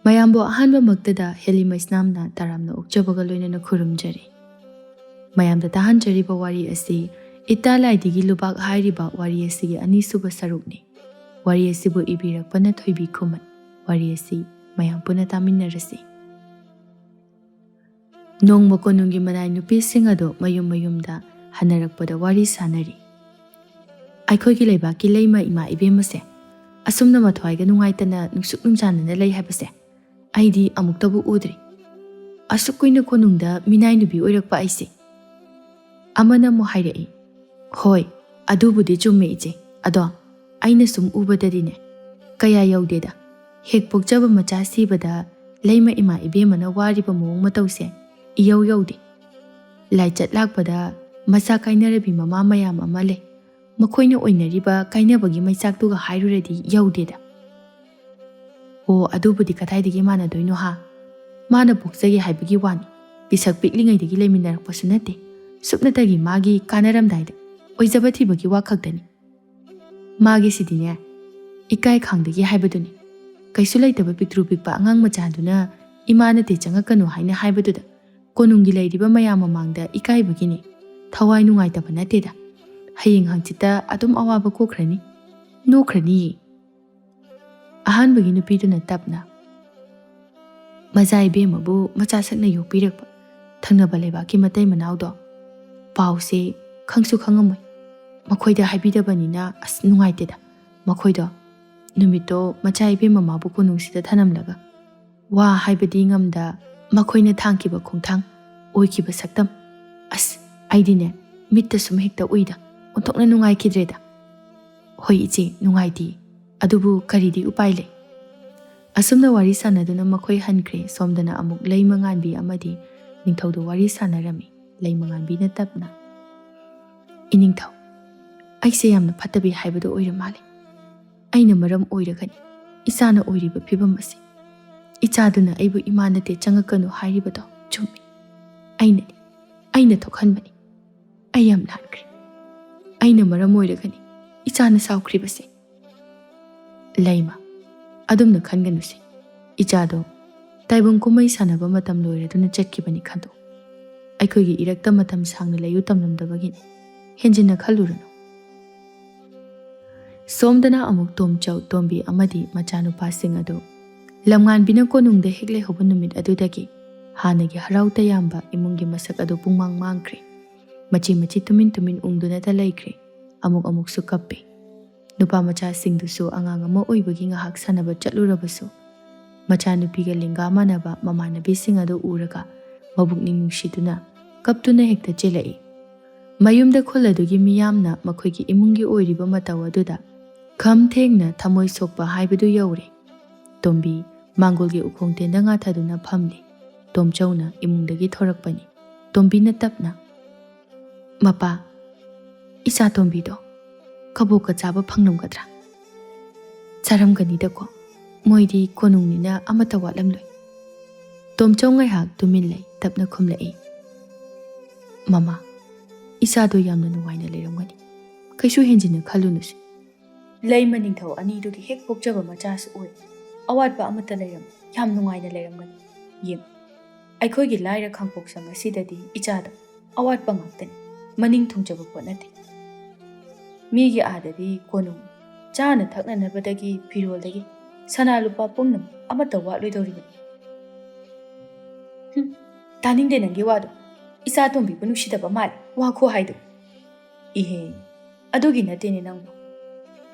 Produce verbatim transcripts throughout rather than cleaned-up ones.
ꯃꯌꯥꯝꯕꯨ ꯑꯍꯥꯟꯕꯃꯛꯇꯗ ꯍꯦꯂꯤꯃꯩꯁꯅꯥꯝꯅ ꯇꯔꯥꯝꯅ ꯑꯣꯛꯆꯕꯒ ꯂꯣꯏꯅꯅ ꯈꯨꯔꯨꯝꯖꯔꯤ꯫ ꯃꯌꯥꯝꯗ ꯇꯥꯍꯟꯖꯔꯤꯕ ꯋꯥꯔꯤ ꯑꯁꯤ ꯏꯇꯥ ꯂꯥꯏꯙꯤꯒꯤ ꯂꯨꯕꯥꯛ ꯍꯥꯏꯔꯤꯕ ꯋꯥꯔꯤ ꯑꯁꯤꯒꯤ ꯑꯅꯤꯁꯨꯕ ꯁꯔꯨꯛꯅꯤ꯫ ꯋꯥꯔꯤ ꯑꯁꯤꯕꯨ ꯏꯕꯤꯔꯛꯄꯅ ꯊꯣꯏꯕꯤ ꯈꯨꯃꯟ꯫ ꯋꯥꯔꯤ ꯑꯁꯤ ꯃꯌꯥꯝ ꯄꯨꯟꯅ ꯇꯥꯃꯤꯟꯅꯔꯁꯤ꯫ ꯅꯣꯡꯃ ꯀꯣꯅꯨꯡꯒꯤ ꯃꯅꯥꯏ ꯅꯨꯄꯤꯁꯤꯡ ꯑꯗꯨ ꯃꯌꯨꯝ ꯃꯌꯨꯝꯗ ꯍꯟꯅꯔꯛꯄꯗ ꯋꯥꯔꯤ ꯁꯥꯅꯔꯤ꯫ "ꯑꯩꯈꯣꯏꯒꯤ ꯂꯩꯕꯥꯛꯀꯤ ꯂꯩꯃ ꯏꯃꯥ ꯏꯕꯦꯝꯃꯁꯦ ꯑꯁꯨꯝꯅ ꯃꯊ꯭ꯋꯥꯏꯒ ꯅꯨꯡꯉꯥꯏꯇꯅ ꯅꯨꯡꯁꯨꯛ ꯅꯨꯡꯖꯥꯅꯅ ꯂꯩ ꯍꯥꯏꯕꯁꯦ ꯑꯩꯗꯤ ꯑꯃꯨꯛꯇꯕꯨ ꯎꯗ꯭ꯔꯤ꯫ ꯑꯁꯨꯛ ꯀꯨꯏꯅ ꯀꯣꯅꯨꯡꯗ ꯃꯤꯅꯥꯏ ꯅꯨꯄꯤ ꯑꯣꯏꯔꯛꯄ ꯑꯩꯁꯦ?" ꯑꯃꯅ ꯑꯃꯨꯛ ꯍꯥꯏꯔꯛꯏ, "ꯍꯣꯏ, ꯑꯗꯨꯕꯨꯗꯤ ꯆꯨꯝꯃꯦ ꯏꯆꯦ꯫ ꯑꯗꯣ ꯑꯩꯅ ꯁꯨꯝ ꯎꯕꯗꯗꯤꯅꯦ, ꯀꯌꯥ ꯌꯧꯗꯦꯗ꯫ ꯍꯦꯛ ꯄꯣꯛꯆꯕ ꯃꯆꯥ ꯁꯤꯕꯗ ꯂꯩꯃ ꯏꯃꯥ ꯏꯕꯦꯝꯃꯅ ꯋꯥꯔꯤꯕ ꯃꯑꯣꯡ ꯃꯇꯧꯁꯦ ꯏꯌꯧ ꯌꯧꯗꯦ꯫ ꯂꯥꯏꯆꯠ ꯂꯥꯛꯄꯗ ꯃꯆꯥ ꯀꯥꯏꯅꯔꯕꯤ ꯃꯃꯥ ꯃꯌꯥꯝ ꯑꯃ ꯂꯩ꯫ ꯃꯈꯣꯏꯅ ꯑꯣꯏꯅꯔꯤꯕ ꯀꯥꯏꯅꯕꯒꯤ ꯃꯩꯆꯥꯛꯇꯨꯒ ꯍꯥꯏꯔꯨꯔꯗꯤ ꯌꯧꯗꯦꯗ꯫ ꯑꯣ, ꯑꯗꯨꯕꯨꯗꯤ ꯀꯗꯥꯏꯗꯒꯤ ꯃꯥꯟꯅꯗꯣꯏꯅꯣ ꯍꯥ? ꯃꯥꯅ ꯄꯣꯛꯆꯒꯦ ꯍꯥꯏꯕꯒꯤ ꯋꯥꯅꯤ꯫ ꯄꯤꯁꯛ ꯄꯤꯛꯂꯤꯉꯩꯗꯒꯤ ꯂꯩꯃꯤꯟꯅꯔꯛꯄꯁꯨ ꯅꯠꯇꯦ꯫ ꯁꯨꯞꯅꯇꯒꯤ ꯃꯥꯒꯤ ꯀꯥꯟꯅꯔꯝꯗꯥꯏꯗ ꯑꯣꯏꯖꯕ ꯊꯤꯕꯒꯤ ꯋꯥ ꯈꯛꯇꯅꯤ꯫ ꯃꯥꯒꯤꯁꯤꯗꯤꯅꯦ, ꯏꯀꯥꯏ ꯈꯥꯡꯗꯒꯤ ꯍꯥꯏꯕꯗꯨꯅꯤ꯫ ꯀꯩꯁꯨ ꯂꯩꯇꯕ ꯄꯤꯛꯇ꯭ꯔꯨ ꯄꯤꯛꯄ ꯑꯉꯥꯡ ꯃꯆꯥꯗꯨꯅ ꯏꯃꯥ ꯅꯠꯇꯦ ꯆꯪꯉꯛꯀꯅꯨ ꯍꯥꯏꯅ ꯍꯥꯏꯕꯗꯨꯗ ꯀꯣꯅꯨꯡꯒꯤ ꯂꯩꯔꯤꯕ ꯃꯌꯥꯝ ꯃꯃꯥꯡꯗ ꯏꯀꯥꯏꯕꯒꯤꯅꯤ꯫ ꯊꯋꯥꯏ ꯅꯨꯡꯉꯥꯏꯇꯕ ꯅꯠꯇꯦꯗ꯫ ꯍꯌꯦꯡ ꯍꯪꯆꯤꯠꯇ ꯑꯗꯨꯝ ꯑꯋꯥꯕ ꯀꯣꯛꯈ꯭ꯔꯅꯤ꯫ ꯅꯣꯛꯈ꯭ꯔꯅꯤꯌꯦ꯫" ꯑꯍꯥꯟꯕꯒꯤ ꯅꯨꯄꯤꯗꯨꯅ ꯇꯞꯅ, "ꯃꯆꯥ ꯏꯕꯦꯝꯃꯕꯨ ꯃꯆꯥ ꯁꯛꯅ ꯌꯣꯛꯄꯤꯔꯛꯄ ꯊꯪꯅꯕ ꯂꯩꯕꯥꯛꯀꯤ ꯃꯇꯩ ꯃꯅꯥꯎꯗꯣ ꯄꯥꯎꯁꯦ ꯈꯪꯁꯨ ꯈꯪꯉꯝꯃꯣꯏ꯫ ꯃꯈꯣꯏꯗ ꯍꯥꯏꯕꯤꯗꯕꯅꯤꯅ ꯑꯁ ꯅꯨꯡꯉꯥꯏꯇꯦꯗ꯫ ꯃꯈꯣꯏꯗꯣ ꯅꯨꯃꯤꯠꯇꯣ ꯃꯆꯥ ꯏꯕꯦꯝꯃ ꯃꯥꯕꯨ ꯀꯣꯅꯨꯡꯁꯤꯗ ꯊꯅꯝꯂꯒ ꯋꯥ ꯍꯥꯏꯕꯗꯤ ꯉꯝꯗ ꯃꯈꯣꯏꯅ ꯊꯥꯡꯈꯤꯕ ꯈꯣꯡꯊꯥꯡ, ꯑꯣꯏꯈꯤꯕ ꯁꯛꯇꯝ, ꯑꯁ, ꯑꯩꯗꯤꯅꯦ ꯃꯤꯠꯇ ꯁꯨꯝ ꯍꯦꯛꯇ ꯎꯏꯗ꯫ ꯑꯣꯟꯊꯣꯛꯅ ꯅꯨꯡꯉꯥꯏꯈꯤꯗ꯭ꯔꯦꯗ꯫" "ꯍꯣꯏ ꯏꯆꯦ, ꯅꯨꯡꯉꯥꯏꯇꯦ꯫ ꯑꯗꯨꯕꯨ ꯀꯔꯤꯗꯤ ꯎꯄꯥꯏ ꯂꯩ?" ꯑꯁꯨꯝꯅ ꯋꯥꯔꯤ ꯁꯥꯟꯅꯗꯨꯅ ꯃꯈꯣꯏ ꯍꯟꯈ꯭ꯔꯦ꯫ ꯁꯣꯝꯗꯅ ꯑꯃꯨꯛ ꯂꯩꯃꯉꯥꯟꯕꯤ ꯑꯃꯗꯤ ꯅꯤꯡꯊꯧꯗ ꯋꯥꯔꯤ ꯁꯥꯟꯅꯔꯝꯃꯤ꯫ ꯂꯩꯃꯉꯥꯟꯕꯤꯅ ꯇꯞꯅ, "ꯏꯅꯤꯡꯊꯧ, ꯑꯩꯁꯦ ꯌꯥꯝꯅ ꯐꯠꯇꯕꯤ ꯍꯥꯏꯕꯗꯨ ꯑꯣꯏꯔ ꯃꯥꯜꯂꯦ꯫ ꯑꯩꯅ ꯃꯔꯝ ꯑꯣꯏꯔꯒꯅꯤ ꯏꯆꯥꯅ ꯑꯣꯏꯔꯤꯕ ꯐꯤꯕꯝ ꯑꯁꯤ꯫ ꯏꯆꯥꯗꯨꯅ ꯑꯩꯕꯨ ꯏꯃꯥ ꯅꯠꯇꯦ ꯆꯪꯉꯛꯀꯅꯨ ꯍꯥꯏꯔꯤꯕꯗꯣ ꯆꯨꯝꯃꯤ꯫ ꯑꯩꯅꯅꯤ, ꯑꯩꯅ ꯊꯣꯛꯍꯟꯕꯅꯤ꯫ ꯑꯩ ꯌꯥꯝ ꯂꯥꯟꯈ꯭ꯔꯦ꯫ ꯑꯩꯅ ꯃꯔꯝ ꯑꯣꯏꯔꯒꯅꯤ ꯏꯆꯥꯅ ꯁꯥꯎꯈ꯭ꯔꯤꯕꯁꯦ꯫" "ꯂꯩꯃ, ꯑꯗꯨꯝꯅ ꯈꯟꯒꯅꯨꯁꯦ꯫ "ꯏꯆꯥꯗꯣ ꯇꯥꯏꯕꯪ ꯀꯨꯝꯍꯩ ꯁꯥꯟꯅꯕ ꯃꯇꯝ ꯂꯣꯏꯔꯗꯨꯅ ꯆꯠꯈꯤꯕꯅꯤ ꯈꯟꯗꯣꯛ꯫ ꯑꯩꯈꯣꯏꯒꯤ ꯏꯔꯛꯇ ꯃꯇꯝ ꯁꯥꯡꯅ ꯂꯩꯌꯨ ꯇꯝꯂꯝꯗꯕꯒꯤꯅꯤ꯫ ꯍꯦꯟꯖꯤꯟꯅ ꯈꯜꯂꯨꯔꯅꯨ꯫" ꯁꯣꯝꯗꯅ ꯑꯃꯨꯛ ꯇꯣꯝꯆꯧ, ꯇꯣꯝꯕꯤ ꯑꯃꯗꯤ ꯃꯆꯥꯅꯨꯄꯥꯁꯤꯡ ꯑꯗꯨ ꯂꯝꯉꯥꯟꯕꯤꯅ ꯀꯣꯅꯨꯡꯗ ꯍꯦꯛ ꯂꯩꯍꯧꯕ ꯅꯨꯃꯤꯠ ꯑꯗꯨꯗꯒꯤ ꯍꯥꯟꯅꯒꯤ ꯍꯔꯥꯎ ꯇꯌꯥꯝꯕ ꯏꯃꯨꯡꯒꯤ ꯃꯁꯛ ꯑꯗꯨ ꯄꯨꯡꯃꯥꯡ ꯃꯥꯡꯈ꯭ꯔꯦ꯫ ꯃꯆꯤ ꯃꯆꯤ ꯇꯨꯃꯤꯟ ꯇꯨꯃꯤꯟ ꯎꯪꯗꯨꯅꯇ ꯂꯩꯈ꯭ꯔꯦ꯫ ꯑꯃꯨꯛ ꯑꯃꯨꯛꯁꯨ ꯀꯞꯄꯤ꯫ ꯅꯨꯄꯥ ꯃꯆꯥꯁꯤꯡꯗꯨꯁꯨ ꯑꯉꯥꯡ ꯑꯃ ꯑꯣꯏꯕꯒꯤ ꯉꯥꯏꯍꯥꯛ ꯁꯥꯟꯅꯕ ꯆꯠꯂꯨꯔꯕꯁꯨ, ꯃꯆꯥꯅꯨꯄꯤꯒ ꯂꯦꯡꯒꯥ ꯃꯥꯟꯅꯕ ꯃꯃꯥꯟꯅꯕꯤꯁꯤꯡ ꯑꯗꯨ ꯎꯔꯒ ꯃꯕꯨꯛꯅꯤꯡ ꯅꯨꯡꯁꯤꯗꯨꯅ ꯀꯞꯇꯨꯅ ꯍꯦꯛꯇ ꯆꯦꯜꯂꯛꯏ꯫ ꯃꯌꯨꯝꯗ ꯈꯨꯜ ꯑꯗꯨꯒꯤ ꯃꯤꯌꯥꯝꯅ ꯃꯈꯣꯏꯒꯤ ꯏꯃꯨꯡꯒꯤ ꯑꯣꯏꯔꯤꯕ ꯃꯇꯧ ꯑꯗꯨꯗ ꯈꯝ ꯊꯦꯡꯅ ꯊꯃꯣꯏ ꯁꯣꯛꯄ ꯍꯥꯏꯕꯗꯨ ꯌꯧꯔꯦ꯫ ꯇꯣꯝꯕꯤ ꯃꯥꯡꯒꯣꯜꯒꯤ ꯎꯈꯣꯡ ꯇꯦꯟꯗ ꯉꯥꯊꯗꯨꯅ ꯐꯝꯂꯤ꯫ ꯇꯣꯝꯆꯧꯅ ꯏꯃꯨꯡꯗꯒꯤ ꯊꯣꯔꯛꯄꯅꯤ꯫ ꯇꯣꯝꯕꯤꯅ ꯇꯞꯅ, "ꯃꯄꯥ, ꯏꯆꯥ ꯇꯣꯝꯕꯤꯗꯣ ꯀꯕꯣꯛꯀ ꯆꯥꯕ ꯐꯪꯂꯝꯒꯗ꯭ꯔꯥ? ꯆꯥꯔꯝꯒꯅꯤꯗꯀꯣ, ꯃꯣꯏꯗꯤ ꯀꯣꯅꯨꯡꯅꯤꯅ ꯑꯃꯠꯇ ꯋꯥꯠꯂꯝꯂꯣꯏ꯫" ꯇꯣꯝꯆꯧ ꯉꯥꯏꯍꯥꯛ ꯇꯨꯃꯤꯟ ꯂꯩ, ꯇꯞꯅ ꯈꯨꯝꯂꯛꯏ, "ꯃꯃꯥ, ꯏꯆꯥꯗꯣ ꯌꯥꯝꯅ ꯅꯨꯡꯉꯥꯏꯅ ꯂꯩꯔꯝꯒꯅꯤ꯫ ꯀꯩꯁꯨ ꯍꯦꯟꯖꯤꯟꯅ ꯈꯜꯂꯨꯅꯨꯁꯦ꯫ ꯂꯩꯃ ꯅꯤꯡꯊꯧ ꯑꯅꯤꯗꯨꯒꯤ ꯍꯦꯛ ꯄꯣꯛꯆꯕ ꯃꯆꯥꯁꯨ ꯑꯣꯏ꯫ ꯑꯋꯥꯠꯄ ꯑꯃꯠꯇ ꯂꯩꯔꯝꯃꯣꯏ꯫ ꯌꯥꯝ ꯅꯨꯡꯉꯥꯏꯅ ꯂꯩꯔꯝꯒꯅꯤ꯫ ꯌꯦꯡꯉꯨ, ꯑꯩꯈꯣꯏꯒꯤ ꯂꯥꯏꯔ ꯈꯥꯡꯄꯣꯛꯁꯪ ꯑꯁꯤꯗꯗꯤ ꯏꯆꯥꯗ ꯑꯋꯥꯠꯄ ꯉꯥꯛꯇꯅꯤ꯫ ꯃꯅꯤꯡ ꯊꯨꯡꯖꯕ ꯄꯣꯠ ꯅꯠꯇꯦ꯫ ꯃꯤꯒꯤ ꯑꯥꯗꯗꯤ ꯀꯣꯅꯨꯡ, ꯆꯥꯅ ꯊꯛꯅꯅꯕꯗꯒꯤ ꯐꯤꯔꯣꯜꯗꯒꯤ ꯁꯅꯥ ꯂꯨꯄꯥ ꯄꯨꯝꯅꯃꯛ ꯑꯃꯠꯇ ꯋꯥꯠꯂꯣꯏꯗꯧꯔꯤꯕꯅꯤ꯫" "ꯍꯨꯝ, ꯇꯥꯅꯤꯡꯗꯦ ꯅꯪꯒꯤ ꯋꯥꯗꯣ꯫ ꯏꯆꯥ ꯇꯣꯝꯕꯤꯕꯨ ꯅꯨꯡꯁꯤꯗꯕ ꯃꯥꯜꯂꯦ ꯋꯥ ꯈꯨꯍꯥꯏꯗꯣ꯫" "ꯏꯍꯦ, ꯑꯗꯨꯒꯤ ꯅꯠꯇꯦꯅꯦ ꯅꯪꯕꯨ꯫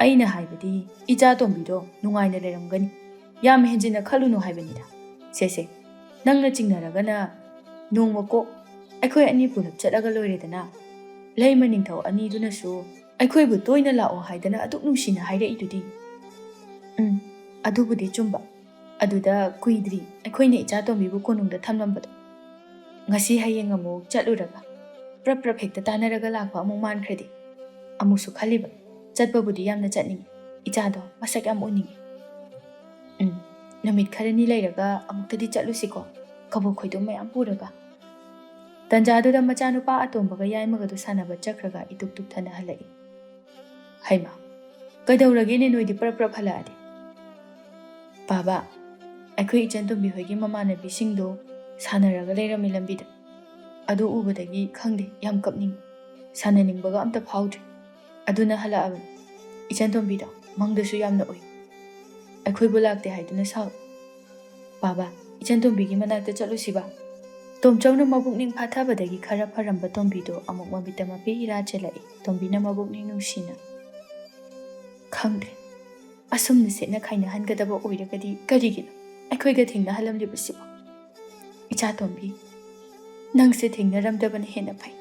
ꯑꯩꯅ ꯍꯥꯏꯕꯗꯤ ꯏꯆꯥ ꯇꯣꯝꯕꯤꯗꯣ ꯅꯨꯡꯉꯥꯏꯅ ꯂꯩꯔꯝꯒꯅꯤ꯫ ꯌꯥꯝ ꯍꯦꯟꯖꯤꯟꯅ ꯈꯜꯂꯨꯅꯨ ꯍꯥꯏꯕꯅꯤꯗ꯫ ꯁꯦ ꯁꯦ, ꯅꯪꯅ ꯆꯤꯡꯅꯔꯒꯅ ꯅꯣꯡꯃ ꯀꯣꯛ ꯑꯩꯈꯣꯏ ꯑꯅꯤ ꯄꯨꯂꯞ ꯆꯠꯂꯒ ꯂꯣꯏꯔꯦꯗꯅ꯫ ꯂꯩꯃ ꯅꯤꯡꯊꯧ ꯑꯅꯤꯗꯨꯅꯁꯨ ꯑꯩꯈꯣꯏꯕꯨ ꯇꯣꯏꯅ ꯂꯥꯛꯑꯣ ꯍꯥꯏꯗꯅ ꯑꯗꯨꯛ ꯅꯨꯡꯁꯤꯅ ꯍꯥꯏꯔꯛꯏꯗꯨꯗꯤ꯫" "ꯎꯝ, ꯑꯗꯨꯕꯨꯗꯤ ꯆꯨꯝꯕ꯫ ꯑꯗꯨꯗ ꯀꯨꯏꯗ꯭ꯔꯤ ꯑꯩꯈꯣꯏꯅ ꯏꯆꯥ ꯇꯣꯝꯕꯤꯕꯨ ꯀꯣꯅꯨꯡꯗ ꯊꯝꯂꯝꯕꯗꯣ꯫ ꯉꯁꯤ ꯍꯌꯦꯡ ꯑꯃꯨꯛ ꯆꯠꯂꯨꯔꯒ ꯄ꯭ꯔꯞ ꯄ꯭ꯔꯞ ꯍꯦꯛꯇ ꯇꯥꯟꯅꯔꯒ ꯂꯥꯛꯄ ꯑꯃꯨꯛ ꯃꯥꯟꯈ꯭ꯔꯗꯤ?" ꯑꯃꯨꯛꯁꯨ ꯈꯜꯂꯤꯕ, ꯆꯠꯄꯕꯨꯗꯤ ꯌꯥꯝꯅ ꯆꯠꯅꯤꯡꯉꯤ, ꯏꯆꯥꯗꯣ ꯃꯁꯛ ꯌꯥꯝ ꯎꯅꯤꯡꯉꯤ꯫ "ꯎꯝ, ꯅꯨꯃꯤꯠ ꯈꯔꯅꯤ ꯂꯩꯔꯒ ꯑꯃꯨꯛꯇꯗꯤ ꯆꯠꯂꯨꯁꯤꯀꯣ, ꯀꯕꯣꯛ ꯈꯣꯏꯗꯣꯝ ꯃꯌꯥꯝ ꯄꯨꯔꯒ꯫" ꯇꯟꯖꯥꯗꯨꯗ ꯃꯆꯥꯅꯨꯄꯥ ꯑꯇꯣꯝꯕꯒ ꯌꯥꯏꯃꯒꯗꯨ ꯁꯥꯟꯅꯕ ꯆꯠꯈ꯭ꯔꯒ ꯏꯇꯨꯛ ꯇꯨꯛꯊꯅ ꯍꯜꯂꯛꯏ꯫ "ꯍꯩꯃꯥ, ꯀꯩꯗꯧꯔꯒꯦꯅꯦ ꯅꯣꯏꯗꯤ ꯄ꯭ꯔꯞ ꯄ꯭ꯔꯞ ꯍꯜꯂꯛꯑꯗꯤ?" "ꯄꯥꯕ, ꯑꯩꯈꯣꯏ ꯏꯆꯟ ꯇꯣꯝꯕꯤ ꯍꯣꯏꯒꯤ ꯃꯃꯥꯟꯅꯕꯤꯁꯤꯡꯗꯣ ꯁꯥꯟꯅꯔꯒ ꯂꯩꯔꯝꯃꯤ ꯂꯝꯕꯤꯗ꯫ ꯑꯗꯨ ꯎꯕꯗꯒꯤ ꯈꯪꯗꯦ, ꯌꯥꯝ ꯀꯞꯅꯤꯡꯉꯤ꯫ ꯁꯥꯟꯅꯅꯤꯡꯕꯒ ꯑꯝꯇ ꯐꯥꯎꯗ꯭ꯔꯦ꯫ ꯑꯗꯨꯅ ꯍꯜꯂꯛꯑꯕꯅꯤ꯫ ꯏꯆꯟ ꯇꯣꯝꯕꯤꯗꯣ ꯃꯪꯗꯁꯨ ꯌꯥꯝꯅ ꯎꯏ꯫ ꯑꯩꯈꯣꯏꯕꯨ ꯂꯥꯛꯇꯦ ꯍꯥꯏꯗꯨꯅ ꯁꯥꯎ꯫ "ꯕꯥꯕꯥ, ꯏꯆꯟ ꯇꯣꯝꯕꯤꯒꯤ ꯃꯅꯥꯛꯇ ꯆꯠꯂꯨꯁꯤꯕ?" ꯇꯣꯝꯆꯧꯅ ꯃꯕꯨꯛꯅꯤꯡ ꯐꯥꯊꯕꯗꯒꯤ ꯈꯔ ꯐꯔꯝꯕ ꯇꯣꯝꯕꯤꯗꯣ ꯑꯃꯨꯛ ꯃꯃꯤꯠꯇ ꯃꯄꯤ ꯏꯔꯥ ꯆꯦꯜꯂꯛꯏ꯫ ꯇꯣꯝꯕꯤꯅ ꯃꯕꯨꯛꯅꯤꯡ ꯅꯨꯡꯁꯤꯅ, "ꯈꯪꯗ꯭ꯔꯦ, ꯑꯁꯨꯝꯅ ꯁꯦꯠꯅ ꯈꯥꯏꯅꯍꯟꯒꯗꯕ ꯑꯣꯏꯔꯒꯗꯤ ꯀꯔꯤꯒꯤꯅꯣ ꯑꯩꯈꯣꯏꯒ ꯊꯦꯡꯅꯍꯜꯂꯝꯂꯤꯕꯁꯤꯕꯣ? ꯏꯆꯥ ꯇꯣꯝꯕꯤ, ꯅꯪꯁꯦ ꯊꯦꯡꯅꯔꯝꯗꯕꯅ ꯍꯦꯟꯅ ꯐꯩ꯫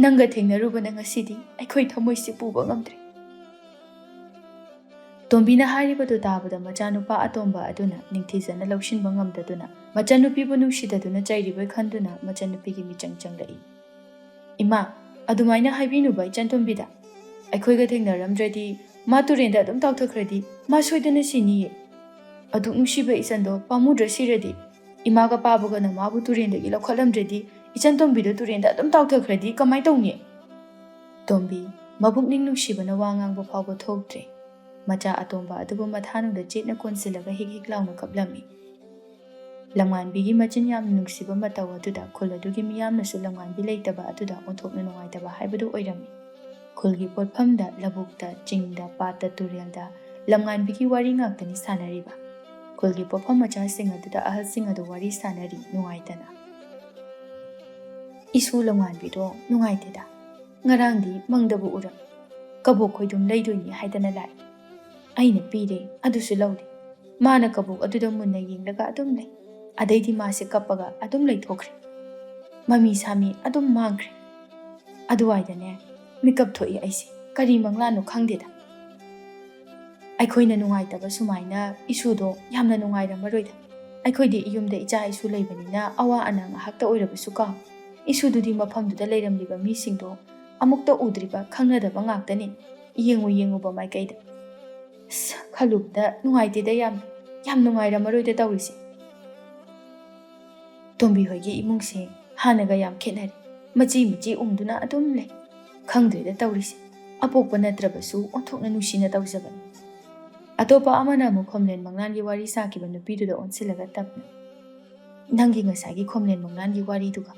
ꯅꯪꯒ ꯊꯦꯡꯅꯔꯨꯕꯅ ꯉꯁꯤꯗꯤ ꯑꯩꯈꯣꯏ ꯊꯃꯣꯏꯁꯦ ꯄꯨꯕ ꯉꯝꯗ꯭ꯔꯦ꯫" ꯇꯣꯝꯕꯤꯅ ꯍꯥꯏꯔꯤꯕꯗꯨ ꯇꯥꯕꯗ ꯃꯆꯥꯅꯨꯄꯥ ꯑꯇꯣꯝꯕ ꯑꯗꯨꯅ ꯅꯤꯡꯊꯤꯖꯅ ꯂꯧꯁꯤꯟꯕ ꯉꯝꯗꯗꯨꯅ, ꯃꯆꯟꯅꯨꯄꯤꯕꯨ ꯅꯨꯡꯁꯤꯗꯗꯨꯅ ꯆꯩꯔꯤꯕꯣꯏ ꯈꯟꯗꯨꯅ ꯃꯆꯟꯅꯨꯄꯤꯒꯤ ꯃꯤꯆꯪ ꯆꯪꯂꯛꯏ꯫ "ꯏꯃꯥ, ꯑꯗꯨꯃꯥꯏꯅ ꯍꯥꯏꯕꯤꯅꯨꯕ ꯏꯆꯟ ꯇꯣꯝꯕꯤꯗ꯫ ꯑꯩꯈꯣꯏꯒ ꯊꯦꯡꯅꯔꯝꯗ꯭ꯔꯗꯤ, ꯃꯥ ꯇꯨꯔꯦꯟꯗ ꯑꯗꯨꯝ ꯇꯥꯎꯊꯈ꯭ꯔꯗꯤ, ꯃꯥ ꯁꯣꯏꯗꯅ ꯁꯤꯅꯤꯌꯦ꯫ ꯑꯗꯨꯛ ꯅꯨꯡꯁꯤꯕ ꯏꯆꯟꯗꯣ ꯄꯥꯝꯃꯨꯗ꯭ꯔ ꯁꯤꯔꯗꯤ? ꯏꯃꯥꯒ ꯄꯥꯕꯒꯅ ꯃꯥꯕꯨ ꯇꯨꯔꯦꯟꯗꯒꯤ ꯂꯧꯈꯠꯂꯝꯗ꯭ꯔꯗꯤ, ꯏꯆꯟ ꯇꯣꯝꯕꯤꯗꯣ ꯇꯨꯔꯦꯟꯗ ꯑꯗꯨꯝ ꯇꯥꯎꯊꯈ꯭ꯔꯗꯤ ꯀꯃꯥꯏ ꯇꯧꯅꯤ?" ꯇꯣꯝꯕꯤ, ꯃꯕꯨꯛꯅꯤꯡ ꯅꯨꯡꯁꯤꯕꯅ ꯋꯥ ꯉꯥꯡꯕ ꯐꯥꯎꯕ ꯊꯣꯛꯇ꯭ꯔꯦ꯫ ꯃꯆꯥ ꯑꯇꯣꯝꯕ ꯑꯗꯨꯕꯨ ꯃꯊꯥꯅꯨꯡꯗ ꯆꯦꯠꯅ ꯀꯣꯟꯁꯤꯜꯂꯒ ꯍꯤꯛ ꯍꯤꯛ ꯂꯥꯎꯅ ꯀꯞꯂꯝꯃꯤ꯫ ꯂꯝꯉꯥꯟꯕꯤꯒꯤ ꯃꯆꯤꯟ ꯌꯥꯝꯅ ꯅꯨꯡꯁꯤꯕ ꯃꯇꯧ ꯑꯗꯨꯗ ꯈꯨꯜ ꯑꯗꯨꯒꯤ ꯃꯤꯌꯥꯝꯅꯁꯨ ꯂꯝꯉꯥꯟꯕꯤ ꯂꯩꯇꯕ ꯑꯗꯨꯗ ꯑꯣꯟꯊꯣꯛꯅ ꯅꯨꯡꯉꯥꯏꯇꯕ ꯍꯥꯏꯕꯗꯨ ꯑꯣꯏꯔꯝꯃꯤ꯫ ꯈꯨꯜꯒꯤ ꯄꯣꯠꯐꯝꯗ, ꯂꯧꯕꯨꯛꯇ, ꯆꯤꯡꯗ, ꯄꯥꯠꯇ, ꯇꯨꯔꯦꯜꯗ ꯂꯝꯉꯥꯟꯕꯤꯒꯤ ꯋꯥꯔꯤ ꯉꯥꯛꯇꯅꯤ ꯁꯥꯟꯅꯔꯤꯕ꯫ ꯈꯨꯜꯒꯤ ꯄꯣꯠꯐꯝ ꯃꯆꯥꯁꯤꯡ ꯑꯗꯨꯗ ꯑꯍꯜꯁꯤꯡ ꯑꯗꯨ ꯋꯥꯔꯤ ꯁꯥꯟꯅꯔꯤ ꯅꯨꯡꯉꯥꯏꯇꯅ꯫ "ꯏꯁꯨ ꯂꯝꯉꯥꯟꯕꯤꯗꯣ ꯅꯨꯡꯉꯥꯏꯇꯦꯗ꯫ ꯉꯔꯥꯡꯗꯤ ꯃꯪꯗꯕꯨ ꯎꯔꯝꯃꯤ꯫ ꯀꯕꯣꯛ ꯈꯣꯏꯗꯨꯝ ꯂꯩꯗꯣꯏꯅꯤ ꯍꯥꯏꯗꯅ ꯂꯥꯛꯏ꯫ ꯑꯩꯅ ꯄꯤꯔꯦ, ꯑꯗꯨꯁꯨ ꯂꯧꯗꯦ꯫ ꯃꯥꯅ ꯀꯕꯣꯛ ꯑꯗꯨꯗ ꯃꯨꯟꯅ ꯌꯦꯡꯂꯒ ꯑꯗꯨꯝ ꯂꯩ꯫ ꯑꯗꯩꯗꯤ ꯃꯥꯁꯦ ꯀꯞꯄꯒ ꯑꯗꯨꯝ ꯂꯩꯊꯣꯛꯈ꯭ꯔꯦ꯫ ꯃꯃꯤ ꯁꯥꯃꯤ ꯑꯗꯨꯝ ꯃꯥꯡꯈ꯭ꯔꯦ꯫" ꯑꯗꯨꯋꯥꯏꯗꯅꯦ ꯃꯤꯀꯞ ꯊꯣꯛꯏ ꯑꯩꯁꯦ꯫ ꯀꯔꯤ ꯃꯪꯂꯥꯟꯅꯣ ꯈꯪꯗꯦꯗ꯫ ꯑꯩꯈꯣꯏꯅ ꯅꯨꯡꯉꯥꯏꯇꯕ ꯁꯨꯃꯥꯏꯅ ꯏꯁꯨꯗꯣ ꯌꯥꯝꯅ ꯅꯨꯡꯉꯥꯏꯔꯝꯃꯔꯣꯏꯗ꯫ ꯑꯩꯈꯣꯏꯗꯤ ꯌꯨꯝꯗ ꯏꯆꯥ ꯏꯁꯨ ꯂꯩꯕꯅꯤꯅ ꯑꯋꯥ ꯑꯅꯥ ꯉꯥꯏꯍꯥꯛꯇ ꯑꯣꯏꯔꯕꯁꯨ ꯀꯥꯎ꯫ ꯏꯁꯨꯗꯨꯗꯤ ꯃꯐꯝꯗꯨꯗ ꯂꯩꯔꯝꯂꯤꯕ ꯃꯤꯁꯤꯡꯗꯣ ꯑꯃꯨꯛꯇ ꯎꯗ꯭ꯔꯤꯕ ꯈꯪꯅꯗꯕ ꯉꯥꯛꯇꯅꯤ꯫ ꯌꯦꯡꯉꯨ ꯌꯦꯡꯉꯨꯕ ꯃꯥꯏꯀꯩꯗ꯫ ꯑꯁ, ꯈꯜꯂꯨꯕꯗ ꯅꯨꯡꯉꯥꯏꯇꯦꯗ ꯌꯥꯝ, ꯌꯥꯝ ꯅꯨꯡꯉꯥꯏꯔꯝꯃꯔꯣꯏꯗ ꯇꯧꯔꯤꯁꯦ꯫ ꯇꯣꯝꯕꯤ ꯍꯣꯏꯒꯤ ꯏꯃꯨꯡꯁꯦ ꯍꯥꯟꯅꯒ ꯌꯥꯝ ꯈꯦꯠꯅꯔꯦ꯫ ꯃꯆꯤ ꯃꯆꯤ ꯎꯪꯗꯨꯅ ꯑꯗꯨꯝ ꯂꯩ꯫ ꯈꯪꯗ꯭ꯔꯦꯗ ꯇꯧꯔꯤꯁꯦ꯫ ꯑꯄꯣꯛꯄ ꯅꯠꯇ꯭ꯔꯕꯁꯨ ꯑꯣꯟꯊꯣꯛꯅ ꯅꯨꯡꯁꯤꯅ ꯇꯧꯖꯕꯅꯤ꯫ ꯑꯇꯣꯞꯄ ꯑꯃꯅ ꯑꯃꯨꯛ ꯈꯣꯝꯂꯦꯟ ꯃꯪꯂꯥꯟꯒꯤ ꯋꯥꯔꯤ ꯁꯥꯈꯤꯕ ꯅꯨꯄꯤꯗꯨꯗ ꯑꯣꯟꯁꯤꯜꯂꯒ ꯇꯞꯅ, "ꯅꯪꯒꯤ ꯉꯁꯥꯏꯒꯤ ꯈꯣꯝꯂꯦꯟ ꯃꯪꯂꯥꯟꯒꯤ ꯋꯥꯔꯤꯗꯨꯒ,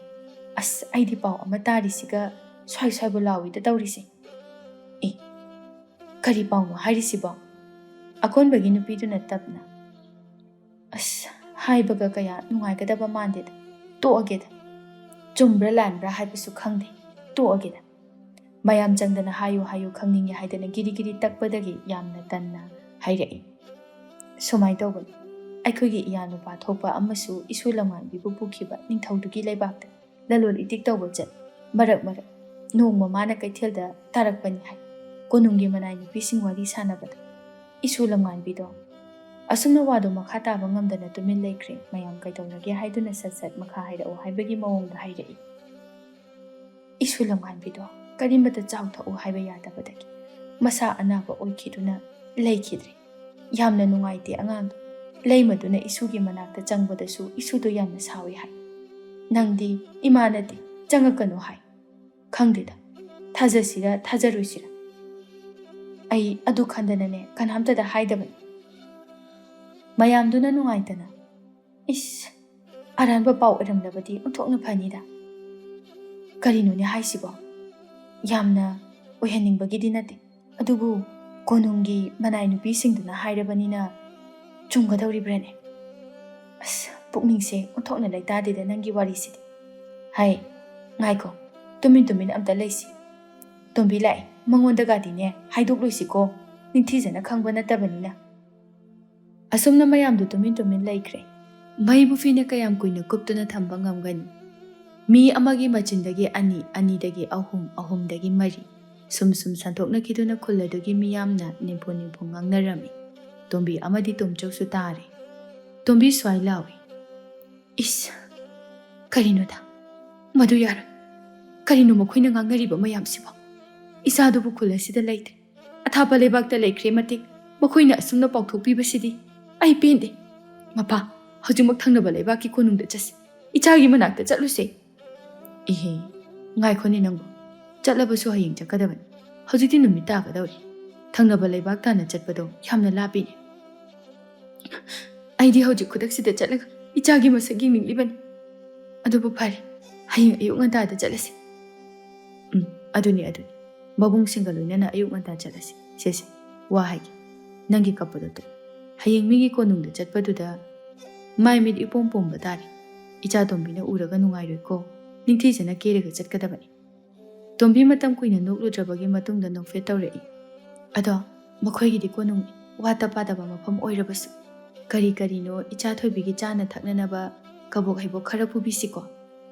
ꯑꯁ, ꯑꯩꯗꯤ ꯄꯥꯎ ꯑꯃ ꯇꯥꯔꯤꯁꯤꯒ ꯁ꯭ꯋꯥꯏ ꯁ꯭ꯋꯥꯏꯕꯨ ꯂꯥꯎꯏꯗ ꯇꯧꯔꯤꯁꯦ꯫ ꯑꯦ, ꯀꯔꯤ ꯄꯥꯎꯅꯣ ꯍꯥꯏꯔꯤꯁꯤꯕꯣ?" ꯑꯀꯣꯟꯕꯒꯤ ꯅꯨꯄꯤꯗꯨꯅ ꯇꯞꯅ, "ꯑꯁ, ꯍꯥꯏꯕꯒ ꯀꯌꯥ ꯅꯨꯡꯉꯥꯏꯒꯗꯕ ꯃꯥꯟꯗꯦꯗ꯫ ꯇꯣꯛꯑꯒꯦꯗ꯫ ꯆꯨꯝꯕ꯭ꯔꯥ ꯂꯥꯟꯕ꯭ꯔꯥ ꯍꯥꯏꯕꯁꯨ ꯈꯪꯗꯦ꯫ ꯇꯣꯛꯑꯒꯦꯗ꯫ ꯃꯌꯥꯝ ꯆꯪꯗꯅ ꯍꯥꯏꯌꯨ ꯍꯥꯏꯌꯨ ꯈꯪꯅꯤꯡꯉꯦ" ꯍꯥꯏꯗꯅ ꯒꯤꯔꯤ ꯒꯤꯔꯤ ꯇꯛꯄꯗꯒꯤ ꯌꯥꯝꯅ ꯇꯟꯅ ꯍꯥꯏꯔꯛꯏ꯫ "ꯁꯨꯃꯥꯏꯅ ꯇꯧꯕꯅꯤ, ꯑꯩꯈꯣꯏꯒꯤ ꯏꯌꯥ ꯅꯨꯄꯥ ꯊꯣꯛꯄ ꯑꯃꯁꯨ ꯏꯁꯨ ꯂꯝꯉꯥꯟꯕꯤꯕꯨ ꯄꯨꯈꯤꯕ ꯅꯤꯡꯊꯧꯗꯨꯒꯤ ꯂꯩꯕꯥꯛꯇ ꯂꯂꯣꯟ ꯏꯇꯤꯛ ꯇꯧꯕ ꯆꯠ꯫ ꯃꯔꯛ ꯃꯔꯛ ꯅꯣꯡꯃ ꯃꯥꯅ ꯀꯩꯊꯦꯜꯗ ꯇꯥꯔꯛꯄꯅꯤ ꯍꯥꯏ꯫ ꯀꯣꯅꯨꯡꯒꯤ ꯃꯅꯥꯏ ꯅꯨꯄꯤꯁꯤꯡ ꯋꯥꯔꯤ ꯁꯥꯟꯅꯕꯗ ꯏꯁꯨ ꯂꯝꯉꯥꯟꯕꯤꯗꯣ꯫ ꯑꯁꯨꯝꯅ ꯋꯥꯗꯣ ꯃꯈꯥ ꯇꯥꯕ ꯉꯝꯗꯅ ꯇꯨꯃꯤꯟ ꯂꯩꯈ꯭ꯔꯦ꯫ ꯃꯌꯥꯝ ꯀꯩꯗꯧꯔꯒꯦ ꯍꯥꯏꯗꯨꯅ ꯁꯠ ꯁꯠ ꯃꯈꯥ ꯍꯥꯏꯔꯛꯑꯣ ꯍꯥꯏꯕꯒꯤ ꯃꯑꯣꯡꯗ ꯍꯥꯏꯔꯛꯏ꯫ ꯏꯁꯨ ꯂꯝꯉꯥꯟꯕꯤꯗꯣ ꯀꯔꯤꯃꯇ ꯆꯥꯎ ꯊꯛꯎ ꯍꯥꯏꯕ ꯌꯥꯗꯕꯗꯒꯤ ꯃꯁꯥ ꯑꯅꯥꯕ ꯑꯣꯏꯈꯤꯗꯨꯅ ꯂꯩꯈꯤꯗ꯭ꯔꯦ꯫ ꯌꯥꯝꯅ ꯅꯨꯡꯉꯥꯏꯇꯦ ꯑꯉꯥꯡꯗꯣ꯫ ꯂꯩꯃꯗꯨꯅ ꯏꯁꯨꯒꯤ ꯃꯅꯥꯛꯇ ꯆꯪꯕꯗꯁꯨ ꯏꯁꯨꯗꯣ ꯌꯥꯝꯅ ꯁꯥꯎꯏ ꯍꯥꯏ꯫ ꯅꯪꯗꯤ ꯏꯃꯥ ꯅꯠꯇꯦ, ꯆꯪꯉꯛꯀꯅꯨ ꯍꯥꯏ꯫ ꯈꯪꯗꯦꯗ, ꯊꯥꯖꯁꯤꯔ ꯊꯥꯖꯔꯣꯏꯁꯤꯔ꯫ ꯑꯩ ꯑꯗꯨ ꯈꯟꯗꯅꯅꯦ ꯀꯅꯥꯝꯇꯗ ꯍꯥꯏꯗꯕꯅꯤ"꯫ ꯃꯌꯥꯝꯗꯨꯅ ꯅꯨꯡꯉꯥꯏꯇꯅ, "ꯏꯁ, ꯑꯔꯥꯟꯕ ꯄꯥꯎ ꯑꯣꯏꯔꯝꯂꯕꯗꯤ ꯑꯣꯟꯊꯣꯛꯅ ꯐꯅꯤꯗ꯫ ꯀꯔꯤꯅꯣꯅꯦ ꯍꯥꯏꯁꯤꯕꯣ? ꯌꯥꯝꯅ ꯑꯣꯏꯍꯟꯅꯤꯡꯕꯒꯤꯗꯤ ꯅꯠꯇꯦ, ꯑꯗꯨꯕꯨ ꯀꯣꯅꯨꯡꯒꯤ ꯃꯅꯥꯏ ꯅꯨꯄꯤꯁꯤꯡꯗꯨꯅ ꯍꯥꯏꯔꯕꯅꯤꯅ ꯆꯨꯝꯒꯗꯧꯔꯤꯕ꯭ꯔꯥꯅꯦ? ꯑꯁ, ꯄꯨꯛꯅꯤꯡꯁꯦ ꯑꯣꯟꯊꯣꯛꯅ ꯂꯩꯇꯥꯗꯦꯗ ꯅꯪꯒꯤ ꯋꯥꯔꯤꯁꯤꯗꯤ꯫ ꯍꯥꯏ, ꯉꯥꯏꯈꯣ, ꯇꯨꯃꯤꯟ ꯇꯨꯃꯤꯟ ꯑꯝꯇ ꯂꯩꯁꯤ꯫ ꯇꯣꯝꯕꯤ ꯂꯥꯛꯑꯦ, ꯃꯉꯣꯟꯗꯒꯗꯤꯅꯦ ꯍꯥꯏꯗꯣꯛꯂꯣꯏꯁꯤꯀꯣ, ꯅꯤꯡꯊꯤꯖꯅ ꯈꯪꯕ ꯅꯠꯇꯕꯅꯤꯅ"꯫ ꯑꯁꯨꯝꯅ ꯃꯌꯥꯝꯗꯨ ꯇꯨꯃꯤꯟ ꯇꯨꯃꯤꯟ ꯂꯩꯈ꯭ꯔꯦ꯫ ꯃꯩꯕꯨ ꯐꯤꯅ ꯀꯌꯥꯝ ꯀꯨꯏꯅ ꯀꯨꯞꯇꯨꯅ ꯊꯝꯕ ꯉꯝꯒꯅꯤ? ꯃꯤ ꯑꯃꯒꯤ ꯃꯆꯤꯟꯗꯒꯤ ꯑꯅꯤ, ꯑꯅꯤꯗꯒꯤ ꯑꯍꯨꯝ, ꯑꯍꯨꯝꯗꯒꯤ ꯃꯔꯤ, ꯁꯨꯝ ꯁꯨꯝ ꯁꯟꯗꯣꯛꯅꯈꯤꯗꯨꯅ ꯈꯨꯜ ꯑꯗꯨꯒꯤ ꯃꯤꯌꯥꯝꯅ ꯅꯤꯝꯐꯨ ꯅꯤꯝꯐꯨ ꯉꯥꯡꯅꯔꯝꯃꯤ꯫ ꯇꯣꯝꯕꯤ ꯑꯃꯗꯤ ꯇꯣꯝꯆꯧꯁꯨ ꯇꯥꯔꯦ꯫ ꯇꯣꯝꯕꯤ ꯁ꯭ꯋꯥꯏ ꯂꯥꯎꯏ, "ꯏꯁ! ꯀꯔꯤꯅꯣꯗ? ꯃꯗꯨ ꯌꯥꯔꯣꯏ꯫ ꯀꯔꯤꯅꯣ ꯃꯈꯣꯏꯅ ꯉꯥꯡꯅꯔꯤꯕ ꯃꯌꯥꯝꯁꯤꯕꯣ? ꯏꯆꯥꯗꯨꯕꯨ ꯈꯨꯜ ꯑꯁꯤꯗ ꯂꯩꯇ꯭ꯔꯦ꯫ ꯑꯊꯥꯞꯄ ꯂꯩꯕꯥꯛꯇ ꯂꯩꯈ꯭ꯔꯦ ꯃꯇꯤꯛ ꯃꯈꯣꯏꯅ ꯑꯁꯨꯝꯅ ꯄꯥꯎꯊꯣꯛꯄꯤꯕꯁꯤꯗꯤ ꯑꯩ ꯄꯦꯟꯗꯦ꯫ ꯃꯄꯥ, ꯍꯧꯖꯤꯛꯃꯛ ꯊꯪꯅꯕ ꯂꯩꯕꯥꯛꯀꯤ ꯀꯣꯅꯨꯡꯗ ꯆꯠꯁꯤ꯫ ꯏꯆꯥꯒꯤ ꯃꯅꯥꯛꯇ ꯆꯠꯂꯨꯁꯦ"꯫ "ꯏꯍꯦ, ꯉꯥꯏꯈꯣꯅꯦ ꯅꯪꯕꯨ꯫ ꯆꯠꯂꯕꯁꯨ ꯍꯌꯦꯡ ꯆꯠꯀꯗꯕꯅꯤ꯫ ꯍꯧꯖꯤꯛꯇꯤ ꯅꯨꯃꯤꯠ ꯇꯥꯒꯗꯧꯔꯦ꯫ ꯊꯪꯅꯕ ꯂꯩꯕꯥꯛ ꯇꯥꯟꯅ ꯆꯠꯄꯗꯣ ꯌꯥꯝꯅ ꯂꯥꯞꯄꯤꯅꯦ꯫ ꯑꯩꯗꯤ ꯍꯧꯖꯤꯛ ꯈꯨꯗꯛꯁꯤꯗ ꯆꯠꯂꯒ ꯏꯆꯥꯒꯤ ꯃꯁꯛ ꯌꯦꯡꯅꯤꯡꯂꯤꯕꯅꯤ꯫ ꯑꯗꯨꯕꯨ ꯐꯔꯦ, ꯍꯌꯦꯡ ꯑꯌꯨꯛ ꯉꯟꯇꯥꯗ ꯆꯠꯂꯁꯤ꯫ ꯎꯝ, ꯑꯗꯨꯅꯤ, ꯑꯗꯨꯅꯤ꯫ ꯃꯕꯨꯡꯁꯤꯡꯒ ꯂꯣꯏꯅꯅ ꯑꯌꯨꯛ ꯉꯟꯇꯥ ꯆꯠꯂꯁꯤ꯫ ꯁꯦ, ꯁꯦ, ꯋꯥ ꯍꯥꯏꯒꯦ꯫ ꯅꯪꯒꯤ ꯀꯞꯄꯗꯣ ꯇꯣꯛ꯫ ꯍꯌꯦꯡ ꯃꯤꯒꯤ ꯀꯣꯅꯨꯡꯗ ꯆꯠꯄꯗꯨꯗ ꯃꯥꯏ ꯃꯤꯠ ꯏꯄꯣꯝ ꯄꯣꯝꯕ ꯇꯥꯔꯦ꯫ ꯏꯆꯥ ꯇꯣꯝꯕꯤꯅ ꯎꯔꯒ ꯅꯨꯡꯉꯥꯏꯔꯣꯏꯀꯣ꯫ ꯅꯤꯡꯊꯤꯖꯅ ꯀꯦꯔꯒ ꯆꯠꯀꯗꯕꯅꯤ꯫ ꯇꯣꯝꯕꯤ ꯃꯇꯝ ꯀꯨꯏꯅ ꯅꯣꯛꯂꯨꯗ꯭ꯔꯕꯒꯤ ꯃꯇꯨꯡꯗ ꯅꯣꯛꯐꯦꯠ ꯇꯧꯔꯛꯏ꯫ ꯑꯗꯣ ꯃꯈꯣꯏꯒꯤꯗꯤ ꯀꯣꯅꯨꯡ ꯋꯥꯠꯇ ꯄꯥꯗꯕ ꯃꯐꯝ ꯑꯣꯏꯔꯕꯁꯨ ꯀꯔꯤ ꯀꯔꯤꯅꯣ ꯏꯆꯥ ꯊꯣꯏꯕꯤꯒꯤ ꯆꯥꯅ ꯊꯛꯅꯅꯕ ꯀꯕꯣꯛ ꯍꯩꯕꯣꯛ ꯈꯔ ꯄꯨꯕꯤꯁꯤꯀꯣ꯫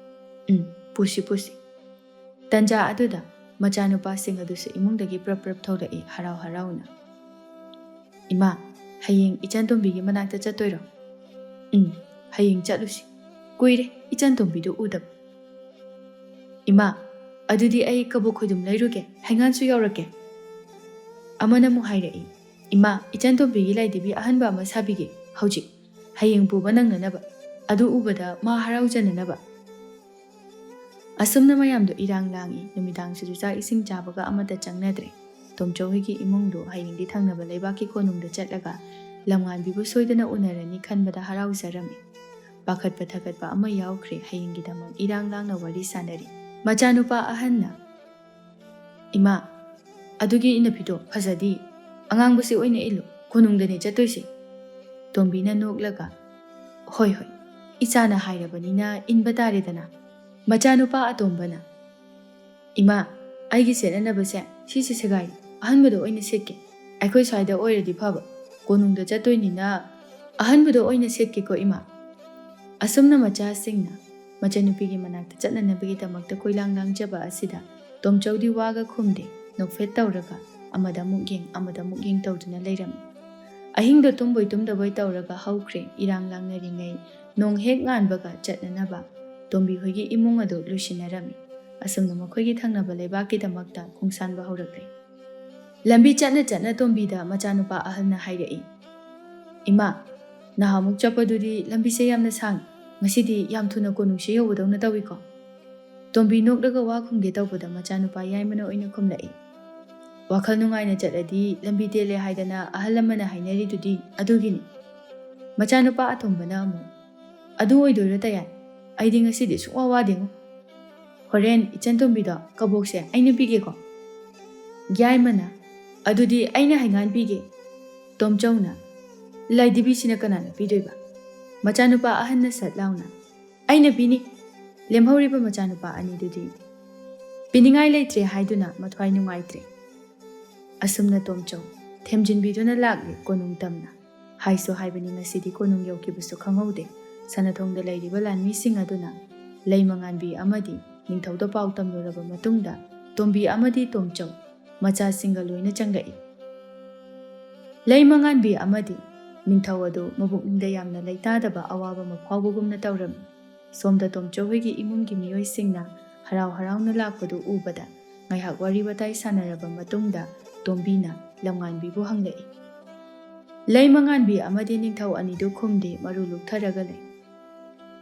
ꯎꯝ, ꯄꯨꯁꯤ, ꯄꯨꯁꯤ꯫ ꯇꯟꯖꯥ ꯑꯗꯨꯗ ꯃꯆꯥꯅꯨꯄꯥꯁꯤꯡ ꯑꯗꯨꯁꯨ ꯏꯃꯨꯡꯗꯒꯤ ꯄ꯭ꯔꯞ ꯄ꯭ꯔꯞ ꯊꯣꯛꯂꯛꯏ ꯍꯔꯥꯎ ꯍꯔꯥꯎꯅ꯫ "ꯏꯃꯥ, ꯍꯌꯦꯡ ꯏꯆꯟ ꯇꯣꯝꯕꯤꯒꯤ ꯃꯅꯥꯛꯇ ꯆꯠꯇꯣꯏꯔꯣ?" "ꯎꯝ, ꯍꯌꯦꯡ ꯆꯠꯂꯨꯁꯤ꯫ ꯀꯨꯏꯔꯦ ꯏꯆꯟ ꯇꯣꯝꯕꯤꯗꯨ ꯎꯗꯕ꯫" "ꯏꯃꯥ, ꯑꯗꯨꯗꯤ ꯑꯩ ꯀꯕꯣꯛ ꯈꯣꯏꯗꯨꯝ ꯂꯩꯔꯨꯒꯦ, ꯍꯩꯉꯥꯟꯁꯨ ꯌꯧꯔꯛꯀꯦ꯫" ꯑꯃꯅ ꯑꯃꯨꯛ ꯍꯥꯏꯔꯛꯏ, "ꯏꯃꯥ, ꯏꯆꯟ ꯇꯣꯝꯕꯤꯒꯤ ꯂꯥꯏꯙꯤꯕꯤ ꯑꯍꯟꯕ ꯑꯃ ꯁꯥꯕꯤꯒꯦ ꯍꯧꯖꯤꯛ, ꯍꯌꯦꯡ ꯄꯨꯕ ꯅꯪꯅꯅꯕ, ꯑꯗꯨ ꯎꯕꯗ ꯃꯥ ꯍꯔꯥꯎꯖꯅꯅꯕ꯫" ꯑꯁꯨꯝꯅ ꯃꯌꯥꯝꯗꯣ ꯏꯔꯥꯡ ꯂꯥꯡꯏ꯫ ꯅꯨꯃꯤꯗꯥꯡꯁꯤꯁꯨ ꯆꯥꯛ ꯏꯁꯤꯡ ꯆꯥꯕꯒ ꯑꯃꯠꯇ ꯆꯪꯅꯗ꯭ꯔꯦ꯫ ꯇꯣꯝꯆꯧ ꯍꯣꯏꯒꯤ ꯏꯃꯨꯡꯗꯨ ꯍꯌꯦꯡꯗꯤ ꯊꯪꯅꯕ ꯂꯩꯕꯥꯛꯀꯤ ꯀꯣꯅꯨꯡꯗ ꯆꯠꯂꯒ ꯂꯝꯉꯥꯟꯕꯤꯕꯨ ꯁꯣꯏꯗꯅ ꯎꯅꯔꯅꯤ ꯈꯟꯕꯗ ꯍꯔꯥꯎꯖꯔꯝꯃꯤ꯫ ꯄꯥꯈꯠꯄ ꯊꯀꯠꯄ ꯑꯃ ꯌꯥꯎꯈ꯭ꯔꯦ꯫ ꯍꯌꯦꯡꯒꯤꯗꯃꯛ ꯏꯔꯥꯡ ꯂꯥꯡꯅ ꯋꯥꯔꯤ ꯁꯥꯅꯔꯤ꯫ ꯃꯆꯥꯅꯨꯄꯥ ꯑꯍꯟꯅ, "ꯏꯃꯥ, ꯑꯗꯨꯒꯤ ꯏꯅꯐꯤꯗꯣ ꯐꯖꯗꯤ, ꯑꯉꯥꯡꯕꯁꯤ ꯑꯣꯏꯅ ꯏꯜꯂꯨ, ꯀꯣꯅꯨꯡꯗꯅꯤ ꯆꯠꯇꯣꯏꯁꯦ꯫" ꯇꯣꯝꯕꯤꯅ ꯅꯣꯛꯂꯒ, "ꯍꯣꯏ, ꯍꯣꯏ, ꯏꯆꯥꯅ ꯍꯥꯏꯔꯕꯅꯤꯅ ꯏꯟꯕ ꯇꯥꯔꯦꯗꯅ꯫" ꯃꯆꯥꯅꯨꯄꯥ ꯑꯇꯣꯝꯕꯅ, "ꯏꯃꯥ, ꯑꯩꯒꯤ ꯁꯦꯠꯅꯅꯕꯁꯦ ꯁꯤꯁꯦ ꯁꯦꯒꯥꯏ, ꯑꯍꯟꯕꯗꯣ ꯑꯣꯏꯅ ꯁꯦꯠꯀꯦ꯫ ꯑꯩꯈꯣꯏ ꯁ꯭ꯋꯥꯏꯗ ꯑꯣꯏꯔꯗꯤ ꯐꯕ, ꯀꯣꯅꯨꯡꯗ ꯆꯠꯇꯣꯏꯅꯤꯅ ꯑꯍꯟꯕꯗꯣ ꯑꯣꯏꯅ ꯁꯦꯠꯀꯦꯀꯣ ꯏꯃꯥ꯫" ꯑꯁꯨꯝꯅ ꯃꯆꯥꯁꯤꯡꯅ ꯃꯆꯟꯅꯨꯄꯤꯒꯤ ꯃꯅꯥꯛꯇ ꯆꯠꯅꯅꯕꯒꯤꯗꯃꯛꯇ ꯀꯣꯏꯂꯥꯡ ꯂꯥꯡꯖꯕ ꯑꯁꯤꯗ ꯇꯣꯝꯆꯧꯗꯤ ꯋꯥꯒ ꯈꯨꯝꯗꯦ, ꯅꯣꯛꯐꯦꯠ ꯇꯧꯔꯒ ꯑꯃꯗ ꯑꯃꯨꯛ ꯌꯦꯡ, ꯑꯃꯗ ꯑꯃꯨꯛ ꯌꯦꯡ ꯇꯧꯗꯨꯅ ꯂꯩꯔꯝꯃꯤ꯫ ꯑꯍꯤꯡꯗꯣ ꯇꯨꯝꯕꯣꯏ ꯇꯨꯝꯗꯕꯣꯏ ꯇꯧꯔꯒ ꯍꯧꯈ꯭ꯔꯦ꯫ ꯏꯔꯥꯡ ꯂꯥꯡꯅꯔꯤꯉꯩ ꯅꯣꯡ ꯍꯦꯛ ꯉꯥꯟꯕꯒ ꯆꯠꯅꯅꯕ ꯇꯣꯝꯕꯤ ꯍꯣꯏꯒꯤ ꯏꯃꯨꯡ ꯑꯗꯨ ꯂꯣꯏꯁꯤꯟꯅꯔꯝꯃꯤ꯫ ꯑꯁꯨꯝꯅ ꯃꯈꯣꯏꯒꯤ ꯊꯪꯅꯕ ꯂꯩꯕꯥꯛꯀꯤꯗꯃꯛꯇ ꯈꯣꯡꯁꯥꯟꯕ ꯍꯧꯔꯛꯂꯦ꯫ ꯂꯝꯕꯤ ꯆꯠꯅ ꯆꯠꯅ ꯇꯣꯝꯕꯤꯗ ꯃꯆꯥꯅꯨꯄꯥ ꯑꯍꯜꯅ ꯍꯥꯏꯔꯛꯏ, "ꯏꯃꯥ, ꯅꯍꯥꯟꯃꯨꯛ ꯆꯠꯄꯗꯨꯗꯤ ꯂꯝꯕꯤꯁꯦ ꯌꯥꯝꯅ ꯁꯥꯡꯉꯤ, ꯉꯁꯤꯗꯤ ꯌꯥꯝ ꯊꯨꯅ ꯀꯣꯅꯨꯡꯁꯦ ꯌꯧꯕꯗꯧꯅ ꯇꯧꯏꯀꯣ?" ꯇꯣꯝꯕꯤ ꯅꯣꯛꯂꯒ ꯋꯥ ꯈꯨꯝꯒꯦ ꯇꯧꯕꯗ ꯃꯆꯥꯅꯨꯄꯥ ꯌꯥꯏꯃꯅ ꯑꯣꯏꯅ ꯈꯨꯝꯂꯛꯏ, ꯋꯥꯈꯜ ꯅꯨꯡꯉꯥꯏꯅ ꯆꯠꯂꯗꯤ ꯂꯝꯕꯤ ꯇꯦꯜꯂꯦ ꯍꯥꯏꯗꯅ ꯑꯍꯜ ꯂꯃꯟꯅ ꯍꯥꯏꯅꯔꯤꯗꯨꯗꯤ ꯑꯗꯨꯒꯤꯅꯤ꯫ ꯃꯆꯥꯅꯨꯄꯥ ꯑꯇꯣꯝꯕꯅ ꯑꯃꯨꯛ, "ꯑꯗꯨ ꯑꯣꯏꯗꯣꯏꯔꯣ ꯇꯌꯥꯏ? ꯑꯩꯗꯤ ꯉꯁꯤꯗꯤ ꯁꯨꯡꯋꯥ ꯋꯥꯗꯦꯉꯣ꯫ ꯍꯣꯔꯦꯟ ꯏꯆꯟ ꯇꯣꯝꯕꯤꯗꯣ ꯀꯕꯣꯛꯁꯦ ꯑꯩꯅ ꯄꯤꯒꯦꯀꯣ?" ꯌꯥꯏꯃꯅ, "ꯑꯗꯨꯗꯤ ꯑꯩꯅ ꯍꯩꯉꯥꯟ ꯄꯤꯒꯦ꯫" ꯇꯣꯝꯆꯧꯅ, "ꯂꯥꯏꯗꯤꯕꯤꯁꯤꯅ ꯀꯅꯥꯅ ꯄꯤꯗꯣꯏꯕ?" ꯃꯆꯥꯅꯨꯄꯥ ꯑꯍꯟꯅ ꯁꯠ ꯂꯥꯎꯅ, "ꯑꯩꯅ ꯄꯤꯅꯤ!" ꯂꯦꯝꯍꯧꯔꯤꯕ ꯃꯆꯥꯅꯨꯄꯥ ꯑꯅꯤꯗꯨꯗꯤ ꯄꯤꯅꯤꯡꯉꯥꯏ ꯂꯩꯇ꯭ꯔꯦ ꯍꯥꯏꯗꯨꯅ ꯃꯊ꯭ꯋꯥꯏ ꯅꯨꯡꯉꯥꯏꯇ꯭ꯔꯦ꯫ ꯑꯁꯨꯝꯅ ꯇꯣꯝꯆꯧ ꯊꯦꯝꯖꯤꯟꯕꯤꯗꯨꯅ ꯂꯥꯛꯂꯤ ꯀꯣꯅꯨꯡ ꯇꯝꯅ꯫ ꯍꯥꯏꯁꯨ ꯍꯥꯏꯕꯅꯤ, ꯉꯁꯤꯗꯤ ꯀꯣꯅꯨꯡ ꯌꯧꯈꯤꯕꯁꯨ ꯈꯪꯍꯧꯗꯦ꯫ ꯁꯅꯥꯊꯣꯡꯗ ꯂꯩꯔꯤꯕ ꯂꯥꯟꯃꯤꯁꯤꯡ ꯑꯗꯨꯅ ꯂꯩꯃꯉꯥꯟꯕꯤ ꯑꯃꯗꯤ ꯅꯤꯡꯊꯧꯗ ꯄꯥꯎ ꯇꯝꯂꯨꯔꯕ ꯃꯇꯨꯡꯗ ꯇꯣꯝꯕꯤ ꯑꯃꯗꯤ ꯇꯣꯝꯆꯧ ꯃꯆꯥꯁꯤꯡꯒ ꯂꯣꯏꯅ ꯆꯪꯂꯛꯏ꯫ ꯂꯩꯃꯉꯥꯟꯕꯤ ꯑꯃꯗꯤ ꯅꯤꯡꯊꯧ ꯑꯗꯨ ꯃꯕꯨꯛꯅꯤꯡꯗ ꯌꯥꯝꯅ ꯂꯩꯇꯥꯗꯕ ꯑꯋꯥꯕ ꯑꯃ ꯐꯥꯎꯕꯒꯨꯝꯅ ꯇꯧꯔꯝꯃꯤ꯫ ꯁꯣꯝꯗ ꯇꯣꯝꯆꯧ ꯍꯣꯏꯒꯤ ꯏꯃꯨꯡꯒꯤ ꯃꯤꯑꯣꯏꯁꯤꯡꯅ ꯍꯔꯥꯎ ꯍꯔꯥꯎꯅ ꯂꯥꯛꯄꯗꯨ ꯎꯕꯗ ꯉꯥꯏꯍꯥꯛ ꯋꯥꯔꯤ ꯋꯥꯇꯥꯏ ꯁꯥꯟꯅꯔꯕ ꯃꯇꯨꯡꯗ ꯇꯣꯝꯕꯤꯅ ꯂꯝꯉꯥꯟꯕꯤꯕꯨ ꯍꯪꯂꯛꯏ꯫ ꯂꯩꯃꯉꯥꯟꯕꯤ ꯑꯃꯗꯤ ꯅꯤꯡꯊꯧ ꯑꯅꯤꯗꯨ ꯈꯨꯝꯗꯦ, ꯃꯔꯨ ꯂꯨꯛꯊꯔꯒ ꯂꯩ꯫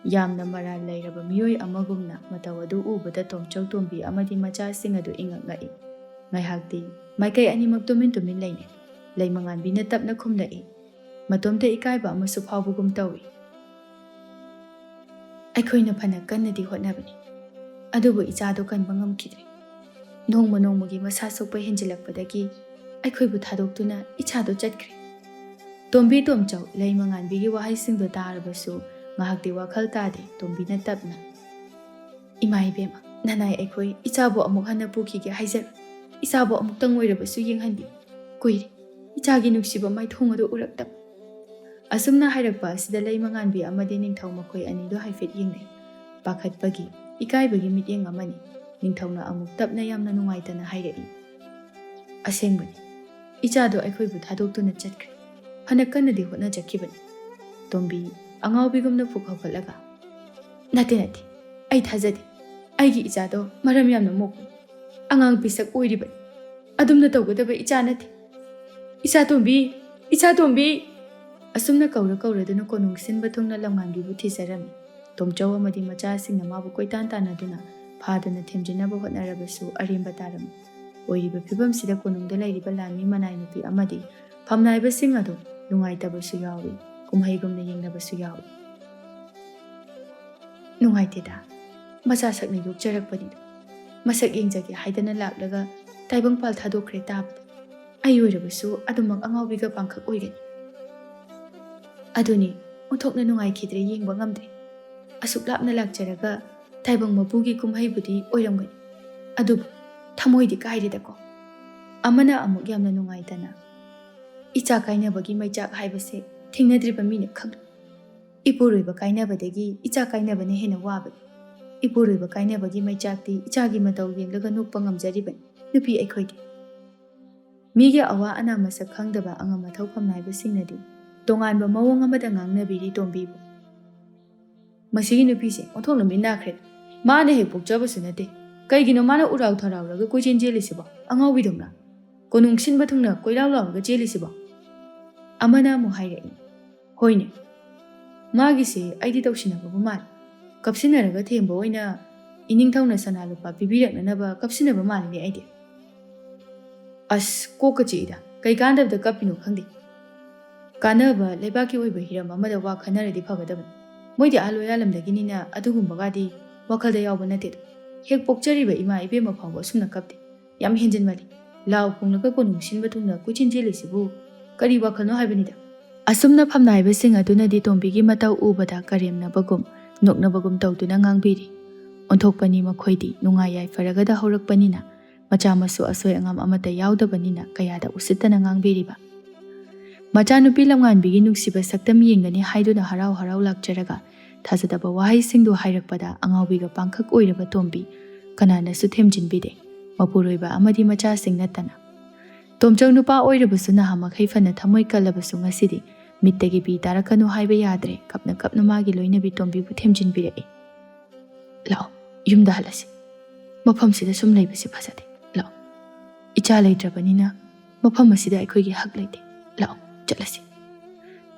ꯌꯥꯝꯅ ꯃꯔꯥꯜ ꯂꯩꯔꯕ ꯃꯤꯑꯣꯏ ꯑꯃꯒꯨꯝꯅ ꯃꯇꯧ ꯑꯗꯨ ꯎꯕꯗ ꯇꯣꯝꯆꯧ ꯇꯣꯝꯕꯤ ꯑꯃꯗꯤ ꯃꯆꯥꯁꯤꯡ ꯑꯗꯨ ꯏꯉꯛ ꯉꯛꯏ꯫ ꯉꯥꯏꯍꯥꯛꯇꯤ ꯃꯥꯏꯀꯩ ꯑꯅꯤꯃꯛ ꯇꯨꯃꯤꯟ ꯇꯨꯃꯤꯟ ꯂꯩꯅꯩ꯫ ꯂꯩꯃꯉꯥꯟꯕꯤꯅ ꯇꯞꯅ ꯈꯨꯝꯂꯛꯏ, ꯃꯇꯣꯝꯇ ꯏꯀꯥꯏꯕ ꯑꯃꯁꯨ ꯐꯥꯎꯕꯒꯨꯝ ꯇꯧꯏ꯫ "ꯑꯩꯈꯣꯏꯅ ꯐꯅ ꯀꯟꯅꯗꯤ ꯍꯣꯠꯅꯕꯅꯤ, ꯑꯗꯨꯕꯨ ꯏꯆꯥꯗꯣ ꯀꯟꯕ ꯉꯝꯈꯤꯗ꯭ꯔꯦ꯫ ꯅꯣꯡꯃ ꯅꯣꯡꯃꯒꯤ ꯃꯁꯥ ꯁꯣꯛꯄ ꯍꯦꯟꯖꯤꯜꯂꯛꯄꯗꯒꯤ ꯑꯩꯈꯣꯏꯕꯨ ꯊꯥꯗꯣꯛꯇꯨꯅ ꯏꯆꯥꯗꯣ ꯆꯠꯈ꯭ꯔꯦ꯫" ꯇꯣꯝꯕꯤ ꯇꯣꯝꯆꯧ ꯂꯩꯃꯉꯥꯟꯕꯤꯒꯤ ꯋꯥꯍꯩꯁꯤꯡꯗꯣ ꯇꯥꯔꯕꯁꯨ ꯉꯥꯏꯍꯥꯛꯇꯤ ꯋꯥꯈꯜ ꯇꯥꯗꯦ꯫ ꯇꯣꯝꯕꯤꯅ ꯇꯞꯅ, "ꯏꯃꯥ ꯏꯕꯦꯝꯃ, ꯅꯅꯥꯏ ꯑꯩꯈꯣꯏ ꯏꯆꯥꯕꯨ ꯑꯃꯨꯛ ꯍꯟꯅ ꯄꯨꯈꯤꯒꯦ ꯍꯥꯏꯖꯔꯣ꯫ ꯏꯆꯥꯕꯨ ꯑꯃꯨꯛꯇꯪ ꯑꯣꯏꯔꯕꯁꯨ ꯌꯦꯡꯍꯟꯕꯤꯌꯨ꯫ ꯀꯨꯏꯔꯦ ꯏꯆꯥꯒꯤ ꯅꯨꯡꯁꯤꯕ ꯃꯥꯏꯊꯣꯡ ꯑꯗꯨ ꯎꯔꯛꯇꯕ꯫" ꯑꯁꯨꯝꯅ ꯍꯥꯏꯔꯛꯄ ꯑꯁꯤꯗ ꯂꯩꯃꯉꯥꯟꯕꯤ ꯑꯃꯗꯤ ꯅꯤꯡꯊꯧ ꯃꯈꯣꯏ ꯑꯅꯤꯗꯨ ꯍꯥꯏꯐꯦꯠ ꯌꯦꯡꯅꯩ꯫ ꯄꯥꯈꯠꯄꯒꯤ, ꯏꯀꯥꯏꯕꯒꯤ ꯃꯤꯠꯌꯦꯡ ꯑꯃꯅꯤ꯫ ꯅꯤꯡꯊꯧꯅ ꯑꯃꯨꯛ ꯇꯞꯅ ꯌꯥꯝꯅ ꯅꯨꯡꯉꯥꯏꯇꯅ ꯍꯥꯏꯔꯛꯏ, "ꯑꯁꯦꯡꯕꯅꯤ, ꯏꯆꯥꯗꯣ ꯑꯩꯈꯣꯏꯕꯨ ꯊꯥꯗꯣꯛꯇꯨꯅ ꯆꯠꯈ꯭ꯔꯦ꯫ ꯐꯅ ꯀꯟꯅꯗꯤ ꯍꯣꯠꯅꯖꯈꯤꯕꯅꯤ꯫" ꯇꯣꯝꯕꯤ ꯑꯉꯥꯎꯕꯤꯒꯨꯝꯅ ꯐꯨꯛ ꯍꯧꯒꯠꯂꯒ, "ꯅꯠꯇꯦ, ꯅꯠꯇꯦ, ꯑꯩ ꯊꯥꯖꯗꯦ꯫ ꯑꯩꯒꯤ ꯏꯆꯥꯗꯣ ꯃꯔꯝ ꯌꯥꯝꯅ ꯃꯣꯛꯄꯅꯤ꯫ ꯑꯉꯥꯡ ꯄꯤꯁꯛ ꯑꯣꯏꯔꯤꯕꯅꯤ꯫ ꯑꯗꯨꯝꯅ ꯇꯧꯒꯗꯕ ꯏꯆꯥ ꯅꯠꯇꯦ꯫ ꯏꯆꯥ ꯇꯣꯝꯕꯤ! ꯏꯆꯥ ꯇꯣꯝꯕꯤ!" ꯑꯁꯨꯝꯅ ꯀꯧꯔ ꯀꯧꯔꯗꯨꯅ ꯀꯣꯅꯨꯡ ꯁꯤꯟꯕ ꯊꯨꯡꯅ ꯂꯝꯉꯥꯟꯕꯤꯕꯨ ꯊꯤꯖꯔꯝꯃꯤ꯫ ꯇꯣꯝꯆꯧ ꯑꯃꯗꯤ ꯃꯆꯥꯁꯤꯡꯅ ꯃꯥꯕꯨ ꯀꯣꯏꯇꯥꯟ ꯇꯥꯟꯅꯗꯨꯅ ꯐꯥꯗꯨꯅ ꯊꯦꯝꯖꯤꯟꯅꯕ ꯍꯣꯠꯅꯔꯕꯁꯨ ꯑꯔꯦꯝꯕ ꯇꯥꯔꯝꯃꯤ꯫ ꯑꯣꯏꯔꯤꯕ ꯐꯤꯕꯝꯁꯤꯗ ꯀꯣꯅꯨꯡꯗ ꯂꯩꯔꯤꯕ ꯂꯥꯟꯃꯤ ꯃꯅꯥꯏ ꯅꯨꯄꯤ ꯑꯃꯗꯤ ꯐꯝꯅꯥꯏꯕꯁꯤꯡ ꯑꯗꯨ ꯅꯨꯡꯉꯥꯏꯇꯕꯁꯨ ꯌꯥꯎꯏ, ꯀꯨꯝꯍꯩꯒꯨꯝꯅ ꯌꯦꯡꯅꯕꯁꯨ ꯌꯥꯎꯏ꯫ "ꯅꯨꯡꯉꯥꯏꯇꯦꯗ, ꯃꯆꯥ ꯁꯛꯅ ꯌꯣꯛꯆꯔꯛꯄꯅꯤꯗꯣ꯫ ꯃꯁꯛ ꯌꯦꯡꯖꯒꯦ ꯍꯥꯏꯗꯅ ꯂꯥꯛꯂꯒ ꯇꯥꯏꯕꯪꯄꯥꯜ ꯊꯥꯗꯣꯛꯈ꯭ꯔꯦ ꯇꯥꯕꯗ꯫ ꯑꯩ ꯑꯣꯏꯔꯕꯁꯨ ꯑꯗꯨꯃꯛ ꯑꯉꯥꯎꯕꯤꯒ ꯄꯥꯡꯈꯛ ꯑꯣꯏꯒꯅꯤ꯫ ꯑꯗꯨꯅꯤ, ꯑꯣꯟꯊꯣꯛꯅ ꯅꯨꯡꯉꯥꯏꯈꯤꯗ꯭ꯔꯦ, ꯌꯦꯡꯕ ꯉꯝꯗ꯭ꯔꯦ꯫ ꯑꯁꯨꯛ ꯂꯥꯞꯅ ꯂꯥꯛꯆꯔꯒ ꯇꯥꯏꯕꯪ ꯃꯄꯨꯒꯤ ꯀꯨꯝꯍꯩꯕꯨꯗꯤ ꯑꯣꯏꯔꯝꯒꯅꯤ, ꯑꯗꯨꯕꯨ ꯊꯃꯣꯏꯗꯤ ꯀꯥꯏꯔꯦꯗꯀꯣ꯫" ꯑꯃꯅ ꯑꯃꯨꯛ ꯌꯥꯝꯅ ꯅꯨꯡꯉꯥꯏꯇꯅ, "ꯏꯆꯥ ꯀꯥꯏꯅꯕꯒꯤ ꯃꯩꯆꯥꯛ ꯍꯥꯏꯕꯁꯦ ꯊꯦꯡꯅꯗ꯭ꯔꯤꯕ ꯃꯤꯅ ꯈꯪꯂꯣꯏ꯫ ꯏꯄꯨꯔꯣꯏꯕ ꯀꯥꯏꯅꯕꯗꯒꯤ ꯏꯆꯥ ꯀꯥꯏꯅꯕꯅ ꯍꯦꯟꯅ ꯋꯥꯕꯅꯤ꯫ ꯏꯄꯨꯔꯣꯏꯕ ꯀꯥꯏꯅꯕꯒꯤ ꯃꯩꯆꯥꯛꯇꯤ ꯏꯆꯥꯒꯤ ꯃꯇꯧ ꯌꯦꯡꯂꯒ ꯅꯣꯛꯄ ꯉꯝꯖꯔꯤꯕꯅꯤ ꯅꯨꯄꯤ ꯑꯩꯈꯣꯏꯗꯤ꯫" ꯃꯤꯒꯤ ꯑꯋꯥ ꯑꯅꯥ ꯃꯁꯛ ꯈꯪꯗꯕ ꯑꯉꯝ ꯑꯊꯧ ꯐꯝꯅꯥꯏꯕꯁꯤꯡꯅꯗꯤ ꯇꯣꯉꯥꯟꯕ ꯃꯑꯣꯡ ꯑꯃꯗ ꯉꯥꯡꯅꯕꯤꯔꯤ ꯇꯣꯝꯕꯤꯕꯨ꯫ "ꯃꯁꯤꯒꯤ ꯅꯨꯄꯤꯁꯦ ꯑꯣꯟꯊꯣꯛꯅ ꯃꯤꯠ ꯅꯥꯈ꯭ꯔꯦ꯫ ꯃꯥꯅ ꯍꯦꯛ ꯄꯣꯛꯆꯕꯁꯨ ꯅꯠꯇꯦ꯫ ꯀꯩꯒꯤꯅꯣ ꯃꯥꯅ ꯎꯔꯥꯎ ꯊꯔꯥꯎꯔꯒ ꯀꯣꯏꯆꯦꯟ ꯆꯦꯜꯂꯤꯁꯤꯕꯣ? ꯑꯉꯥꯎꯕꯤꯗꯧꯅ꯫ ꯀꯣꯅꯨꯡ ꯁꯤꯟꯕ ꯊꯨꯡꯅ ꯀꯣꯏꯂꯥꯎ ꯂꯥꯎꯔꯒ ꯆꯦꯜꯂꯤꯁꯤꯕꯣ?" ꯑꯃꯅ ꯑꯃꯨꯛ ꯍꯥꯏꯔꯛꯏ, "ꯍꯣꯏꯅꯦ, ꯃꯥꯒꯤꯁꯦ ꯑꯩꯗꯤ ꯇꯧꯁꯤꯟꯅꯕꯕꯨ ꯃꯥꯜꯂꯤ꯫ ꯀꯞꯁꯤꯟꯅꯔꯒ ꯊꯦꯝꯕ ꯑꯣꯏꯅ ꯏꯅꯤꯡꯊꯧꯅ ꯁꯅꯥ ꯂꯨꯄꯥ ꯄꯤꯕꯤꯔꯛꯅꯅꯕ ꯀꯞꯁꯤꯟꯅꯕ ꯃꯥꯜꯂꯤꯅꯦ ꯑꯩꯗꯤ꯫ ꯑꯁ, ꯀꯣꯛꯀ ꯆꯤꯛꯏꯗ꯫ ꯀꯩ ꯀꯥꯟꯗꯕꯗ ꯀꯞꯄꯤꯅꯣ ꯈꯪꯗꯦ꯫ ꯀꯥꯟꯅꯕ ꯂꯩꯕꯥꯛꯀꯤ ꯑꯣꯏꯕ ꯍꯤꯔꯝ ꯑꯃꯗ ꯋꯥ ꯈꯟꯅꯔꯗꯤ ꯐꯒꯗꯕꯅꯤ꯫ ꯃꯣꯏꯗꯤ ꯑꯥ ꯂꯣꯌꯥꯂꯝꯗꯒꯤꯅꯤꯅ ꯑꯗꯨꯒꯨꯝꯕꯒꯗꯤ ꯋꯥꯈꯜꯗ ꯌꯥꯎꯕ ꯅꯠꯇꯦꯗ꯫ ꯍꯦꯛ ꯄꯣꯛꯆꯔꯤꯕ ꯏꯃꯥ ꯏꯕꯦꯝꯃ ꯐꯥꯎꯕ ꯑꯁꯨꯝꯅ ꯀꯞꯇꯦ꯫ ꯌꯥꯝ ꯍꯦꯟꯖꯤꯟꯃꯜꯂꯤ꯫ ꯂꯥꯎ ꯈꯣꯡꯂꯒ ꯀꯣꯅꯨꯡ ꯁꯤꯟꯕ ꯊꯨꯡꯅ ꯀꯣꯏꯆꯦꯟ ꯆꯦꯜꯂꯤꯁꯤꯕꯨ ꯀꯔꯤ ꯋꯥꯈꯜꯅꯣ ꯍꯥꯏꯕꯅꯤꯗ?" ꯑꯁꯨꯝꯅ ꯐꯝꯅꯥꯏꯕꯁꯤꯡ ꯑꯗꯨꯅꯗꯤ ꯇꯣꯝꯕꯤꯒꯤ ꯃꯇꯧ ꯎꯕꯗ ꯀꯔꯦꯝꯅꯕꯒꯨꯝ, ꯅꯣꯛꯅꯕꯒꯨꯝ ꯇꯧꯗꯨꯅ ꯉꯥꯡꯕꯤꯔꯤ꯫ ꯑꯣꯟꯊꯣꯛꯄꯅꯤ ꯃꯈꯣꯏꯗꯤ ꯅꯨꯡꯉꯥꯏ ꯌꯥꯏꯐꯔꯒꯗ ꯍꯧꯔꯛꯄꯅꯤꯅ, ꯃꯆꯥ ꯃꯁꯨ ꯑꯁꯣꯏ ꯑꯉꯥꯝ ꯑꯃꯠꯇ ꯌꯥꯎꯗꯕꯅꯤꯅ ꯀꯌꯥꯗ ꯎꯁꯤꯠꯇꯅ ꯉꯥꯡꯕꯤꯔꯤꯕ꯫ ꯃꯆꯥꯅꯨꯄꯤ ꯂꯝꯉꯥꯟꯕꯤꯒꯤ ꯅꯨꯡꯁꯤꯕ ꯁꯛꯇꯝ ꯌꯦꯡꯒꯅꯤ ꯍꯥꯏꯗꯨꯅ ꯍꯔꯥꯎ ꯍꯔꯥꯎ ꯂꯥꯛꯆꯔꯒ ꯊꯥꯖꯗꯕ ꯋꯥꯍꯩꯁꯤꯡꯗꯨ ꯍꯥꯏꯔꯛꯄꯗ ꯑꯉꯥꯎꯕꯤꯒ ꯄꯥꯡꯈꯛ ꯑꯣꯏꯔꯕ ꯇꯣꯝꯕꯤ ꯀꯅꯥꯅꯁꯨ ꯊꯦꯝꯖꯤꯟꯕꯤꯗꯦ꯫ ꯃꯄꯨꯔꯣꯏꯕ ꯑꯃꯗꯤ ꯃꯆꯥꯁꯤꯡ ꯅꯠꯇꯅ꯫ ꯇꯣꯝꯆꯧ ꯅꯨꯄꯥ ꯑꯣꯏꯔꯕꯁꯨ ꯅꯍꯥ ꯃꯈꯩ ꯐꯅ ꯊꯃꯣꯏ ꯀꯜꯂꯕꯁꯨ ꯉꯁꯤꯗꯤ ꯃꯤꯠꯇꯒꯤ ꯄꯤ ꯇꯥꯔꯛꯀꯅꯨ ꯍꯥꯏꯕ ꯌꯥꯗ꯭ꯔꯦ꯫ ꯀꯞꯅ ꯀꯞꯅ ꯃꯥꯒꯤ ꯂꯣꯏꯅꯕꯤ ꯇꯣꯝꯕꯤꯕꯨ ꯊꯦꯝꯖꯤꯟꯕꯤꯔꯛꯏ꯫ "ꯂꯥꯛꯑꯣ, ꯌꯨꯝꯗ ꯍꯜꯂꯁꯤ꯫ ꯃꯐꯝꯁꯤꯗ ꯁꯨꯝ ꯂꯩꯕꯁꯤ ꯐꯖꯗꯦ꯫ ꯂꯥꯛꯑꯣ꯫ ꯏꯆꯥ ꯂꯩꯇ꯭ꯔꯕꯅꯤꯅ ꯃꯐꯝ ꯑꯁꯤꯗ ꯑꯩꯈꯣꯏꯒꯤ ꯍꯛ ꯂꯩꯇꯦ꯫ ꯂꯥꯛꯑꯣ, ꯆꯠꯂꯁꯤ꯫"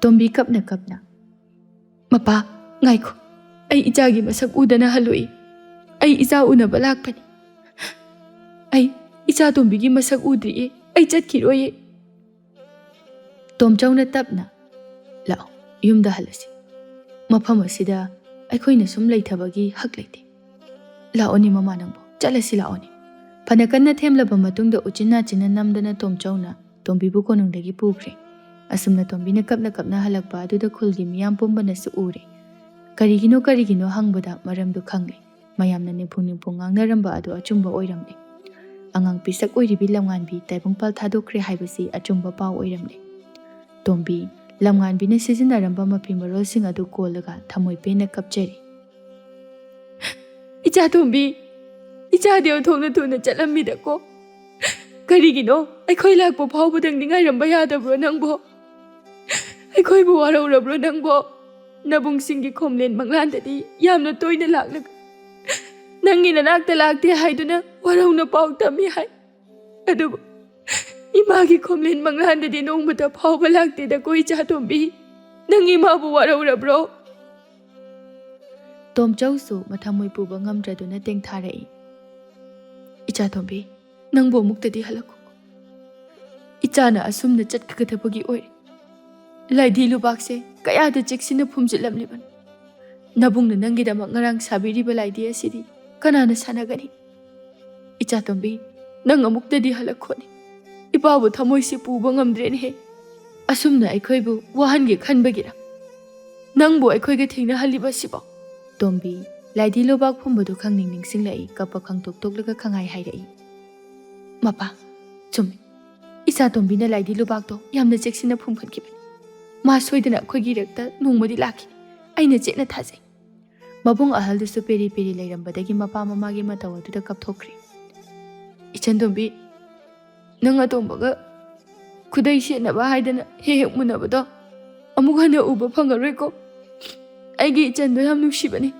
ꯇꯣꯝꯕꯤ ꯀꯞꯅ ꯀꯞꯅ, "ꯃꯄꯥ, ꯉꯥꯏꯈꯣ꯫ ꯑꯩ ꯏꯆꯥꯒꯤ ꯃꯁꯛ ꯎꯗꯅ ꯍꯜꯂꯨꯏ꯫ ꯑꯩ ꯏꯆꯥ ꯎꯅꯕ ꯂꯥꯛꯄꯅꯤ꯫ ꯑꯩ, "ꯏꯆꯥ ꯇꯣꯝꯕꯤꯒꯤ ꯃꯁꯛ ꯎꯗ꯭ꯔꯤꯌꯦ, ꯑꯩ ꯆꯠꯈꯤꯔꯣꯏꯌꯦ꯫" ꯇꯣꯝꯆꯧꯅ ꯇꯞꯅ, "ꯂꯥꯛꯑꯣ, ꯌꯨꯝꯗ ꯍꯜꯂꯁꯤ꯫ ꯃꯐꯝ ꯑꯁꯤꯗ ꯑꯩꯈꯣꯏꯅ ꯁꯨꯝ ꯂꯩꯊꯕꯒꯤ ꯍꯛ ꯂꯩꯇꯦ꯫ ꯂꯥꯛꯑꯣꯅꯦ ꯃꯃꯥ ꯅꯪꯕꯨ, ꯆꯠꯂꯁꯤ ꯂꯥꯛꯑꯣꯅꯦ꯫" ꯐꯅ ꯀꯟꯅ ꯊꯦꯝꯂꯕ ꯃꯇꯨꯡꯗ ꯎꯆꯤꯟ ꯅꯥꯆꯤꯟꯅ ꯅꯝꯗꯅ ꯇꯣꯝꯆꯧꯅ ꯇꯣꯝꯕꯤꯕꯨ ꯀꯣꯅꯨꯡꯗꯒꯤ ꯄꯨꯈ꯭ꯔꯦ꯫ ꯑꯁꯨꯝꯅ ꯇꯣꯝꯕꯤꯅ ꯀꯞꯅ ꯀꯞꯅ ꯍꯜꯂꯛꯄ ꯑꯗꯨꯗ ꯈꯨꯜꯒꯤ ꯃꯤꯌꯥꯝ ꯄꯨꯝꯕꯅꯁꯨ ꯎꯔꯦ꯫ ꯀꯔꯤꯒꯤꯅꯣ ꯀꯔꯤꯒꯤꯅꯣ ꯍꯪꯕꯗ ꯃꯔꯝꯗꯨ ꯈꯪꯂꯦ꯫ ꯃꯌꯥꯝꯅ ꯅꯤꯝꯐꯨ ꯅꯤꯝꯐꯨ ꯉꯥꯡꯅꯔꯝꯕ ꯑꯗꯨ ꯑꯆꯨꯝꯕ ꯑꯣꯏꯔꯝꯂꯦ꯫ ꯑꯉꯥꯡ ꯄꯤꯁꯛ ꯑꯣꯏꯔꯤꯕꯤ ꯂꯝꯉꯥꯟꯕꯤ ꯇꯥꯏꯕꯪꯄꯥꯜ ꯊꯥꯗꯣꯛꯈ꯭ꯔꯦ ꯍꯥꯏꯕꯁꯤ ꯑꯆꯨꯝꯕ ꯄꯥꯎ ꯑꯣꯏꯔꯝꯂꯦ꯫ ꯇꯣꯝꯕꯤ, ꯂꯝꯉꯥꯟꯕꯤꯅ ꯁꯤꯖꯤꯟꯅꯔꯝꯕ ꯃꯐꯤ ꯃꯔꯣꯜꯁꯤꯡ ꯑꯗꯨ ꯀꯣꯜꯂꯒ ꯊꯃꯣꯏ ꯄꯦꯟꯅ ꯀꯞꯆꯔꯤ꯫ "ꯏꯆꯥ ꯇꯣꯝꯕꯤ, ꯏꯆꯥꯗꯤ ꯑꯣꯟꯊꯣꯛꯅ ꯊꯨꯅ ꯆꯠꯂꯝꯃꯤꯗꯀꯣ꯫ ꯀꯔꯤꯒꯤꯅꯣ ꯑꯩꯈꯣꯏ ꯂꯥꯛꯄ ꯐꯥꯎꯕꯗꯪꯗꯤ ꯉꯥꯏꯔꯝꯕ ꯌꯥꯗꯕ꯭ꯔꯣ ꯅꯪꯕꯣ? ꯑꯩꯈꯣꯏꯕꯨ ꯋꯥꯔꯧꯔꯕ꯭ꯔꯣ ꯅꯪꯕꯣ? ꯅꯕꯨꯡꯁꯤꯡꯒꯤ ꯈꯣꯝꯂꯦꯟ ꯃꯪꯂꯥꯟꯗꯗꯤ ꯌꯥꯝꯅ ꯇꯣꯏꯅ ꯂꯥꯛꯂꯒ ꯅꯪꯒꯤ ꯅꯅꯥꯛꯇ ꯂꯥꯛꯇꯦ ꯍꯥꯏꯗꯨꯅ ꯋꯥꯔꯧꯅ ꯄꯥꯎ ꯇꯝꯃꯤ ꯍꯥꯏ꯫ ꯑꯗꯨꯕꯨ ꯏꯃꯥꯒꯤ ꯈꯣꯝꯂꯦꯟ ꯃꯪꯂꯥꯟꯗꯗꯤ ꯅꯣꯡꯃꯇ ꯐꯥꯎꯕ ꯂꯥꯛꯇꯦꯗꯀꯣ ꯏꯆꯥ ꯇꯣꯝꯕꯤ꯫ ꯅꯪ ꯏꯃꯥꯕꯨ ꯋꯥꯔꯧꯔꯕ꯭ꯔꯣ?" ꯇꯣꯝꯆꯧꯁꯨ ꯃꯊꯃꯣꯏ ꯄꯨꯕ ꯉꯝꯗ꯭ꯔꯗꯨꯅ ꯇꯦꯡꯊꯥꯔꯛꯏ꯫ "ꯏꯆꯥ ꯇꯣꯝꯕꯤ, ꯅꯪꯕꯨ ꯑꯃꯨꯛꯇꯗꯤ ꯍꯜꯂꯛꯈꯣ꯫ ꯏꯆꯥꯅ ꯑꯁꯨꯝꯅ ꯆꯠꯀꯗꯕꯒꯤ ꯑꯣꯏꯔꯦ꯫ ꯂꯥꯏꯙꯤ ꯂꯨꯕꯥꯛꯁꯦ ꯀꯌꯥꯗ ꯆꯦꯛꯁꯤꯟꯅ ꯐꯨꯝꯖꯤꯜꯂꯝꯂꯤꯕꯅꯣ꯫ ꯅꯕꯨꯡꯅ ꯅꯪꯒꯤꯗꯃꯛ ꯉꯔꯥꯡ ꯁꯥꯕꯤꯔꯤꯕ ꯂꯥꯏꯙꯤ ꯑꯁꯤꯗꯤ ꯀꯅꯥꯅ ꯁꯥꯟꯅꯒꯅꯤ? ꯏꯆꯥ ꯇꯣꯝꯕꯤ, ꯅꯪ ꯑꯃꯨꯛꯇꯗꯤ ꯍꯜꯂꯛꯈꯣꯅꯦ꯫ ꯏꯄꯥꯕꯨ ꯊꯃꯣꯏꯁꯤ ꯄꯨꯕ ꯉꯝꯗ꯭ꯔꯦꯅꯦꯍꯦ꯫ ꯑꯁꯨꯝꯅ ꯑꯩꯈꯣꯏꯕꯨ ꯋꯥꯍꯟꯒꯦ ꯈꯟꯕꯒꯤꯔ ꯅꯪꯕꯨ ꯑꯩꯈꯣꯏꯒ ꯊꯦꯡꯅꯍꯜꯂꯤꯕꯁꯤꯕꯣ?" ꯇꯣꯝꯕꯤ, ꯂꯥꯏꯙꯤ ꯂꯨꯕꯥꯛ ꯐꯨꯝꯕꯗꯨ ꯈꯪꯅꯤꯡ ꯅꯤꯡꯁꯤꯡꯂꯛꯏ, ꯀꯞꯄ ꯈꯪꯇꯣꯛ ꯇꯣꯛꯂꯒ ꯈꯪꯍꯥꯏ ꯍꯥꯏꯔꯛꯏ꯫ "ꯃꯄꯥ, ꯆꯨꯝꯃꯤ꯫ ꯏꯆꯥ ꯇꯣꯝꯕꯤꯅ ꯂꯥꯏꯙꯤ ꯂꯨꯕꯥꯛꯇꯣ ꯌꯥꯝꯅ ꯆꯦꯛꯁꯤꯟꯅ ꯐꯨꯝꯈꯠꯈꯤꯕꯅꯤ꯫ ꯃꯥ ꯁꯣꯏꯗꯅ ꯑꯩꯈꯣꯏꯒꯤ ꯏꯔꯛꯇ ꯅꯣꯡꯃꯗꯤ ꯂꯥꯛꯈꯤꯅꯤ꯫ ꯑꯩꯅ ꯆꯦꯠꯅ ꯊꯥꯖꯩ꯫" ꯃꯕꯨꯡ ꯑꯍꯜꯗꯨꯁꯨ ꯄꯦꯔꯤ ꯄꯦꯔꯤ ꯂꯩꯔꯝꯕꯗꯒꯤ ꯃꯄꯥ ꯃꯃꯥꯒꯤ ꯃꯇꯧ ꯑꯗꯨꯗ ꯀꯞꯊꯣꯛꯈ꯭ꯔꯦ꯫ "ꯏꯆꯟ ꯇꯣꯝꯕꯤ, ꯅꯪ ꯑꯇꯣꯝꯕꯒ ꯈꯨꯗꯩ ꯁꯦꯠꯅꯕ ꯍꯥꯏꯗꯅ ꯍꯦꯛ ꯍꯦꯛ ꯃꯨꯟꯅꯕꯗꯣ ꯑꯃꯨꯛ ꯍꯟꯅ ꯎꯕ ꯐꯪꯉꯔꯣꯏꯀꯣ꯫ ꯑꯩꯒꯤ ꯏꯆꯟꯗꯣ ꯌꯥꯝ ꯅꯨꯡꯁꯤꯕꯅꯤ꯫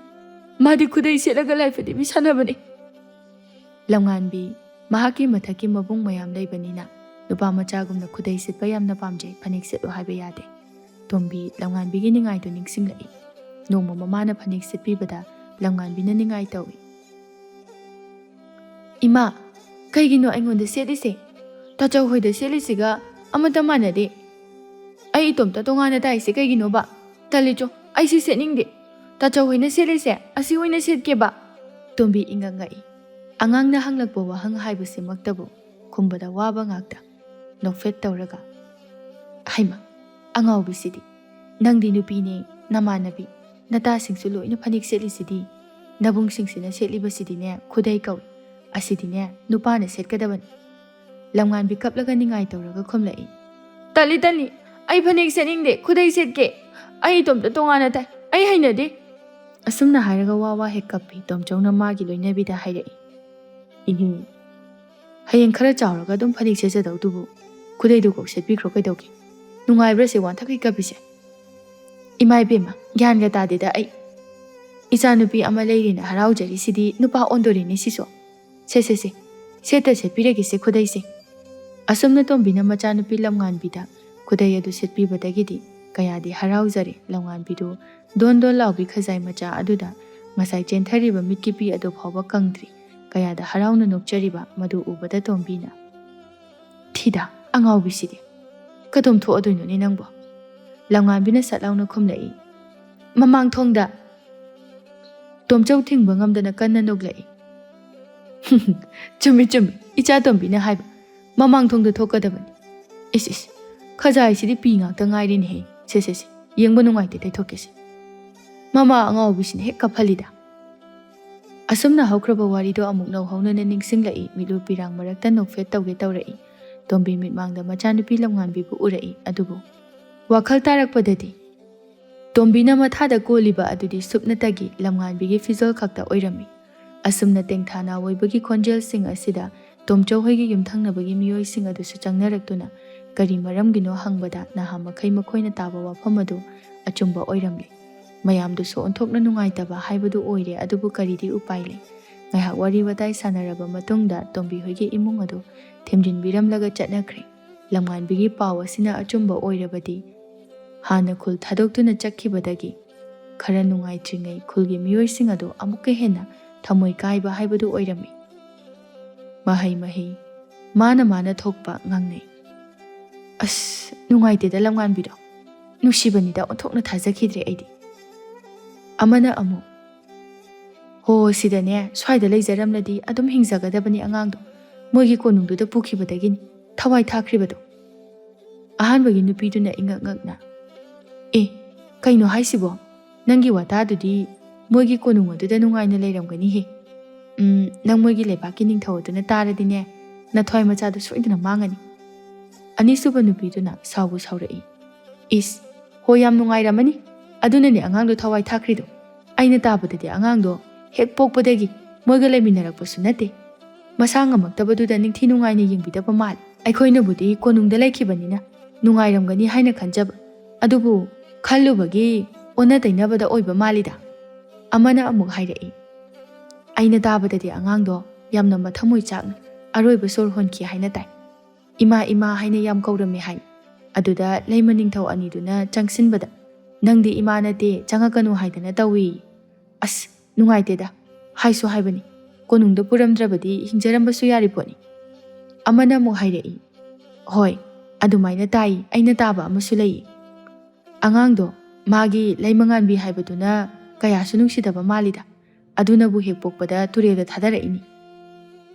ꯃꯥꯗꯤ ꯈꯨꯗꯩ ꯁꯦꯠꯂꯒ ꯂꯥꯏꯐꯗꯤꯕꯤ ꯁꯥꯟꯅꯕꯅꯤ꯫" ꯂꯝꯉꯥꯟꯕꯤ, ꯃꯍꯥꯛꯀꯤ ꯃꯊꯛꯀꯤ ꯃꯕꯨꯡ ꯃꯌꯥꯝ ꯂꯩꯕꯅꯤꯅ ꯅꯨꯄꯥ ꯃꯆꯥꯒꯨꯝꯅ ꯈꯨꯗꯩ ꯁꯦꯠꯄ ꯌꯥꯝꯅ ꯄꯥꯝꯖꯩ꯫ ꯐꯅꯦꯛ ꯁꯦꯠꯂꯣ ꯍꯥꯏꯕ ꯌꯥꯗꯦ꯫ ꯇꯣꯝꯕꯤ, ꯂꯝꯉꯥꯟꯕꯤꯒꯤ ꯅꯤꯡꯉꯥꯏꯗꯨ ꯅꯤꯡꯁꯤꯡꯂꯛꯏ꯫ ꯅꯣꯡꯃ ꯃꯃꯥꯅ ꯐꯅꯦꯛ ꯁꯦꯠꯄꯤꯕꯗ ꯂꯝꯉꯥꯟꯕꯤꯅ ꯅꯤꯡꯉꯥꯏ ꯇꯧꯏ꯫ "ꯏꯃꯥ, "ꯀꯩꯒꯤꯅꯣ ꯑꯩꯉꯣꯟꯗ ꯁꯦꯠꯂꯤꯁꯦ? ꯇꯥꯆꯧ ꯍꯣꯏꯗ ꯁꯦꯠꯂꯤꯁꯤꯒ ꯑꯃꯠꯇ ꯃꯥꯟꯅꯗꯦ꯫ ꯑꯩ ꯏꯇꯣꯝꯇ ꯇꯣꯉꯥꯟꯅ ꯇꯥꯏꯁꯦ ꯀꯩꯒꯤꯅꯣꯕ? ꯇꯜꯂꯤꯆꯣ, ꯑꯩ ꯁꯤ ꯁꯦꯠꯅꯤꯡꯗꯦ꯫ ꯇꯥꯆꯧ ꯍꯣꯏꯅ ꯁꯦꯠꯂꯤꯁꯦ ꯑꯁꯤ ꯑꯣꯏꯅ ꯁꯦꯠꯀꯦꯕ?" ꯇꯣꯝꯕꯤ ꯏꯉꯛ ꯉꯛꯏ꯫ ꯑꯉꯥꯡꯅ ꯍꯪꯂꯛꯄ ꯋꯥꯍꯪ ꯍꯥꯏꯕꯁꯤꯃꯛꯇꯕꯨ ꯈꯨꯝꯕꯗ ꯋꯥꯕ ꯉꯥꯛꯇ꯫ ꯅꯣꯛꯐꯦꯠ ꯇꯧꯔꯒ, "ꯍꯩꯃ, ꯑꯉꯥꯎꯕꯤꯁꯤꯗꯤ! ꯅꯪꯗꯤ ꯅꯨꯄꯤꯅꯦ, ꯅꯃꯥꯟꯅꯕꯤ, ꯅꯇꯥꯁꯤꯡꯁꯨ ꯂꯣꯏꯅ ꯐꯅꯦꯛ ꯁꯦꯠꯂꯤꯁꯤꯗꯤ꯫ ꯅꯕꯨꯡꯁꯤꯡꯁꯤꯅ ꯁꯦꯠꯂꯤꯕꯁꯤꯗꯤꯅꯦ ꯈꯨꯗꯩ ꯀꯧꯏ꯫ ꯑꯁꯤꯗꯤꯅꯦ ꯅꯨꯄꯥꯅ ꯁꯦꯠꯀꯗꯕꯅꯤ꯫" ꯂꯝꯉꯥꯟꯕꯤ ꯀꯞꯂꯒ ꯅꯤꯡꯉꯥꯏ ꯇꯧꯔꯒ ꯈꯨꯝꯂꯛꯏ꯫ "ꯇꯜꯂꯤ, ꯇꯜꯂꯤ꯫ ꯑꯩ ꯐꯅꯦꯛ ꯁꯦꯠꯅꯤꯡꯗꯦ, ꯈꯨꯗꯩ ꯁꯦꯠꯀꯦ꯫ ꯑꯩ ꯏꯇꯣꯝꯇ ꯇꯣꯉꯥꯟꯅ ꯇꯥꯏ꯫ ꯑꯩ ꯍꯩꯅꯗꯦ꯫" ꯑꯁꯨꯝꯅ ꯍꯥꯏꯔꯒ ꯋꯥ ꯋꯥ ꯍꯦꯛ ꯀꯞꯄꯤ꯫ ꯇꯣꯝꯆꯧꯅ ꯃꯥꯒꯤ ꯂꯣꯏꯅꯕꯤꯗ ꯍꯥꯏꯔꯛꯏ꯫ "ꯏꯍꯤ, ꯍꯌꯦꯡ ꯈꯔ ꯆꯥꯎꯔꯒ ꯑꯗꯨꯝ ꯐꯅꯦꯛ ꯁꯦꯠꯆꯗꯧꯗꯨꯕꯨ ꯈꯨꯗꯩꯗꯨ ꯀꯣꯛ ꯁꯦꯠꯄꯤꯈ꯭ꯔꯣ ꯀꯩꯗꯧꯒꯦ? ꯅꯨꯡꯉꯥꯏꯕ꯭ꯔꯥ ꯁꯦ ꯋꯥꯟꯊꯛꯈꯩ ꯀꯞꯄꯤꯁꯦ? ꯏꯃꯥ ꯏꯕꯦꯝꯃ, ꯒ꯭ꯌꯥꯟꯒ ꯇꯥꯗꯦꯗ ꯑꯩ꯫ ꯏꯆꯥꯅꯨꯄꯤ ꯑꯃ ꯂꯩꯔꯦꯅ ꯍꯔꯥꯎꯖꯔꯤꯁꯤꯗꯤ ꯅꯨꯄꯥ ꯑꯣꯟꯗꯣꯔꯦꯅꯦ ꯁꯤꯁꯨ꯫ ꯁꯦ, ꯁꯦ, ꯁꯦ, ꯁꯦꯠꯇ ꯁꯦꯠꯄꯤꯔꯒꯦꯁꯦ ꯈꯨꯗꯩꯁꯦ꯫" ꯑꯁꯨꯝꯅ ꯇꯣꯝꯕꯤꯅ ꯃꯆꯥꯅꯨꯄꯤ ꯂꯝꯉꯥꯟꯕꯤꯗ ꯈꯨꯗꯩ ꯑꯗꯨ ꯁꯦꯠꯄꯤꯕꯗꯒꯤꯗꯤ ꯀꯌꯥꯗꯤ ꯍꯔꯥꯎꯖꯔꯦ꯫ ꯂꯝꯉꯥꯟꯕꯤꯗꯨ ꯗꯣꯟ ꯗꯣꯟ ꯂꯥꯎꯕꯤ ꯈꯖꯥꯏ ꯃꯆꯥ ꯑꯗꯨꯗ ꯉꯁꯥꯏ ꯆꯦꯟꯊꯔꯤꯕ ꯃꯤꯠꯀꯤꯄꯤ ꯑꯗꯨ ꯐꯥꯎꯕ ꯀꯪꯗ꯭ꯔꯤ꯫ ꯀꯌꯥꯗ ꯍꯔꯥꯎꯅ ꯅꯣꯛꯆꯔꯤꯕ ꯃꯗꯨ ꯎꯕꯗ ꯇꯣꯝꯕꯤꯅ, "ꯊꯤꯗ, ꯑꯉꯥꯎꯕꯤꯁꯤꯗꯤ꯫ ꯀꯗꯣꯝ ꯊꯣꯛꯑꯗꯣꯏꯅꯣꯅꯦ ꯅꯪꯕꯣ?" ꯂꯝꯉꯥꯟꯕꯤꯅ ꯁꯠ ꯂꯥꯎꯅ ꯈꯨꯝꯂꯛꯏ, "ꯃꯃꯥꯡ ꯊꯣꯡꯗ꯫" ꯇꯣꯝꯆꯧ ꯊꯤꯡꯕ ꯉꯝꯗꯅ ꯀꯟꯅ ꯅꯣꯛꯂꯛꯏ꯫ "ꯆꯨꯝꯃꯤ, ꯆꯨꯝꯃꯤ, ꯏꯆꯥ ꯇꯣꯝꯕꯤꯅ ꯍꯥꯏꯕ꯫ ꯃꯃꯥꯡ ꯊꯣꯡꯗ ꯊꯣꯛꯀꯗꯕꯅꯤ꯫ ꯏꯁ, ꯏꯁ, ꯈꯖꯥꯏꯁꯤꯗꯤ ꯄꯤ ꯉꯥꯛꯇ ꯉꯥꯏꯔꯦꯅꯦꯍꯦ꯫ ꯁꯦ, ꯁꯦ, ꯁꯦ, ꯌꯦꯡꯕ ꯅꯨꯡꯉꯥꯏꯇꯦ, ꯇꯩꯊꯣꯛꯀꯦꯁꯦ꯫" ꯃꯃꯥ ꯑꯉꯥꯎꯕꯤꯁꯤꯅ ꯍꯦꯛ ꯀꯞꯍꯜꯂꯤꯗ꯫ ꯑꯁꯨꯝꯅ ꯍꯧꯈ꯭ꯔꯕ ꯋꯥꯔꯤꯗꯣ ꯑꯃꯨꯛ ꯅꯧꯍꯧꯅꯅ ꯅꯤꯡꯁꯤꯡꯂꯛꯏ꯫ ꯃꯤꯠꯂꯨ ꯄꯤꯔꯥꯡ ꯃꯔꯛꯇ ꯅꯣꯛꯐꯦꯠ ꯇꯧꯒꯦ ꯇꯧꯔꯛꯏ꯫ ꯇꯣꯝꯕꯤ ꯃꯤꯠꯃꯥꯡꯗ ꯃꯆꯥꯅꯨꯄꯤ ꯂꯝꯉꯥꯟꯕꯤꯕꯨ ꯎꯔꯛꯏ꯫ ꯑꯗꯨꯕꯨ ꯋꯥꯈꯜ ꯇꯥꯔꯛꯄꯗꯗꯤ ꯇꯣꯝꯕꯤꯅ ꯃꯊꯥꯗ ꯀꯣꯜꯂꯤꯕ ꯑꯗꯨꯗꯤ ꯁꯨꯞꯅꯇꯒꯤ ꯂꯝꯉꯥꯟꯕꯤꯒꯤ ꯐꯤꯖꯣꯜ ꯈꯛꯇ ꯑꯣꯏꯔꯝꯃꯤ꯫ ꯑꯁꯨꯝꯅ ꯇꯦꯡꯊꯥ ꯅꯥꯑꯣꯏꯕꯒꯤ ꯈꯣꯟꯖꯦꯜꯁꯤꯡ ꯑꯁꯤꯗ ꯇꯣꯝꯆꯧ ꯍꯣꯏꯒꯤ ꯌꯨꯝꯊꯪꯅꯕꯒꯤ ꯃꯤꯑꯣꯏꯁꯤꯡ ꯑꯗꯨꯁꯨ ꯆꯪꯅꯔꯛꯇꯨꯅ ꯀꯔꯤ ꯃꯔꯝꯒꯤꯅꯣ ꯍꯪꯕꯗ ꯅꯍꯥ ꯃꯈꯩ ꯃꯈꯣꯏꯅ ꯇꯥꯕ ꯋꯥꯐꯝ ꯑꯗꯨ ꯑꯆꯨꯝꯕ ꯑꯣꯏꯔꯝꯂꯦ꯫ ꯃꯌꯥꯝꯗꯨꯁꯨ ꯑꯣꯟꯊꯣꯛꯅ ꯅꯨꯡꯉꯥꯏꯇꯕ ꯍꯥꯏꯕꯗꯨ ꯑꯣꯏꯔꯦ꯫ ꯑꯗꯨꯕꯨ ꯀꯔꯤꯗꯤ ꯎꯄꯥꯏ ꯂꯩ? ꯉꯥꯏꯍꯥꯛ ꯋꯥꯔꯤ ꯋꯥꯇꯥꯏ ꯁꯥꯟꯅꯔꯕ ꯃꯇꯨꯡꯗ ꯇꯣꯝꯕꯤ ꯍꯣꯏꯒꯤ ꯏꯃꯨꯡ ꯑꯗꯨ ꯊꯦꯝꯖꯤꯟꯕꯤꯔꯝꯂꯒ ꯆꯠꯅꯈ꯭ꯔꯦ꯫ ꯂꯝꯉꯥꯟꯕꯤꯒꯤ ꯄꯥꯎ ꯑꯁꯤꯅ ꯑꯆꯨꯝꯕ ꯑꯣꯏꯔꯕꯗꯤ ꯍꯥꯟꯅ ꯈꯨꯜ ꯊꯥꯗꯣꯛꯇꯨꯅ ꯆꯠꯈꯤꯕꯗꯒꯤ ꯈꯔ ꯅꯨꯡꯉꯥꯏꯇ꯭ꯔꯤꯉꯩ ꯈꯨꯜꯒꯤ ꯃꯤꯑꯣꯏꯁꯤꯡ ꯑꯗꯨ ꯑꯃꯨꯛꯀ ꯍꯦꯟꯅ ꯊꯃꯣꯏ ꯀꯥꯏꯕ ꯍꯥꯏꯕꯗꯨ ꯑꯣꯏꯔꯝꯃꯤ꯫ ꯃꯍꯩ ꯃꯍꯩ, ꯃꯥꯅ ꯃꯥꯅ ꯊꯣꯛꯄ ꯉꯥꯡꯅꯩ꯫ ꯑꯁ, ꯅꯨꯡꯉꯥꯏꯇꯦꯗ ꯂꯝꯉꯥꯟꯕꯤꯗꯣ꯫ ꯅꯨꯡꯁꯤꯕꯅꯤꯗ, ꯑꯣꯟꯊꯣꯛꯅ ꯊꯥꯖꯈꯤꯗ꯭ꯔꯦ ꯑꯩꯗꯤ꯫ ꯑꯃꯅ ꯑꯃꯨꯛ, "ꯍꯣ, ꯁꯤꯗꯅꯦ, ꯁ꯭ꯋꯥꯏꯗ ꯂꯩꯖꯔꯝꯂꯗꯤ ꯑꯗꯨꯝ ꯍꯤꯡꯖꯒꯗꯕꯅꯤ ꯑꯉꯥꯡꯗꯣ꯫ ꯃꯣꯏꯒꯤ ꯀꯣꯅꯨꯡꯗꯨꯗ ꯄꯨꯈꯤꯕꯗꯒꯤꯅꯤ ꯊꯋꯥꯏ ꯊꯥꯈ꯭ꯔꯤꯕꯗꯣ꯫" ꯑꯍꯥꯟꯕꯒꯤ ꯅꯨꯄꯤꯗꯨꯅ ꯏꯉꯛ ꯉꯛꯅ, "ꯑꯦ, ꯀꯩꯅꯣ ꯍꯥꯏꯁꯤꯕꯣ? ꯅꯪꯒꯤ ꯋꯥꯇꯥꯗꯨꯗꯤ ꯃꯣꯏꯒꯤ ꯀꯣꯅꯨꯡ ꯑꯗꯨꯗ ꯅꯨꯡꯉꯥꯏꯅ ꯂꯩꯔꯝꯒꯅꯤꯍꯦ꯫ ꯎꯝ, ꯅꯪ ꯃꯣꯏꯒꯤ ꯂꯩꯕꯥꯛꯀꯤ ꯅꯤꯡꯊꯧ ꯑꯗꯨꯅ ꯇꯥꯔꯗꯤꯅꯦ, ꯅꯊ꯭ꯋꯥꯏ ꯃꯆꯥꯗꯣ ꯁꯣꯏꯗꯅ ꯃꯥꯡꯉꯅꯤ꯫" ꯑꯅꯤꯁꯨꯕ ꯅꯨꯄꯤꯗꯨꯅ ꯁꯥꯎꯕꯨ ꯁꯥꯎꯔꯛꯏ꯫ "ꯏꯁ, ꯍꯣꯏ, ꯌꯥꯝ ꯅꯨꯡꯉꯥꯏꯔꯝꯃꯅꯤ꯫ ꯑꯗꯨꯅꯅꯦ ꯑꯉꯥꯡꯗꯣ ꯊꯋꯥꯏ ꯊꯥꯈ꯭ꯔꯤꯗꯣ꯫ ꯑꯩꯅ ꯇꯥꯕꯗꯗꯤ ꯑꯉꯥꯡꯗꯣ ꯍꯦꯛ ꯄꯣꯛꯄꯗꯒꯤ ꯃꯣꯏꯒ ꯂꯩꯃꯤꯟꯅꯔꯛꯄꯁꯨ ꯅꯠꯇꯦ꯫ ꯃꯁꯥ ꯉꯝꯃꯛꯇꯕꯗꯨꯗ ꯅꯤꯡꯊꯤ ꯅꯨꯡꯉꯥꯏꯅ ꯌꯦꯡꯕꯤꯗꯕ ꯃꯥꯜꯂꯤ꯫ ꯑꯩꯈꯣꯏꯅꯕꯨꯗꯤ ꯀꯣꯅꯨꯡꯗ ꯂꯩꯈꯤꯕꯅꯤꯅ ꯅꯨꯡꯉꯥꯏꯔꯝꯒꯅꯤ ꯍꯥꯏꯅ ꯈꯟꯖꯕ꯫ ꯑꯗꯨꯕꯨ ꯈꯜꯂꯨꯕꯒꯤ ꯑꯣꯟꯅ ꯇꯩꯅꯕꯗ ꯑꯣꯏꯕ ꯃꯥꯜꯂꯤꯗ꯫" ꯑꯃꯅ ꯑꯃꯨꯛ ꯍꯥꯏꯔꯛꯏ꯫ "ꯑꯩꯅ ꯇꯥꯕꯗꯗꯤ ꯑꯉꯥꯡꯗꯣ ꯌꯥꯝꯅ ꯃꯊꯃꯣꯏ ꯆꯥꯛꯅ ꯑꯔꯣꯏꯕ ꯁꯣꯔ ꯍꯣꯟꯈꯤ ꯍꯥꯏꯅ ꯇꯥꯏ꯫ ꯏꯃꯥ, ꯏꯃꯥ ꯍꯥꯏꯅ ꯌꯥꯝ ꯀꯧꯔꯝꯃꯤ ꯍꯥꯏ꯫ ꯑꯗꯨꯗ ꯂꯩꯃ ꯅꯤꯡꯊꯧ ꯑꯅꯤꯗꯨꯅ ꯆꯪꯁꯤꯟꯕꯗ, 'ꯅꯪꯗꯤ ꯏꯃꯥ ꯅꯠꯇꯦ, ꯆꯪꯉꯛꯀꯅꯨ' ꯍꯥꯏꯗꯅ ꯇꯧꯏ꯫ ꯑꯁ, ꯅꯨꯡꯉꯥꯏꯇꯦꯗ꯫ ꯍꯥꯏꯁꯨ ꯍꯥꯏꯕꯅꯤ, ꯀꯣꯅꯨꯡꯗ ꯄꯨꯔꯝꯗ꯭ꯔꯕꯗꯤ ꯍꯤꯡꯖꯔꯝꯕꯁꯨ ꯌꯥꯔꯤ ꯄꯣꯠꯅꯤ꯫ ꯑꯃꯅ ꯑꯃꯨꯛ ꯍꯥꯏꯔꯛꯏ, "ꯍꯣꯏ, ꯑꯗꯨꯃꯥꯏꯅ ꯇꯥꯏ, ꯑꯩꯅ ꯇꯥꯕ ꯑꯃꯁꯨ ꯂꯩ꯫ ꯑꯉꯥꯡꯗꯣ, ꯃꯥꯒꯤ ꯂꯩꯃꯉꯥꯟꯕꯤ ꯍꯥꯏꯕꯗꯨꯅ ꯀꯌꯥꯁꯨ ꯅꯨꯡꯁꯤꯗꯕ ꯃꯥꯜꯂꯤꯗ꯫ ꯑꯗꯨꯅꯕꯨ ꯍꯦꯛ ꯄꯣꯛꯄꯗ ꯇꯨꯔꯦꯜꯗ ꯊꯥꯗꯔꯛꯏꯅꯤ꯫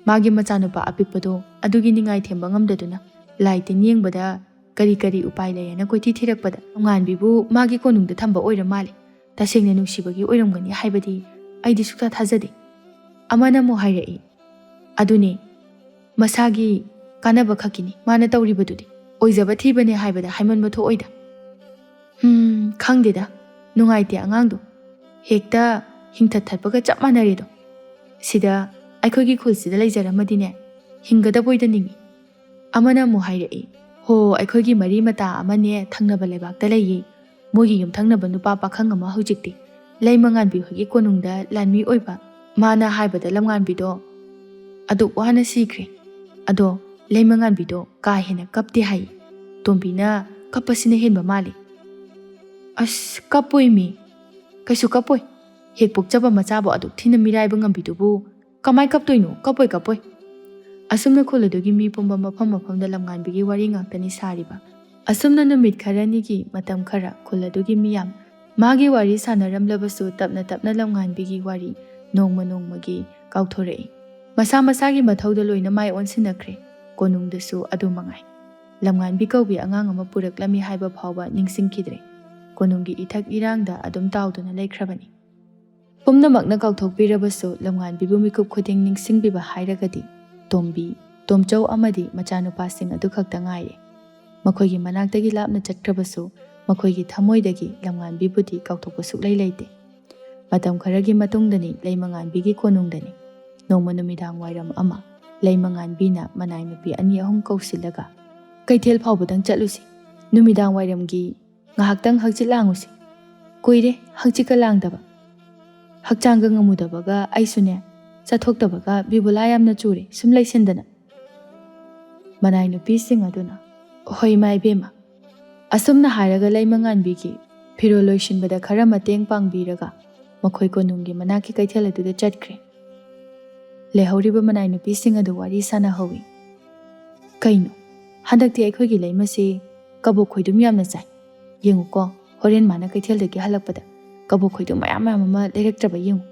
ꯃꯥꯒꯤ ꯃꯆꯥꯅꯨꯄꯥ ꯑꯄꯤꯛꯄꯗꯣ ꯑꯗꯨꯒꯤ ꯅꯤꯡꯉꯥꯏ ꯊꯦꯝꯕ ꯉꯝꯗꯗꯨꯅ ꯂꯥꯏ ꯇꯤꯟ ꯌꯦꯡꯕꯗ ꯀꯔꯤ ꯀꯔꯤ ꯎꯄꯥꯏ ꯂꯩ ꯍꯥꯏꯅ ꯀꯣꯏꯊꯤ ꯊꯤꯔꯛꯄꯗ ꯉꯥꯟꯕꯤꯕꯨ ꯃꯥꯒꯤ ꯀꯣꯅꯨꯡꯗ ꯊꯝꯕ ꯑꯣꯏꯔ ꯃꯥꯜꯂꯦ꯫ ꯇꯁꯦꯡꯅ ꯅꯨꯡꯁꯤꯕꯒꯤ ꯑꯣꯏꯔꯝꯒꯅꯤ ꯍꯥꯏꯕꯗꯤ ꯑꯩꯗꯤ ꯁꯨꯛꯊꯥ ꯊꯥꯖꯗꯦ꯫" ꯑꯃꯅ ꯑꯃꯨꯛ ꯍꯥꯏꯔꯛꯏ, "ꯑꯗꯨꯅꯦ, ꯃꯁꯥꯒꯤ ꯀꯥꯟꯅꯕ ꯈꯛꯀꯤꯅꯤ ꯃꯥꯅ ꯇꯧꯔꯤꯕꯗꯨꯗꯤ꯫ ꯑꯣꯏꯖꯕ ꯊꯤꯕꯅꯦ ꯍꯥꯏꯕꯗ ꯍꯥꯏꯃꯟꯕ ꯊꯣꯛꯑꯣꯏꯗ꯫" ꯍꯝ, ꯈꯪꯗꯦꯗ, ꯅꯨꯡꯉꯥꯏꯇꯦ ꯑꯉꯥꯡꯗꯣ꯫ ꯍꯦꯛꯇ ꯍꯤꯡꯊꯠ ꯊꯠꯄꯒ ꯆꯞ ꯃꯥꯟꯅꯔꯦꯗꯣ꯫ ꯁꯤꯗ ꯑꯩꯈꯣꯏꯒꯤ ꯈꯨꯜꯁꯤꯗ ꯂꯩꯖꯔꯝꯃꯗꯤꯅꯦ, ꯍꯤꯡꯒꯗꯕꯣꯏꯗ ꯅꯤꯡꯉꯤ꯫ ꯑꯃꯅ ꯑꯃꯨꯛ ꯍꯥꯏꯔꯛꯏ, "ꯍꯣ, ꯑꯩꯈꯣꯏꯒꯤ ꯃꯔꯤ ꯃꯇꯥ ꯑꯃꯅꯦ ꯊꯪꯅꯕ ꯂꯩꯕꯥꯛꯇ ꯂꯩꯌꯦ꯫ ꯃꯣꯏꯒꯤ ꯌꯨꯝꯊꯪꯅꯕ ꯅꯨꯄꯥ ꯄꯥꯈꯪ ꯑꯃ ꯍꯧꯖꯤꯛꯇꯤ ꯂꯩꯃꯉꯥꯟꯕꯤ ꯍꯣꯏꯒꯤ ꯀꯣꯅꯨꯡꯗ ꯂꯥꯟꯃꯤ ꯑꯣꯏꯕ꯫ ꯃꯥꯅ ꯍꯥꯏꯕꯗ ꯂꯝꯉꯥꯟꯕꯤꯗꯣ ꯑꯗꯨꯛ ꯋꯥꯅ ꯁꯤꯈ꯭ꯔꯦ꯫ ꯑꯗꯣ ꯂꯩꯃꯉꯥꯟꯕꯤꯗꯣ ꯀꯥ ꯍꯦꯟꯅ ꯀꯞꯇꯦ ꯍꯥꯏ꯫ ꯇꯣꯝꯕꯤꯅ ꯀꯞꯄꯁꯤꯅ ꯍꯦꯟꯕ ꯃꯥꯜꯂꯤ꯫" "ꯑꯁ, ꯀꯞꯄꯣꯏꯃꯤ꯫ ꯀꯩꯁꯨ ꯀꯞꯄꯣꯏ꯫ ꯍꯦꯛ ꯄꯣꯛꯆꯕ ꯃꯆꯥꯕꯨ ꯑꯗꯨꯛ ꯊꯤꯅ ꯃꯤꯔꯥꯏꯕ ꯉꯝꯕꯤꯗꯨꯕꯨ ꯀꯃꯥꯏ ꯀꯞꯇꯣꯏꯅꯣ? ꯀꯞꯄꯣꯏ, ꯀꯞꯄꯣꯏ꯫" ꯑꯁꯨꯝꯅ ꯈꯨꯜ ꯑꯗꯨꯒꯤ ꯃꯤ ꯄꯨꯝꯕ ꯃꯐꯝ ꯃꯐꯝꯗ ꯂꯝꯉꯥꯟꯕꯤꯒꯤ ꯋꯥꯔꯤ ꯉꯥꯛꯇꯅꯤ ꯁꯥꯔꯤꯕ꯫ ꯑꯁꯨꯝꯅ ꯅꯨꯃꯤꯠ ꯈꯔꯅꯤꯒꯤ ꯃꯇꯝ ꯈꯔ ꯈꯨꯜ ꯑꯗꯨꯒꯤ ꯃꯤꯌꯥꯝ ꯃꯥꯒꯤ ꯋꯥꯔꯤ ꯁꯥꯟꯅꯔꯝꯂꯕꯁꯨ, ꯇꯞꯅ ꯇꯞꯅ ꯂꯝꯉꯥꯟꯕꯤꯒꯤ ꯋꯥꯔꯤ ꯅꯣꯡꯃ ꯅꯣꯡꯃꯒꯤ ꯀꯥꯎꯊꯣꯔꯛꯏ꯫ ꯃꯁꯥ ꯃꯁꯥꯒꯤ ꯃꯊꯧꯗ ꯂꯣꯏꯅ ꯃꯥꯏ ꯑꯣꯟꯁꯤꯟꯅꯈ꯭ꯔꯦ꯫ ꯀꯣꯅꯨꯡꯗꯁꯨ ꯑꯗꯨ ꯃꯉꯥꯏ꯫ ꯂꯝꯉꯥꯟꯕꯤ ꯀꯧꯕꯤ ꯑꯉꯥꯡ ꯑꯃ ꯄꯨꯔꯛꯂꯝꯃꯤ ꯍꯥꯏꯕ ꯐꯥꯎꯕ ꯅꯤꯡꯁꯤꯡꯈꯤꯗ꯭ꯔꯦ꯫ ꯀꯣꯅꯨꯡꯒꯤ ꯏꯊꯛ ꯏꯔꯥꯡꯗ ꯑꯗꯨꯝ ꯇꯥꯎꯗꯨꯅ ꯂꯩꯈ꯭ꯔꯕꯅꯤ꯫ ꯄꯨꯝꯅꯃꯛꯅ ꯀꯥꯎꯊꯣꯛꯄꯤꯔꯕꯁꯨ, ꯂꯝꯉꯥꯟꯕꯤꯕꯨ ꯃꯤꯀꯨꯞ ꯈꯨꯗꯤꯡ ꯅꯤꯡꯁꯤꯡꯕꯤꯕ ꯍꯥꯏꯔꯒꯗꯤ ꯇꯣꯝꯕꯤ, ꯇꯣꯝꯆꯧ ꯑꯃꯗꯤ ꯃꯆꯥꯅꯨꯄꯥꯁꯤꯡ ꯑꯗꯨ ꯈꯛꯇ ꯉꯥꯏꯔꯦ꯫ ꯃꯈꯣꯏꯒꯤ ꯃꯅꯥꯛꯇꯒꯤ ꯂꯥꯞꯅ ꯆꯠꯈ꯭ꯔꯕꯁꯨ, ꯃꯈꯣꯏꯒꯤ ꯊꯃꯣꯏꯗꯒꯤ ꯂꯝꯉꯥꯟꯕꯤꯕꯨꯗꯤ ꯀꯥꯎꯊꯣꯛꯄ ꯁꯨꯛꯂꯩ ꯂꯩꯇꯦ꯫ ꯃꯇꯝ ꯈꯔꯒꯤ ꯃꯇꯨꯡꯗꯅꯤ, ꯂꯩꯃꯉꯥꯟꯕꯤꯒꯤ ꯀꯣꯅꯨꯡꯗꯅꯤ꯫ ꯅꯣꯡꯃ ꯅꯨꯃꯤꯗꯥꯡ ꯋꯥꯏꯔꯝ ꯑꯃ, ꯂꯩꯃꯉꯥꯟꯕꯤꯅ ꯃꯅꯥꯏ ꯅꯨꯄꯤ ꯑꯅꯤ ꯑꯍꯨꯝ ꯀꯧꯁꯤꯜꯂꯒ, "ꯀꯩꯊꯦꯜ ꯐꯥꯎꯕꯗꯪ ꯆꯠꯂꯨꯁꯤ꯫ ꯅꯨꯃꯤꯗꯥꯡ ꯋꯥꯏꯔꯝꯒꯤ ꯉꯥꯏꯍꯥꯛꯇꯪ ꯍꯛꯆꯤꯠ ꯂꯥꯡꯉꯨꯁꯤ꯫ ꯀꯨꯏꯔꯦ ꯍꯛꯆꯤꯠꯀ ꯂꯥꯡꯗꯕ꯫ ꯍꯛꯆꯥꯡꯒ ꯉꯝꯃꯨꯗꯕꯒ ꯑꯩꯁꯨꯅꯦ, ꯆꯠꯊꯣꯛꯇꯕꯒ ꯕꯤꯕꯨꯂꯥ ꯌꯥꯝꯅ ꯆꯨꯔꯦ ꯁꯨꯝ ꯂꯩꯁꯤꯟꯗꯅ"꯫ ꯃꯅꯥꯏ ꯅꯨꯄꯤꯁꯤꯡ ꯑꯗꯨꯅ, "ꯍꯣꯏ ꯏꯃꯥ ꯏꯕꯦꯝꯃ"꯫ ꯑꯁꯨꯝꯅ ꯍꯥꯏꯔꯒ ꯂꯩꯃꯉꯥꯟꯕꯤꯒꯤ ꯐꯤꯔꯣꯜ ꯂꯣꯏꯁꯤꯟꯕꯗ ꯈꯔ ꯃꯇꯦꯡ ꯄꯥꯡꯕꯤꯔꯒ, ꯃꯈꯣꯏ ꯀꯣꯅꯨꯡꯒꯤ ꯃꯅꯥꯛꯀꯤ ꯀꯩꯊꯦꯜ ꯑꯗꯨꯗ ꯆꯠꯈ꯭ꯔꯦ꯫ ꯂꯩꯍꯧꯔꯤꯕ ꯃꯅꯥꯏ ꯅꯨꯄꯤꯁꯤꯡ ꯑꯗꯨ ꯋꯥꯔꯤ ꯁꯥꯟꯅꯍꯧꯏ꯫ "ꯀꯩꯅꯣ, ꯍꯟꯗꯛꯇꯤ ꯑꯩꯈꯣꯏꯒꯤ ꯂꯩꯃꯁꯤ ꯀꯕꯣꯛ ꯈꯣꯏꯗꯨꯝ ꯌꯥꯝꯅ ꯆꯥꯏ꯫ ꯌꯦꯡꯉꯨꯀꯣ, ꯍꯣꯔꯦꯟ ꯃꯥꯅ ꯀꯩꯊꯦꯜꯗꯒꯤ ꯍꯜꯂꯛꯄꯗ ꯀꯕꯣꯛ ꯈꯣꯏꯗꯨꯝ ꯃꯌꯥꯝ ꯃꯌꯥꯝ ꯑꯃ ꯂꯩꯔꯛꯇ꯭ꯔꯕ ꯌꯦꯡꯉꯨ"꯫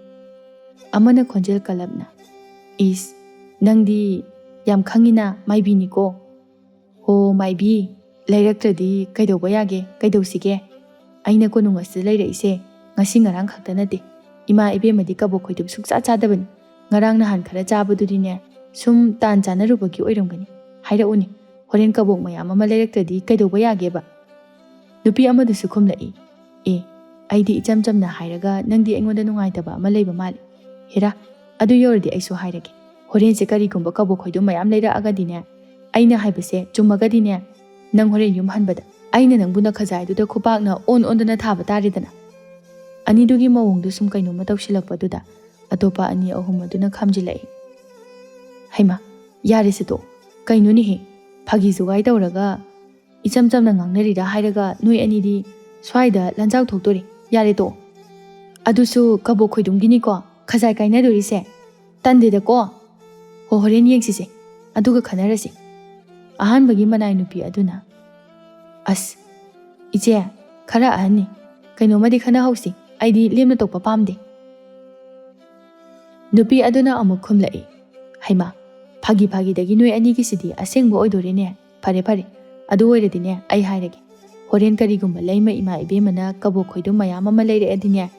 ꯑꯃꯅ ꯈꯣꯟꯖꯦꯜ ꯀꯜꯂꯞꯅ, "ꯏꯁ, ꯅꯪꯗꯤ ꯌꯥꯝ ꯈꯪꯉꯤꯅ, ꯃꯥꯏꯕꯤꯅꯤꯀꯣ"꯫ "ꯍꯣ ꯃꯥꯏꯕꯤ, ꯂꯩꯔꯛꯇ꯭ꯔꯗꯤ ꯀꯩꯗꯧꯕ ꯌꯥꯒꯦ, ꯀꯩꯗꯧꯁꯤꯒꯦ? ꯑꯩꯅ ꯀꯣꯅꯨꯡ ꯑꯁꯤꯗ ꯂꯩꯔꯛꯏꯁꯦ ꯉꯁꯤ ꯉꯔꯥꯡ ꯈꯛꯇ ꯅꯠꯇꯦ꯫ ꯏꯃꯥ ꯏꯕꯦꯝꯃꯗꯤ ꯀꯕꯣꯛ ꯈꯣꯏꯗꯨꯝ ꯁꯨꯡꯆꯥ ꯆꯥꯗꯕꯅꯤ꯫ ꯉꯔꯥꯡ ꯅꯍꯥꯟ ꯈꯔ ꯆꯥꯕꯗꯨꯗꯤꯅꯦ, ꯁꯨꯝ ꯇꯥꯟ ꯆꯥꯟꯅꯔꯨꯕꯒꯤ ꯑꯣꯏꯔꯝꯒꯅꯤ꯫ ꯍꯥꯏꯔꯛꯎꯅꯦ, ꯍꯣꯔꯦꯟ ꯀꯕꯣꯛ ꯃꯌꯥꯝ ꯑꯃ ꯂꯩꯔꯛꯇ꯭ꯔꯗꯤ ꯀꯩꯗꯧꯕ ꯌꯥꯒꯦꯕ?" ꯅꯨꯄꯤ ꯑꯃꯗꯨꯁꯨ ꯈꯨꯝꯂꯛꯏ, "ꯑꯦ, ꯑꯩꯗꯤ ꯏꯆꯝ ꯆꯝꯅ ꯍꯥꯏꯔꯒ ꯅꯪꯗꯤ ꯑꯩꯉꯣꯟꯗ ꯅꯨꯡꯉꯥꯏꯇꯕ ꯑꯃ ꯂꯩꯕ ꯃꯥꯜꯂꯤ꯫ ꯍꯦꯔꯥ, ꯑꯗꯨ ꯌꯧꯔꯗꯤ ꯑꯩꯁꯨ ꯍꯥꯏꯔꯒꯦ꯫ ꯍꯣꯔꯦꯟꯁꯦ ꯀꯔꯤꯒꯨꯝꯕ ꯀꯕꯣꯛ ꯈꯣꯏꯗꯨꯝ ꯃꯌꯥꯝ ꯂꯩꯔꯛꯑꯒꯗꯤꯅꯦ, ꯑꯩꯅ ꯍꯥꯏꯕꯁꯦ ꯆꯨꯝꯃꯒꯗꯤꯅꯦ, ꯅꯪ ꯍꯣꯔꯦꯟ ꯌꯨꯝ ꯍꯟꯕꯗ ꯑꯩꯅ ꯅꯪꯕꯨ ꯅꯈꯖꯥꯏꯗꯨꯗ ꯈꯨꯄꯥꯛꯅ ꯑꯣꯟ ꯑꯣꯟꯗꯅ ꯊꯥꯕ ꯇꯥꯔꯦꯗꯅ"꯫ ꯑꯅꯤꯗꯨꯒꯤ ꯃꯑꯣꯡꯗꯨ ꯁꯨꯝ ꯀꯩꯅꯣꯝꯃ ꯇꯧꯁꯤꯜꯂꯛꯄꯗꯨꯗ ꯑꯇꯣꯞꯄ ꯑꯅꯤ ꯑꯍꯨꯝ ꯑꯗꯨꯅ ꯈꯥꯝꯖꯤꯜꯂꯛꯏ꯫ "ꯍꯩꯃꯥ, ꯌꯥꯔꯦꯁꯦ ꯇꯣꯛꯑꯣ꯫ ꯀꯩꯅꯣꯅꯦꯍꯦ? ꯐꯥꯒꯤ ꯖꯨꯒꯥꯏ ꯇꯧꯔꯒ ꯏꯆꯝ ꯆꯝꯅ ꯉꯥꯡꯅꯔꯤꯔꯥ ꯍꯥꯏꯔꯒ ꯅꯣꯏ ꯑꯅꯤꯗꯤ ꯁ꯭ꯋꯥꯏꯗ ꯂꯟꯖꯥꯎ ꯊꯣꯛꯇꯣꯔꯦ꯫ ꯌꯥꯔꯦ ꯇꯣꯛꯑꯣ꯫ ꯑꯗꯨꯁꯨ ꯀꯕꯣꯛ ꯈꯣꯏꯗꯨꯝꯒꯤꯅꯤꯀꯣ ꯈꯖꯥꯏ ꯀꯥꯏꯅꯗꯣꯔꯤꯁꯦ꯫ ꯇꯟꯗꯦꯗꯀꯣ꯫ ꯍꯣ, ꯍꯣꯔꯦꯟ ꯌꯦꯡꯁꯤꯁꯦ꯫ ꯑꯗꯨꯒ ꯈꯟꯅꯔꯁꯤ꯫ ꯑꯍꯥꯟꯕꯒꯤ ꯃꯅꯥꯏ ꯅꯨꯄꯤ ꯑꯗꯨꯅ, "ꯑꯁ, ꯏꯆꯦ, ꯈꯔ ꯑꯍꯟꯅꯤ, ꯀꯩꯅꯣꯝꯃꯗꯤ ꯈꯟꯅꯍꯧꯁꯤ, ꯑꯩꯗꯤ ꯂꯦꯝꯅ ꯇꯣꯛꯄ ꯄꯥꯝꯗꯦ"꯫ ꯅꯨꯄꯤ ꯑꯗꯨꯅ ꯑꯃꯨꯛ ꯈꯨꯝꯂꯛꯏ, "ꯍꯩꯃꯥ, ꯐꯥꯒꯤ ꯐꯥꯒꯤꯗꯒꯤ ꯅꯣꯏ ꯑꯅꯤꯒꯤꯁꯤꯗꯤ ꯑꯁꯦꯡꯕ ꯑꯣꯏꯗꯣꯔꯦꯅꯦ꯫ ꯐꯔꯦ ꯐꯔꯦ, ꯑꯗꯨ ꯑꯣꯏꯔꯗꯤꯅꯦ, ꯑꯩ ꯍꯥꯏꯔꯒꯦ, ꯍꯣꯔꯦꯟ ꯀꯔꯤꯒꯨꯝꯕ ꯂꯩꯃ ꯏꯃꯥ ꯏꯕꯦꯝꯃꯅ ꯀꯕꯣꯛ ꯈꯣꯏꯗꯨꯝ ꯃꯌꯥꯝ ꯑꯃ ꯂꯩꯔꯛꯑꯗꯤꯅꯦ,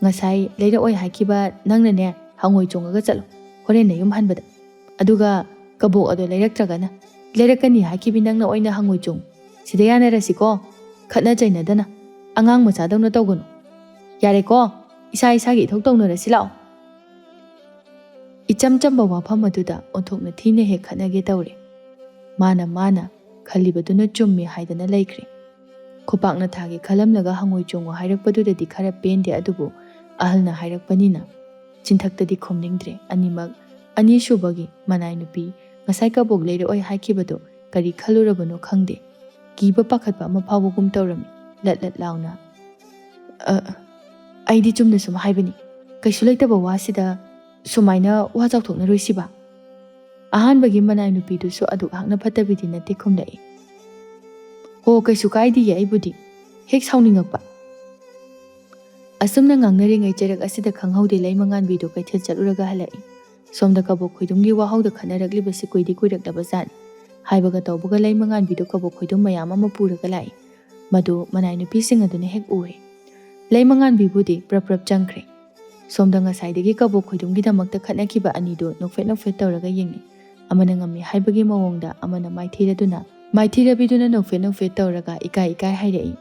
ꯉꯁꯥꯏ ꯂꯩꯔꯛꯑꯣꯏ ꯍꯥꯏꯈꯤꯕ ꯅꯪꯅꯅꯦ, ꯍꯪꯉꯣꯏ ꯆꯣꯡꯉꯒ ꯆꯠꯂꯣ ꯍꯣꯔꯦꯟ ꯅꯌꯨꯝ ꯍꯟꯕꯗ꯫ ꯑꯗꯨꯒ ꯀꯕꯣꯛ ꯑꯗꯣ ꯂꯩꯔꯛꯇ꯭ꯔꯒꯅ, ꯂꯩꯔꯛꯀꯅꯤ ꯍꯥꯏꯈꯤꯕꯤ ꯅꯪꯅ ꯑꯣꯏꯅ ꯍꯪꯉꯣꯏ ꯆꯣꯡꯉꯨ꯫ ꯁꯤꯗ ꯌꯥꯅꯔꯁꯤꯀꯣ? ꯈꯠꯅ ꯆꯩꯅꯗꯅ ꯑꯉꯥꯡ ꯃꯆꯥꯗꯧꯅ ꯇꯧꯒꯅꯨ꯫ ꯌꯥꯔꯦꯀꯣ? ꯏꯁꯥ ꯏꯁꯥꯒꯤ ꯏꯊꯧ ꯇꯧꯅꯔꯁꯤ ꯂꯥꯛꯑꯣ"꯫ ꯏꯆꯝ ꯆꯝꯕ ꯋꯥꯐꯝ ꯑꯗꯨꯗ ꯑꯣꯟꯊꯣꯛꯅ ꯊꯤꯅ ꯍꯦꯛ ꯈꯠꯅꯒꯦ ꯇꯧꯔꯦ꯫ ꯃꯥꯅ ꯃꯥꯅ ꯈꯜꯂꯤꯕꯗꯨꯅ ꯆꯨꯝꯃꯤ ꯍꯥꯏꯗꯅ ꯂꯩꯈ꯭ꯔꯦ꯫ ꯈꯨꯄꯥꯛꯅ ꯊꯥꯒꯦ ꯈꯜꯂꯝꯂꯒ ꯍꯪꯉꯣꯏ ꯆꯣꯡꯉꯨ ꯍꯥꯏꯔꯛꯄꯗꯨꯗꯗꯤ ꯈꯔ ꯄꯦꯟꯗꯦ, ꯑꯗꯨꯕꯨ ꯑꯍꯜꯅ ꯍꯥꯏꯔꯛꯄꯅꯤꯅ ꯆꯤꯟꯊꯛꯇꯗꯤ ꯈꯨꯝꯅꯤꯡꯗ꯭ꯔꯦ꯫ ꯑꯅꯤꯃꯛ, ꯑꯅꯤꯁꯨꯕꯒꯤ ꯃꯅꯥꯏ ꯅꯨꯄꯤ, ꯉꯁꯥꯏ ꯀꯕꯣꯛ ꯂꯩꯔꯛꯑꯣꯏ ꯍꯥꯏꯈꯤꯕꯗꯣ ꯀꯔꯤ ꯈꯜꯂꯨꯔꯕꯅꯣ ꯈꯪꯗꯦ, ꯀꯤꯕ ꯄꯥꯈꯠꯄ ꯑꯃ ꯐꯥꯎꯕꯒꯨꯝ ꯇꯧꯔꯝꯃꯤ꯫ ꯂꯠ ꯂꯠ ꯂꯥꯎꯅ, "ꯑ, ꯑꯩꯗꯤ ꯆꯨꯝꯅ ꯁꯨꯝ ꯍꯥꯏꯕꯅꯤ, ꯀꯩꯁꯨ ꯂꯩꯇꯕ ꯋꯥꯁꯤꯗ ꯁꯨꯃꯥꯏꯅ ꯋꯥ ꯆꯥꯎꯊꯣꯛꯅꯔꯣꯏꯁꯤꯕ"꯫ ꯑꯍꯥꯟꯕꯒꯤ ꯃꯅꯥꯏ ꯅꯨꯄꯤꯗꯨꯁꯨ ꯑꯗꯨꯛ ꯍꯥꯛꯅ ꯐꯠꯇꯕꯤꯗꯤ ꯅꯠꯇꯦ ꯈꯨꯝꯂꯛꯏ꯫ "ꯍꯣ, ꯀꯩꯁꯨ ꯀꯥꯏꯗꯤꯌꯦ, ꯑꯩꯕꯨꯗꯤ ꯍꯦꯛ ꯁꯥꯎꯅꯤꯡꯉꯛꯄ"꯫ ꯑꯁꯨꯝꯅ ꯉꯥꯡꯅꯔꯤꯉꯩ ꯆꯩꯔꯛ ꯑꯁꯤꯗ ꯈꯪꯍꯧꯗꯦ ꯂꯩꯃꯉꯥꯟꯕꯤꯗꯨ ꯀꯩꯊꯦꯜ ꯆꯠꯂꯨꯔꯒ ꯍꯜꯂꯛꯏ꯫ ꯁꯣꯝꯗ ꯀꯕꯣꯛ ꯈꯣꯏꯗꯨꯝꯒꯤ ꯋꯥꯍꯧꯗ ꯈꯠꯅꯔꯛꯂꯤꯕꯁꯤ ꯀꯨꯏꯗꯤ ꯀꯨꯏꯔꯛꯂꯕ ꯖꯥꯠꯅꯤ꯫ ꯍꯥꯏꯕꯒ ꯇꯧꯕꯒ ꯂꯩꯃꯉꯥꯟꯕꯤꯗꯨ ꯀꯕꯣꯛ ꯈꯣꯏꯗꯨꯝ ꯃꯌꯥꯝ ꯑꯃ ꯄꯨꯔꯒ ꯂꯥꯛꯏ꯫ ꯃꯗꯨ ꯃꯅꯥꯏ ꯅꯨꯄꯤꯁꯤꯡ ꯑꯗꯨꯅ ꯍꯦꯛ ꯎꯔꯦ꯫ ꯂꯩꯃꯉꯥꯟꯕꯤꯕꯨꯗꯤ ꯄ꯭ꯔꯞ ꯄ꯭ꯔꯞ ꯆꯪꯈ꯭ꯔꯦ꯫ ꯁꯣꯝꯗ ꯉꯁꯥꯏꯗꯒꯤ ꯀꯕꯣꯛ ꯈꯣꯏꯗꯨꯝꯒꯤꯗꯃꯛꯇ ꯈꯠꯅꯈꯤꯕ ꯑꯅꯤꯗꯨ ꯅꯣꯛꯐꯦꯠ ꯅꯣꯛꯐꯦꯠ ꯇꯧꯔꯒ ꯌꯦꯡꯂꯤ꯫ ꯑꯃꯅ ꯉꯝꯃꯤ ꯍꯥꯏꯕꯒꯤ ꯃꯑꯣꯡꯗ ꯑꯃꯅ ꯃꯥꯏꯊꯤꯔꯗꯨꯅ, ꯃꯥꯏꯊꯤꯔꯕꯤꯗꯨꯅ ꯅꯣꯛꯐꯦꯠ ꯅꯣꯛꯐꯦꯠ ꯇꯧꯔꯒ ꯏꯀꯥꯏ ꯏꯀꯥꯏ ꯍꯥꯏꯔꯛꯏ꯫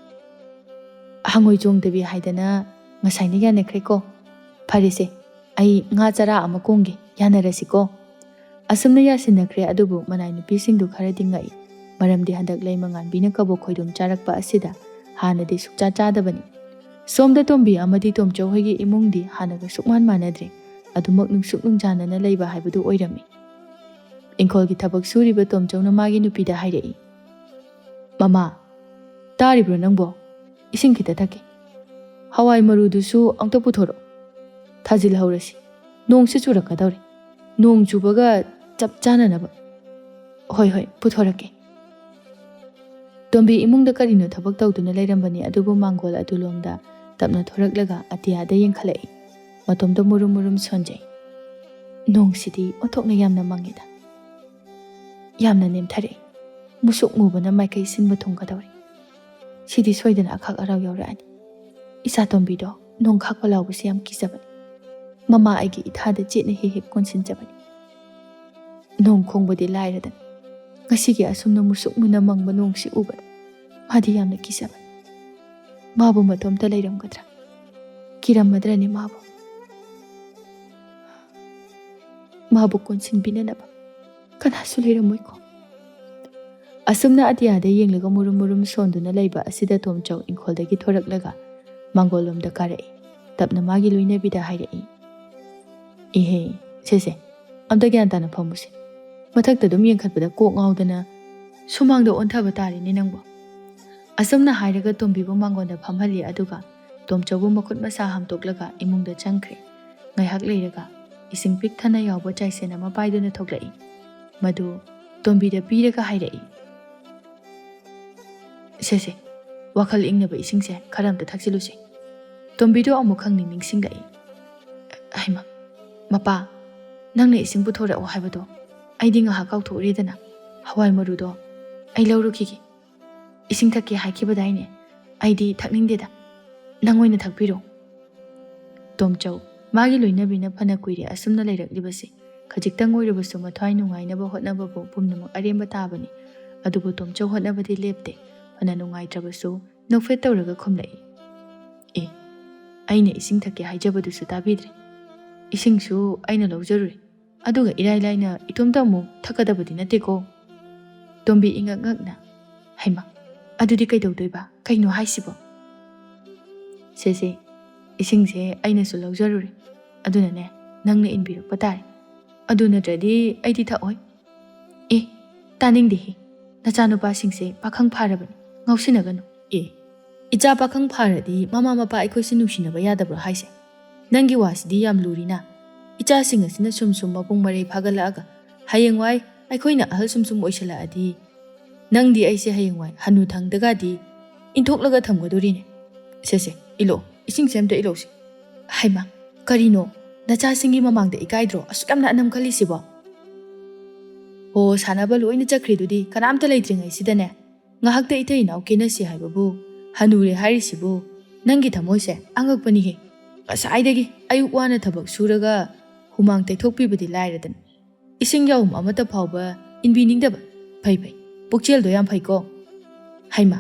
"ꯍꯪꯉꯣꯏ ꯆꯣꯡꯗꯕꯤ ꯍꯥꯏꯗꯅ ꯉꯁꯥꯏꯅ ꯌꯥꯅꯈ꯭ꯔꯦꯀꯣ꯫ ꯐꯔꯦꯁꯦ, ꯑꯩ ꯉꯥ ꯆꯔꯥ ꯑꯃ ꯀꯣꯡꯒꯦ, ꯌꯥꯅꯔꯁꯤꯀꯣ"꯫ ꯑꯁꯨꯝꯅ ꯌꯥꯁꯤꯟꯅꯈ꯭ꯔꯦ, ꯑꯗꯨꯕꯨ ꯃꯅꯥꯏ ꯅꯨꯄꯤꯁꯤꯡꯗꯨ ꯈꯔꯗꯤ ꯉꯛꯏ꯫ ꯃꯔꯝꯗꯤ ꯍꯟꯗꯛ ꯂꯩꯃꯉꯥꯟꯕꯤꯅ ꯀꯕꯣꯛ ꯈꯣꯏꯗꯨꯝ ꯆꯥꯔꯛꯄ ꯑꯁꯤꯗ ꯍꯥꯟꯅꯗꯤ ꯁꯨꯛꯆꯥ ꯆꯥꯗꯕꯅꯤ꯫ ꯁꯣꯝꯗ ꯇꯣꯝꯕꯤ ꯑꯃꯗꯤ ꯇꯣꯝꯆꯧ ꯍꯣꯏꯒꯤ ꯏꯃꯨꯡꯗꯤ ꯍꯥꯟꯅꯒ ꯁꯨꯛꯃꯥꯟ ꯃꯥꯟꯅꯗ꯭ꯔꯦ꯫ ꯑꯗꯨꯃꯛ ꯅꯨꯡꯁꯨꯛ ꯅꯨꯡꯖꯥꯅꯅ ꯂꯩꯕ ꯍꯥꯏꯕꯗꯨ ꯑꯣꯏꯔꯝꯃꯤ꯫ ꯏꯪꯈꯣꯜꯒꯤ ꯊꯕꯛ ꯁꯨꯔꯤꯕ ꯇꯣꯝꯆꯧꯅ ꯃꯥꯒꯤ ꯅꯨꯄꯤꯗ ꯍꯥꯏꯔꯛꯏ, "ꯃꯃꯥ, ꯇꯥꯔꯤꯕ꯭ꯔꯣ ꯅꯪꯕꯣ? ꯏꯁꯤꯡ ꯈꯤꯇ ꯊꯛꯀꯦ꯫ ꯍꯋꯥꯏ ꯃꯔꯨꯗꯨꯁꯨ ꯑꯝꯇ ꯄꯨꯊꯣꯔꯛꯑꯣ꯫ ꯊꯥꯖꯤꯜꯍꯧꯔꯁꯤ꯫ ꯅꯣꯡꯁꯤ ꯆꯨꯔꯛꯀꯗꯧꯔꯦ꯫ ꯅꯣꯡ ꯆꯨꯕꯒ ꯆꯞ ꯆꯥꯅꯅꯕ꯫ "ꯍꯣꯏ, ꯍꯣꯏ, ꯄꯨꯊꯣꯔꯛꯀꯦ꯫" ꯇꯣꯝꯕꯤ ꯏꯃꯨꯡꯗ ꯀꯔꯤꯅꯣ ꯊꯕꯛ ꯇꯧꯗꯨꯅ ꯂꯩꯔꯝꯕꯅꯤ, ꯑꯗꯨꯕꯨ ꯃꯥꯡꯒꯣꯜ ꯑꯗꯨ ꯂꯣꯝꯗ ꯇꯞꯅ ꯊꯣꯔꯛꯂꯒ ꯑꯇꯤꯌꯥꯗ ꯌꯦꯡꯈꯠꯂꯛꯏ꯫ ꯃꯇꯣꯝꯗ ꯃꯨꯔꯨꯝ ꯃꯨꯔꯨꯝ ꯁꯣꯟꯖꯩ꯫ "ꯅꯣꯡꯁꯤꯗꯤ ꯑꯣꯟꯊꯣꯛꯅ ꯌꯥꯝꯅ ꯃꯪꯉꯤꯗ꯫ ꯌꯥꯝꯅ ꯅꯦꯝꯊꯔꯛꯏ꯫ ꯃꯨꯁꯨꯛ ꯃꯨꯕꯅ ꯃꯥꯏꯀꯩ ꯁꯤꯟꯕ ꯊꯨꯡꯒꯗꯧꯔꯦ꯫ ꯁꯤꯗꯤ ꯁꯣꯏꯗꯅ ꯑꯈꯥꯛ ꯑꯔꯥꯎ ꯌꯥꯎꯔꯛꯑꯅꯤ꯫ ꯏꯆꯥ ꯇꯣꯝꯕꯤꯗꯣ ꯅꯣꯡ ꯈꯥꯛꯄ ꯂꯥꯎꯕꯁꯤ ꯌꯥꯝ ꯀꯤꯖꯕꯅꯤ꯫ ꯃꯃꯥ ꯑꯩꯒꯤ ꯏꯊꯥꯗ ꯆꯦꯠꯅ ꯍꯦꯛ ꯍꯦꯛ ꯀꯣꯟꯁꯤꯟꯖꯕꯅꯤ꯫ ꯅꯣꯡ ꯈꯣꯡꯕꯗꯤ ꯂꯥꯏꯔꯗꯅ, ꯉꯁꯤꯒꯤ ꯑꯁꯨꯝꯅ ꯃꯨꯁꯨꯛ ꯃꯨꯅ ꯃꯪꯕ ꯅꯣꯡꯁꯤ ꯎꯕꯗ ꯃꯥꯗꯤ ꯌꯥꯝꯅ ꯀꯤꯖꯕꯅꯤ꯫ ꯃꯥꯕꯨ ꯃꯇꯣꯝꯇ ꯂꯩꯔꯝꯒꯗ꯭ꯔꯥ? ꯀꯤꯔꯝꯃꯗ꯭ꯔꯅꯦ ꯃꯥꯕꯨ? ꯃꯥꯕꯨ ꯀꯣꯟꯁꯤꯟꯕꯤꯅꯅꯕ ꯀꯅꯥꯁꯨ ꯂꯩꯔꯝꯃꯣꯏꯀꯣ?" ꯑꯁꯨꯝꯅ ꯑꯇꯤꯌꯥꯗ ꯌꯦꯡꯂꯒ ꯃꯨꯔꯨꯝ ꯃꯨꯔꯨꯝ ꯁꯣꯟꯗꯨꯅ ꯂꯩꯕ ꯑꯁꯤꯗ ꯇꯣꯝꯆꯧ ꯏꯪꯈꯣꯜꯗꯒꯤ ꯊꯣꯔꯛꯂꯒ ꯃꯥꯡꯒꯣꯜꯂꯣꯝꯗ ꯀꯥꯔꯛꯏ꯫ ꯇꯞꯅ ꯃꯥꯒꯤ ꯂꯣꯏꯅꯕꯤꯗ ꯍꯥꯏꯔꯛꯏ, "ꯏꯍꯦ, ꯁꯦ ꯁꯦ, ꯑꯝꯇ ꯒ꯭ꯌꯥꯟ ꯇꯥꯅ ꯐꯝꯃꯨꯁꯦ꯫ ꯃꯊꯛꯇ ꯑꯗꯨꯝ ꯌꯦꯡꯈꯠꯄꯗ ꯀꯣꯛ ꯉꯥꯎꯗꯅ ꯁꯨꯃꯥꯡꯗ ꯑꯣꯟꯊꯕ ꯇꯥꯔꯦꯅꯦ ꯅꯪꯕꯨ꯫" ꯑꯁꯨꯝꯅ ꯍꯥꯏꯔꯒ ꯇꯣꯝꯕꯤꯕꯨ ꯃꯥꯡꯒꯣꯟꯗ ꯐꯝꯍꯜꯂꯤ, ꯑꯗꯨꯒ ꯇꯣꯝꯆꯧꯕꯨ ꯃꯈꯨꯠ ꯃꯁꯥ ꯍꯥꯝꯗꯣꯛꯂꯒ ꯏꯃꯨꯡꯗ ꯆꯪꯈ꯭ꯔꯦ꯫ ꯉꯥꯏꯍꯥꯛ ꯂꯩꯔꯒ ꯏꯁꯤꯡ ꯄꯤꯛ ꯊꯟꯅ ꯌꯥꯎꯕ ꯆꯥꯏꯁꯦꯟ ꯑꯃ ꯄꯥꯏꯗꯨꯅ ꯊꯣꯛꯂꯛꯏ꯫ ꯃꯗꯨ ꯇꯣꯝꯕꯤꯗ ꯄꯤꯔꯒ ꯍꯥꯏꯔꯛꯏ, "ꯁꯦ ꯁꯦ, ꯋꯥꯈꯜ ꯏꯪꯅꯕ ꯏꯁꯤꯡꯁꯦ ꯈꯔ ꯑꯝꯇ ꯊꯛꯆꯤꯜꯂꯨꯁꯦ꯫" ꯇꯣꯝꯕꯤꯗꯣ ꯑꯃꯨꯛ ꯈꯪꯅꯤꯡ ꯅꯤꯡꯁꯤꯡꯂꯛꯏ꯫ "ꯍꯩꯃꯥ, ꯃꯄꯥ, ꯅꯪꯅ ꯏꯁꯤꯡ ꯄꯨꯊꯣꯔꯛꯑꯣ ꯍꯥꯏꯕꯗꯣ ꯑꯩꯗꯤ ꯉꯥꯏꯍꯥꯛ ꯀꯥꯎꯊꯣꯛꯎꯔꯦꯗꯅ꯫ ꯍꯋꯥꯏ ꯃꯔꯨꯗꯣ ꯑꯩ ꯂꯧꯔꯨꯈꯤꯒꯦ꯫ ꯏꯁꯤꯡ ꯊꯛꯀꯦ ꯍꯥꯏꯈꯤꯕꯗꯥꯏꯅꯦ? ꯑꯩꯗꯤ ꯊꯛꯅꯤꯡꯗꯦꯗ꯫ ꯅꯪ ꯑꯣꯏꯅ ꯊꯛꯄꯤꯔꯣ꯫" ꯇꯣꯝꯆꯧ, ꯃꯥꯒꯤ ꯂꯣꯏꯅꯕꯤꯅ ꯐꯅ ꯀꯨꯏꯔꯦ ꯑꯁꯨꯝꯅ ꯂꯩꯔꯛꯂꯤꯕꯁꯦ꯫ ꯈꯖꯤꯛꯇꯪ ꯑꯣꯏꯔꯕꯁꯨ ꯃꯊ꯭ꯋꯥꯏ ꯅꯨꯡꯉꯥꯏꯅꯕ ꯍꯣꯠꯅꯕꯕꯨ ꯄꯨꯝꯅꯃꯛ ꯑꯔꯦꯝꯕ ꯇꯥꯕꯅꯤ꯫ ꯑꯗꯨꯕꯨ ꯇꯣꯝꯆꯧ ꯍꯣꯠꯅꯕꯗꯤ ꯂꯦꯞꯇꯦ꯫ ꯐꯅ ꯅꯨꯡꯉꯥꯏꯇ꯭ꯔꯕꯁꯨ ꯅꯣꯛꯐꯦꯠ ꯇꯧꯔꯒ ꯈꯨꯝꯂꯛꯏ, "ꯑꯦ, ꯑꯩꯅ ꯏꯁꯤꯡ ꯊꯛꯀꯦ ꯍꯥꯏꯖꯕꯗꯨꯁꯨ ꯇꯥꯕꯤꯗ꯭ꯔꯦ꯫ ꯏꯁꯤꯡꯁꯨ ꯑꯩꯅ ꯂꯧꯖꯔꯨꯔꯦ꯫ ꯑꯗꯨꯒ ꯏꯔꯥꯏ ꯂꯥꯏꯅ ꯏꯇꯣꯝꯇ ꯑꯃꯨꯛ ꯊꯛꯀꯗꯕꯗꯤ ꯅꯠꯇꯦꯀꯣ꯫" ꯇꯣꯝꯕꯤ ꯏꯉꯛ ꯉꯛꯅ, "ꯍꯩꯃꯥ, ꯑꯗꯨꯗꯤ ꯀꯩꯗꯧꯗꯣꯏꯕ? ꯀꯩꯅꯣ ꯍꯥꯏꯁꯤꯕꯣ?" "ꯁꯦ ꯁꯦ, ꯏꯁꯤꯡꯁꯦ ꯑꯩꯅꯁꯨ ꯂꯧꯖꯔꯨꯔꯦ꯫ ꯑꯗꯨꯅꯅꯦ, ꯅꯪꯅ ꯏꯟꯕꯤꯔꯛꯄ ꯇꯥꯔꯦ꯫ ꯑꯗꯨ ꯅꯠꯇ꯭ꯔꯗꯤ ꯑꯩꯗꯤ ꯊꯛꯑꯣꯏ꯫" "ꯑꯦ, ꯇꯥꯅꯤꯡꯗꯦꯍꯦ꯫ ꯅꯆꯥꯅꯨꯄꯥꯁꯤꯡꯁꯦ ꯄꯥꯈꯪ ꯐꯥꯔꯕꯅꯤ, ꯉꯥꯎꯁꯤꯟꯅꯒꯅꯨ꯫" "ꯑꯦ, ꯏꯆꯥ ꯄꯥꯈꯪ ꯐꯥꯔꯗꯤ ꯃꯃꯥ ꯃꯄꯥ ꯑꯩꯈꯣꯏꯁꯦ ꯅꯨꯡꯁꯤꯅꯕ ꯌꯥꯗꯕ꯭ꯔꯣ ꯍꯥꯏꯁꯦ? ꯅꯪꯒꯤ ꯋꯥꯁꯤꯗꯤ ꯌꯥꯝ ꯂꯨꯔꯤꯅ꯫ ꯏꯆꯥꯁꯤꯡ ꯑꯁꯤꯅ ꯁꯨꯝ ꯁꯨꯝ ꯃꯄꯨꯡ ꯃꯔꯩ ꯐꯥꯒꯠꯂꯛꯑꯒ ꯍꯌꯦꯡꯋꯥꯏ ꯑꯩꯈꯣꯏꯅ ꯑꯍꯜ ꯁꯨꯝ ꯁꯨꯝ ꯑꯣꯏꯁꯜꯂꯛꯑꯗꯤ ꯅꯪꯗꯤ ꯑꯩꯁꯦ ꯍꯌꯦꯡꯋꯥꯏ ꯍꯅꯨ ꯊꯪꯗꯒꯗꯤ ꯏꯟꯊꯣꯛꯂꯒ ꯊꯝꯒꯗꯣꯔꯤꯅꯦ꯫ ꯁꯦ ꯁꯦ, ꯏꯜꯂꯣ, ꯏꯁꯤꯡꯁꯦ ꯑꯝꯇ ꯏꯜꯂꯧꯁꯦ꯫ ꯍꯩꯃꯥ, ꯀꯔꯤꯅꯣ? ꯅꯆꯥꯁꯤꯡꯒꯤ ꯃꯃꯥꯡꯗ ꯏꯀꯥꯏꯗ꯭ꯔꯣ ꯑꯁꯨꯛ ꯌꯥꯝꯅ ꯑꯅꯝ ꯈꯜꯂꯤꯁꯤꯕꯣ? ꯍꯣ, ꯁꯥꯟꯅꯕ ꯂꯣꯏꯅ ꯆꯠꯈ꯭ꯔꯤꯗꯨꯗꯤ ꯀꯅꯥꯝꯇ ꯂꯩꯇ꯭ꯔꯤꯉꯩꯁꯤꯗꯅꯦ꯫ ꯉꯥꯏꯍꯥꯛꯇ ꯏꯇꯩ ꯏꯅꯥꯎ ꯀꯦꯅꯁꯤ ꯍꯥꯏꯕꯕꯨ ꯍꯅꯨꯔꯦ ꯍꯥꯏꯔꯤꯁꯤꯕꯨ? ꯅꯪꯒꯤ ꯊꯃꯣꯏꯁꯦ ꯑꯉꯛꯄꯅꯤꯍꯦ꯫ ꯉꯁꯥꯏꯗꯒꯤ ꯑꯌꯨꯛ ꯋꯥꯅ ꯊꯕꯛ ꯁꯨꯔꯒ ꯍꯨꯃꯥꯡ ꯇꯩꯊꯣꯛꯄꯤꯕꯗꯤ ꯂꯥꯏꯔꯗꯅ, ꯏꯁꯤꯡ ꯌꯥꯎꯝ ꯑꯃꯠꯇ ꯐꯥꯎꯕ ꯏꯟꯕꯤꯅꯤꯡꯗꯕ꯫ ꯐꯩ ꯐꯩ, ꯄꯨꯛꯆꯦꯜꯗꯣ ꯌꯥꯝ ꯐꯩꯀꯣ꯫ ꯍꯩꯃꯥ,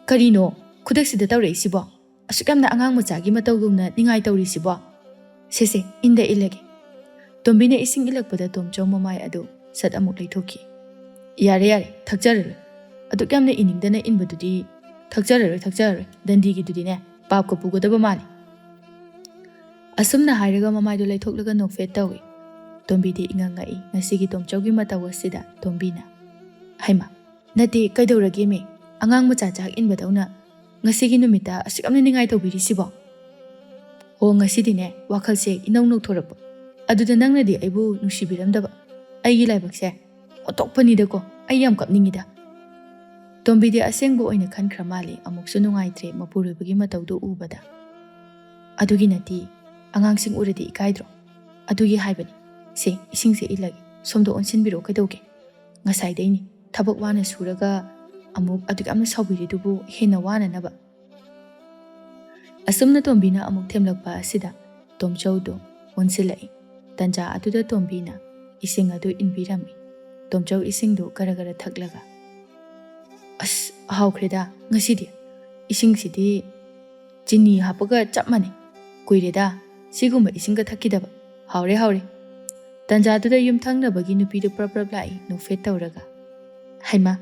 ꯀꯔꯤꯅꯣ ꯈꯨꯗꯛꯁꯤꯗ ꯇꯧꯔꯛꯏꯁꯤꯕꯣ? ꯑꯁꯨꯛ ꯌꯥꯝꯅ ꯑꯉꯥꯡ ꯃꯆꯥꯒꯤ ꯃꯇꯧꯒꯨꯝꯅ ꯅꯤꯡꯉꯥꯏ ꯇꯧꯔꯤꯁꯤꯕꯣ? ꯁꯦ ꯁꯦ, ꯏꯟꯗ ꯏꯜꯂꯒꯦ꯫ ꯇꯣꯝꯕꯤꯅ ꯏꯁꯤꯡ ꯏꯜꯂꯛꯄꯗ ꯇꯣꯝꯆꯧ ꯃꯃꯥꯏ ꯑꯗꯨ ꯁꯠ ꯑꯃꯨꯛ ꯂꯩꯊꯣꯛꯈꯤ꯫ ꯌꯥꯔꯦ ꯌꯥꯔꯦ, ꯊꯛꯆꯔꯔꯣꯏ꯫ ꯑꯗꯨꯛ ꯌꯥꯝꯅ ꯏꯅꯤꯡꯗꯅ ꯏꯟꯕꯗꯨꯗꯤ ꯊꯛꯆꯔꯔꯣꯏ, ꯊꯛꯆꯔꯔꯣꯏ꯫ ꯗꯟꯗꯤꯒꯤꯗꯨꯗꯤꯅꯦ, ꯄꯥꯞꯀ ꯄꯨꯒꯗꯕ ꯃꯥꯜꯂꯤ꯫ ꯑꯁꯨꯝꯅ ꯍꯥꯏꯔꯒ ꯃꯃꯥꯏꯗꯨ ꯂꯩꯊꯣꯛꯂꯒ ꯅꯣꯛꯐꯦꯠ ꯇꯧꯏ꯫ ꯇꯣꯝꯕꯤꯗꯤ ꯏꯉꯛ ꯉꯛꯏ ꯉꯁꯤꯒꯤ ꯇꯣꯝꯆꯧꯒꯤ ꯃꯇꯧ ꯑꯁꯤꯗ꯫ ꯇꯣꯝꯕꯤꯅ, "ꯍꯩꯃꯥ, ꯅꯠꯇꯦ, ꯀꯩꯗꯧꯔꯒꯦꯃꯤ? ꯑꯉꯥꯡ ꯃꯆꯥ ꯆꯥꯛ ꯏꯟꯕꯗꯧꯅ ꯉꯁꯤꯒꯤ ꯅꯨꯃꯤꯠꯇ ꯑꯁꯨꯛ ꯌꯥꯝꯅ ꯅꯤꯡꯉꯥꯏ ꯇꯧꯕꯤꯔꯤꯁꯤꯕꯣ?" "ꯍꯣ, ꯉꯁꯤꯗꯤꯅꯦ, ꯋꯥꯈꯜꯁꯦ ꯏꯅꯧ ꯅꯧꯊꯣꯔꯛꯄ꯫ ꯑꯗꯨꯗ ꯅꯪꯅꯗꯤ ꯑꯩꯕꯨ ꯅꯨꯡꯁꯤꯕꯤꯔꯝꯗꯕ꯫ ꯑꯩꯒꯤ ꯂꯥꯏꯕꯛꯁꯦ ꯑꯣꯟꯊꯣꯛꯄꯅꯤꯗꯀꯣ, ꯑꯩ ꯌꯥꯝ ꯀꯞꯅꯤꯡꯉꯤꯗ꯫" ꯇꯣꯝꯕꯤꯗꯤ ꯑꯁꯦꯡꯕ ꯑꯣꯏꯅ ꯈꯟꯈ꯭ꯔ ꯃꯥꯜꯂꯦ, ꯑꯃꯨꯛꯁꯨ ꯅꯨꯡꯉꯥꯏꯇ꯭ꯔꯦ ꯃꯄꯨꯔꯣꯏꯕꯒꯤ ꯃꯇꯧꯗꯨ ꯎꯕꯗ꯫ "ꯑꯗꯨꯒꯤ ꯅꯠꯇꯦ, ꯑꯉꯥꯡꯁꯤꯡ ꯎꯔꯗꯤ ꯏꯀꯥꯏꯗ꯭ꯔꯣ? ꯑꯗꯨꯒꯤ ꯍꯥꯏꯕꯅꯤ꯫ ꯁꯦ, ꯏꯁꯤꯡꯁꯦ ꯏꯜꯂꯒꯦ, ꯁꯣꯝꯗ ꯑꯣꯟꯁꯤꯟꯕꯤꯔꯛꯑꯣ, ꯀꯩꯗꯧꯒꯦ? ꯉꯁꯥꯏꯗꯩꯅꯤ ꯊꯕꯛ ꯋꯥꯅ ꯁꯨꯔꯒ ꯑꯃꯨꯛ ꯑꯗꯨꯛ ꯌꯥꯝꯅ ꯁꯥꯎꯕꯤꯔꯤꯗꯨꯕꯨ ꯍꯦꯟꯅ ꯋꯥꯅꯅꯕ꯫" ꯑꯁꯨꯝꯅ ꯇꯣꯝꯕꯤꯅ ꯑꯃꯨꯛ ꯊꯦꯝꯂꯛꯄ ꯑꯁꯤꯗ ꯇꯣꯝꯆꯧꯗꯨ ꯑꯣꯟꯁꯤꯜꯂꯛꯏ꯫ ꯇꯟꯖꯥ ꯑꯗꯨꯗ ꯇꯣꯝꯕꯤꯅ ꯏꯁꯤꯡ ꯑꯗꯨ ꯏꯟꯕꯤꯔꯝꯃꯤ꯫ ꯇꯣꯝꯆꯧ ꯏꯁꯤꯡꯗꯨ ꯒꯔ ꯒꯔ ꯊꯛꯂꯒ, "ꯑꯁ, ꯍꯥꯎꯈ꯭ꯔꯦꯗ ꯉꯁꯤꯗꯤ꯫ ꯏꯁꯤꯡꯁꯤꯗꯤ ꯆꯤꯅꯤ ꯍꯥꯞꯄꯒ ꯆꯞ ꯃꯥꯟꯅꯩ꯫ ꯀꯨꯏꯔꯦꯗ ꯁꯤꯒꯨꯝꯕ ꯏꯁꯤꯡꯒ ꯊꯛꯈꯤꯗꯕ꯫ ꯍꯥꯎꯔꯦ, ꯍꯥꯎꯔꯦ꯫" ꯇꯟꯖꯥꯗꯨꯗ ꯌꯨꯝꯊꯪꯅꯕꯒꯤ ꯅꯨꯄꯤꯗꯨ ꯄ꯭ꯔꯞ ꯄ꯭ꯔꯞ ꯂꯥꯛꯏ ꯅꯣꯛꯐꯦꯠ ꯇꯧꯔꯒ꯫ "ꯍꯩꯃꯥ,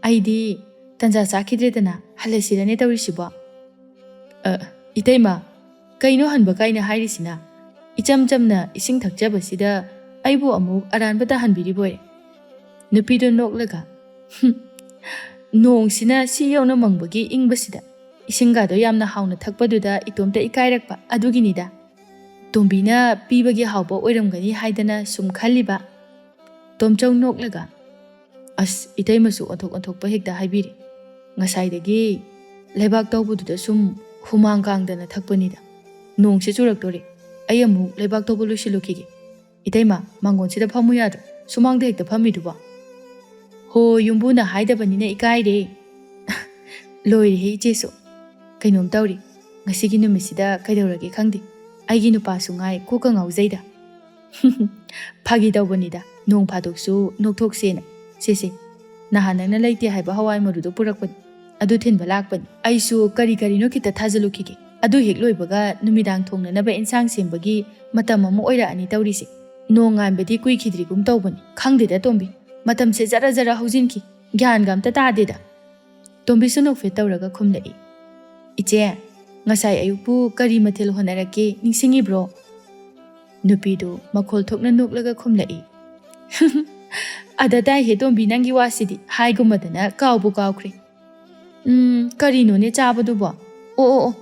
ꯑꯩꯗꯤ ꯇꯟꯖꯥ ꯆꯥꯈꯤꯗ꯭ꯔꯦꯗꯅ ꯍꯜꯂꯁꯤꯔꯅꯦ ꯇꯧꯔꯤꯁꯤꯕꯣ?" "ꯑ, ꯏꯇꯩꯃ, ꯀꯩꯅꯣ ꯍꯟꯕ ꯀꯥꯏꯅ ꯍꯥꯏꯔꯤꯁꯤꯅ? ꯏꯆꯝ ꯆꯝꯅ ꯏꯁꯤꯡ ꯊꯛꯆꯕꯁꯤꯗ ꯑꯩꯕꯨ ꯑꯃꯨꯛ ꯑꯔꯥꯟꯕ ꯇꯥꯍꯟꯕꯤꯔꯤꯕꯣꯏꯔꯦ?" ꯅꯨꯄꯤꯗꯨ ꯅꯣꯛꯂꯒ, "ꯍꯨꯝ, ꯅꯣꯡꯁꯤꯅ ꯁꯤ ꯌꯧꯅ ꯃꯪꯕꯒꯤ ꯏꯪꯕꯁꯤꯗ ꯏꯁꯤꯡꯒꯗꯣ ꯌꯥꯝꯅ ꯍꯥꯎꯅ ꯊꯛꯄꯗꯨꯗ ꯏꯇꯣꯝꯇ ꯏꯀꯥꯏꯔꯛꯄ ꯑꯗꯨꯒꯤꯅꯤꯗ꯫ ꯇꯣꯝꯕꯤꯅ ꯄꯤꯕꯒꯤ ꯍꯥꯎꯕ ꯑꯣꯏꯔꯝꯒꯅꯤ ꯍꯥꯏꯗꯅ ꯁꯨꯝ ꯈꯜꯂꯤꯕ꯫" ꯇꯣꯝꯆꯧ ꯅꯣꯛꯂꯒ, "ꯑꯁ, ꯏꯇꯩꯃꯁꯨ ꯑꯣꯟꯊꯣꯛ ꯑꯣꯟꯊꯣꯛꯄ ꯍꯦꯛꯇ ꯍꯥꯏꯕꯤꯔꯤ꯫ ꯉꯁꯥꯏꯗꯒꯤ ꯂꯩꯕꯥꯛ ꯇꯧꯕꯗꯨꯗ ꯁꯨꯝ ꯍꯨꯃꯥꯡ ꯀꯥꯡꯗꯅ ꯊꯛꯄꯅꯤꯗ꯫ ꯅꯣꯡꯁꯦ ꯆꯨꯔꯛꯇꯣꯔꯦ꯫ ꯑꯩ ꯑꯃꯨꯛ ꯂꯩꯕꯥꯛ ꯇꯧꯕ ꯂꯣꯏꯁꯤꯜꯂꯨꯈꯤꯒꯦ꯫ ꯏꯇꯩꯃ, ꯃꯥꯡꯒꯣꯟꯁꯤꯗ ꯐꯝꯃꯨ ꯌꯥꯗ꯭ꯔꯣ? ꯁꯨꯃꯥꯡꯗ ꯍꯦꯛꯇ ꯐꯝꯃꯤꯗꯨꯕꯣ?" "ꯍꯣ, ꯌꯨꯝꯕꯨꯅ ꯍꯥꯏꯗꯕꯅꯤꯅ ꯏꯀꯥꯏꯔꯦ꯫" "ꯂꯣꯏꯔꯦꯍꯦ ꯏꯆꯦꯁꯨ꯫ ꯀꯩꯅꯣꯝ ꯇꯧꯔꯤ꯫ ꯉꯁꯤꯒꯤ ꯅꯨꯃꯤꯠꯁꯤꯗ ꯀꯩꯗꯧꯔꯒꯦ ꯈꯪꯗꯦ꯫ ꯑꯩꯒꯤ ꯅꯨꯄꯥꯁꯨ ꯉꯥꯏ ꯀꯣꯛꯀ ꯉꯥꯎꯖꯩꯗ꯫" "ꯐꯥꯒꯤ ꯇꯧꯕꯅꯤꯗ, ꯅꯣꯡ ꯐꯥꯗꯣꯛꯁꯨ ꯅꯣꯛꯊꯣꯛꯁꯦꯅ꯫ ꯁꯦ ꯁꯦ, ꯅꯍꯥꯟ ꯅꯪꯅ ꯂꯩꯇꯦ ꯍꯥꯏꯕ ꯍꯋꯥꯏ ꯃꯔꯨꯗꯣ ꯄꯨꯔꯛꯄꯅꯤ꯫ ꯑꯗꯨ ꯊꯤꯟꯕ ꯂꯥꯛꯄꯅꯤ꯫ ꯑꯩꯁꯨ ꯀꯔꯤ ꯀꯔꯤꯅꯣ ꯈꯤꯇ ꯊꯥꯖꯤꯜꯂꯨꯈꯤꯒꯦ꯫ ꯑꯗꯨ ꯍꯦꯛ ꯂꯣꯏꯕꯒ ꯅꯨꯃꯤꯗꯥꯡ ꯊꯣꯡꯅꯅꯕ ꯏꯟꯁꯥꯡ ꯁꯦꯝꯕꯒꯤ ꯃꯇꯝ ꯑꯃ ꯑꯣꯏꯔꯛꯑꯅꯤ ꯇꯧꯔꯤꯁꯦ꯫ ꯅꯣꯡ ꯉꯥꯟꯕꯗꯤ ꯀꯨꯏꯈꯤꯗ꯭ꯔꯤꯒꯨꯝ ꯇꯧꯕꯅꯤ꯫ ꯈꯪꯗꯦꯗ ꯇꯣꯝꯕꯤ, ꯃꯇꯝꯁꯦ ꯖꯔ ꯖꯔ ꯍꯧꯖꯤꯟꯈꯤ꯫ ꯒ꯭ꯌꯥꯟꯒ ꯑꯝꯇ ꯇꯥꯗꯦꯗ꯫" ꯇꯣꯝꯕꯤꯁꯨ ꯅꯣꯛꯐꯦꯠ ꯇꯧꯔꯒ ꯈꯨꯝꯂꯛꯏ꯫ "ꯏꯆꯦ, ꯉꯁꯥꯏ ꯑꯌꯨꯛꯄꯨ ꯀꯔꯤ ꯃꯊꯦꯜ ꯍꯣꯠꯅꯔꯛꯀꯦ ꯅꯤꯡꯁꯤꯡꯉꯤꯕ꯭ꯔꯣ?" ꯅꯨꯄꯤꯗꯨ ꯃꯈꯣꯜ ꯊꯣꯛꯅ ꯅꯣꯛꯂꯒ ꯈꯨꯝꯂꯛꯏ꯫ "ꯑꯗ ꯇꯥꯏꯍꯦ ꯇꯣꯝꯕꯤ, ꯅꯪꯒꯤ ꯋꯥꯁꯤꯗꯤ ꯍꯥꯏꯒꯨꯝꯕꯗꯅ ꯀꯥꯎꯕꯨ ꯀꯥꯎꯈ꯭ꯔꯦ꯫ ꯎꯝ, ꯀꯔꯤꯅꯣꯅꯦ ꯆꯥꯕꯗꯨꯕꯣ? ꯑꯣ, ꯑꯣ, ꯑꯣ,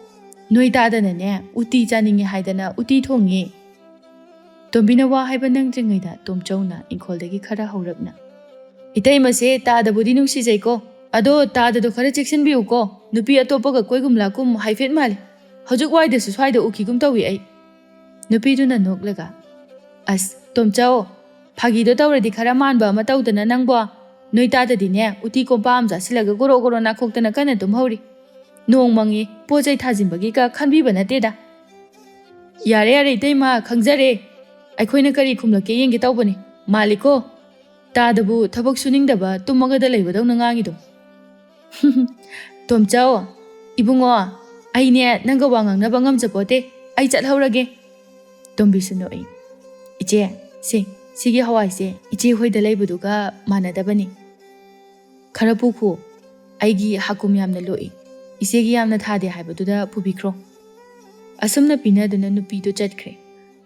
ꯅꯣꯏ ꯇꯥꯗꯅꯅꯦ ꯎꯇꯤ ꯆꯥꯅꯤꯡꯉꯦ ꯍꯥꯏꯗꯅ ꯎꯇꯤ ꯊꯣꯡꯉꯦ꯫" ꯇꯣꯝꯕꯤꯅ ꯋꯥ ꯍꯥꯏꯕ ꯅꯪꯗ꯭ꯔꯤꯉꯩꯗ ꯇꯣꯝꯆꯧꯅ ꯏꯪꯈꯣꯜꯗꯒꯤ ꯈꯔ ꯍꯧꯔꯞꯅ, "ꯏꯇꯩꯃꯁꯦ ꯇꯥꯗꯕꯨꯗꯤ ꯅꯨꯡꯁꯤꯖꯩꯀꯣ, ꯑꯗꯣ ꯇꯥꯗꯗꯣ ꯈꯔ ꯆꯦꯛꯁꯤꯟꯕꯤꯌꯨꯀꯣ꯫ ꯅꯨꯄꯤ ꯑꯇꯣꯞꯄꯒ ꯀꯣꯏꯒꯨꯝ ꯂꯥꯛꯀꯨꯝ ꯍꯥꯏꯐꯦꯠ ꯃꯥꯜꯂꯤ꯫ ꯍꯧꯖꯤꯛ ꯋꯥꯏꯗꯁꯨ ꯁ꯭ꯋꯥꯏꯗ ꯎꯈꯤꯒꯨꯝ ꯇꯧꯏ ꯑꯩ꯫" ꯅꯨꯄꯤꯗꯨꯅ ꯅꯣꯛꯂꯒ, "ꯑꯁ, ꯇꯣꯝꯆꯧ, ꯐꯥꯒꯤꯗꯣ ꯇꯧꯔꯗꯤ ꯈꯔ ꯃꯥꯟꯕ ꯑꯃ ꯇꯧꯗꯅ ꯅꯪꯕꯣ꯫ ꯅꯣꯏ ꯇꯥꯗꯗꯤꯅꯦ ꯎꯇꯤ ꯀꯣꯝꯄꯥ ꯑꯃ ꯆꯥꯁꯤꯜꯂꯒ ꯒꯣꯔꯣ ꯒꯣꯔꯣ ꯅꯥꯈꯣꯛꯇꯅ ꯀꯟꯅ ꯇꯨꯝꯍꯧꯔꯤ꯫ ꯅꯣꯡ ꯃꯪꯉꯤ, ꯄꯣꯠ ꯆꯩ ꯊꯥꯖꯤꯟꯕꯒꯤꯒ ꯈꯟꯕꯤꯕ ꯅꯠꯇꯦꯗ꯫" "ꯌꯥꯔꯦ, ꯌꯥꯔꯦ, ꯏꯇꯩꯃ, ꯈꯪꯖꯔꯦ꯫ ꯑꯩꯈꯣꯏꯅ ꯀꯔꯤ ꯈꯨꯝꯂꯛꯀꯦ ꯌꯦꯡꯒꯦ ꯇꯧꯕꯅꯤ꯫ ꯃꯥꯜꯂꯤꯀꯣ, ꯇꯥꯗꯕꯨ ꯊꯕꯛ ꯁꯨꯅꯤꯡꯗꯕ ꯇꯨꯝꯃꯒꯗ ꯂꯩꯕꯗꯧꯅ ꯉꯥꯡꯉꯤꯗꯣ꯫" "ꯇꯣꯝꯆꯧ, ꯏꯕꯨꯡꯉꯣ, ꯑꯩꯅꯦ ꯅꯪꯒ ꯋꯥ ꯉꯥꯡꯅꯕ ꯉꯝꯖꯄꯣꯠꯇꯦ꯫ ꯑꯩ ꯆꯠꯍꯧꯔꯒꯦ꯫" ꯇꯣꯝꯕꯤꯁꯨ ꯅꯣꯛꯏ꯫ "ꯏꯆꯦ, ꯁꯦ, ꯁꯤꯒꯤ ꯍꯋꯥꯏꯁꯦ ꯏꯆꯦ ꯍꯣꯏꯗ ꯂꯩꯕꯗꯨꯒ ꯃꯥꯟꯅꯗꯕꯅꯤ꯫ ꯈꯔ ꯄꯨꯈꯣ꯫ ꯑꯩꯒꯤ ꯍꯥꯀꯨꯝ ꯌꯥꯝꯅ ꯂꯣꯛꯏ꯫ ꯏꯆꯦꯒꯤ ꯌꯥꯝꯅ ꯊꯥꯗꯦ ꯍꯥꯏꯕꯗꯨꯗ ꯄꯨꯕꯤꯈ꯭ꯔꯣ꯫" ꯑꯁꯨꯝꯅ ꯄꯤꯅꯗꯨꯅ ꯅꯨꯄꯤꯗꯨ ꯆꯠꯈ꯭ꯔꯦ꯫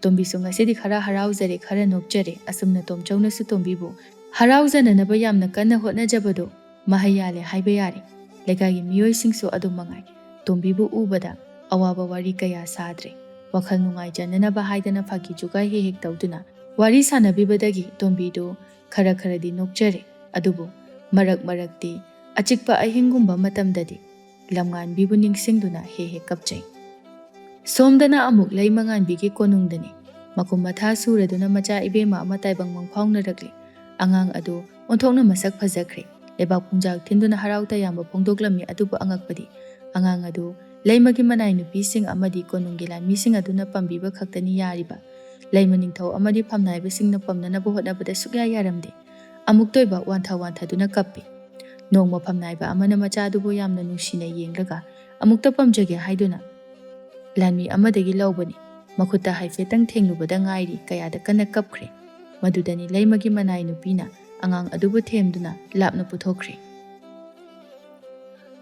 ꯇꯣꯝꯕꯤꯁꯨ ꯉꯁꯤꯗꯤ ꯈꯔ ꯍꯔꯥꯎꯖꯔꯦ, ꯈꯔ ꯅꯣꯛꯆꯔꯦ꯫ ꯑꯁꯨꯝꯅ ꯇꯣꯝꯆꯧꯅꯁꯨ ꯇꯣꯝꯕꯤꯕꯨ ꯍꯔꯥꯎꯖꯅꯅꯕ ꯌꯥꯝꯅ ꯀꯟꯅ ꯍꯣꯠꯅꯖꯕꯗꯣ ꯃꯍꯩ ꯌꯥꯜꯂꯦ ꯍꯥꯏꯕ ꯌꯥꯔꯦ꯫ ꯂꯩꯀꯥꯏꯒꯤ ꯃꯤꯑꯣꯏꯁꯤꯡꯁꯨ ꯑꯗꯨꯝ ꯃꯉꯥꯏ꯫ ꯇꯣꯝꯕꯤꯕꯨ ꯎꯕꯗ ꯑꯋꯥꯕ ꯋꯥꯔꯤ ꯀꯌꯥ ꯁꯥꯗ꯭ꯔꯦ꯫ ꯋꯥꯈꯜ ꯅꯨꯡꯉꯥꯏꯖꯅꯅꯕ ꯍꯥꯏꯗꯅ ꯐꯥꯒꯤ ꯖꯨꯒꯥꯏ ꯍꯦꯛ ꯍꯦꯛ ꯇꯧꯗꯨꯅ ꯋꯥꯔꯤ ꯁꯥꯟꯅꯕꯤꯕꯗꯒꯤ ꯇꯣꯝꯕꯤꯗꯨ ꯈꯔ ꯈꯔꯗꯤ ꯅꯣꯛꯆꯔꯦ, ꯑꯗꯨꯕꯨ ꯃꯔꯛ ꯃꯔꯛꯇꯤ ꯑꯆꯤꯛꯄ ꯑꯍꯤꯡꯒꯨꯝꯕ ꯃꯇꯝꯗꯗꯤ ꯂꯝꯉꯥꯟꯕꯤꯕꯨ ꯅꯤꯡꯁꯤꯡꯗꯨꯅ ꯍꯦꯛ ꯍꯦꯛ ꯀꯞꯆꯩ꯫ ꯁꯣꯝꯗꯅ ꯑꯃꯨꯛ ꯂꯩꯃꯉꯥꯟꯕꯤꯒꯤ ꯀꯣꯅꯨꯡꯗꯅꯤ꯫ ꯃꯈꯨꯝ ꯃꯊꯥ ꯁꯨꯔꯗꯨꯅ ꯃꯆꯥ ꯏꯕꯦꯝꯃ ꯑꯃ ꯇꯥꯏꯕꯪ ꯃꯪ ꯐꯥꯎꯅꯔꯛꯂꯤ꯫ ꯑꯉꯥꯡ ꯑꯗꯨ ꯑꯣꯟꯊꯣꯛꯅ ꯃꯁꯛ ꯐꯖꯈ꯭ꯔꯦ꯫ ꯂꯩꯕꯥꯛ ꯄꯨꯡꯖꯥꯛ ꯊꯤꯟꯗꯨꯅ ꯍꯔꯥꯎ ꯇꯌꯥꯝꯕ ꯐꯣꯡꯗꯣꯛꯂꯝꯃꯤ꯫ ꯑꯗꯨꯕꯨ ꯑꯉꯛꯄꯗꯤ, ꯑꯉꯥꯡ ꯑꯗꯨ ꯂꯩꯃꯒꯤ ꯃꯅꯥꯏ ꯅꯨꯄꯤꯁꯤꯡ ꯑꯃꯗꯤ ꯀꯣꯅꯨꯡꯒꯤ ꯂꯥꯟꯃꯤꯁꯤꯡ ꯑꯗꯨꯅ ꯄꯝꯕꯤꯕ ꯈꯛꯇꯅꯤ ꯌꯥꯔꯤꯕ꯫ ꯂꯩꯃ ꯅꯤꯡꯊꯧ ꯑꯃꯗꯤ ꯐꯝꯅꯥꯏꯕꯁꯤꯡꯅ ꯄꯝꯅꯅꯕ ꯍꯣꯠꯅꯕꯗ ꯁꯨꯛꯌꯥ ꯌꯥꯔꯝꯗꯦ꯫ ꯑꯃꯨꯛꯇ ꯑꯣꯏꯕ ꯋꯥꯟꯊ ꯋꯥꯟꯊꯗꯨꯅ ꯀꯞꯄꯤ꯫ ꯅꯣꯡꯃ ꯐꯝꯅꯥꯏꯕ ꯑꯃꯅ ꯃꯆꯥꯗꯨꯕꯨ ꯌꯥꯝꯅ ꯅꯨꯡꯁꯤꯅ ꯌꯦꯡꯂꯒ, "ꯑꯃꯨꯛꯇ ꯄꯝꯖꯒꯦ" ꯍꯥꯏꯗꯨꯅ ꯂꯥꯟꯃꯤ ꯑꯃꯗꯒꯤ ꯂꯧꯕꯅꯤ꯫ ꯃꯈꯨꯠꯇ ꯍꯥꯏꯐꯦꯠꯇꯪ ꯊꯦꯡꯂꯨꯕꯗ ꯉꯥꯏꯔꯤ, ꯀꯌꯥꯗ ꯀꯟꯅ ꯀꯞꯈ꯭ꯔꯦ꯫ ꯃꯗꯨꯗꯅꯤ ꯂꯩꯃꯒꯤ ꯃꯅꯥꯏ ꯅꯨꯄꯤꯅ ꯑꯉꯥꯡ ꯑꯗꯨꯕꯨ ꯊꯦꯝꯗꯨꯅ ꯂꯥꯞꯅ ꯄꯨꯊꯣꯛꯈ꯭ꯔꯦ꯫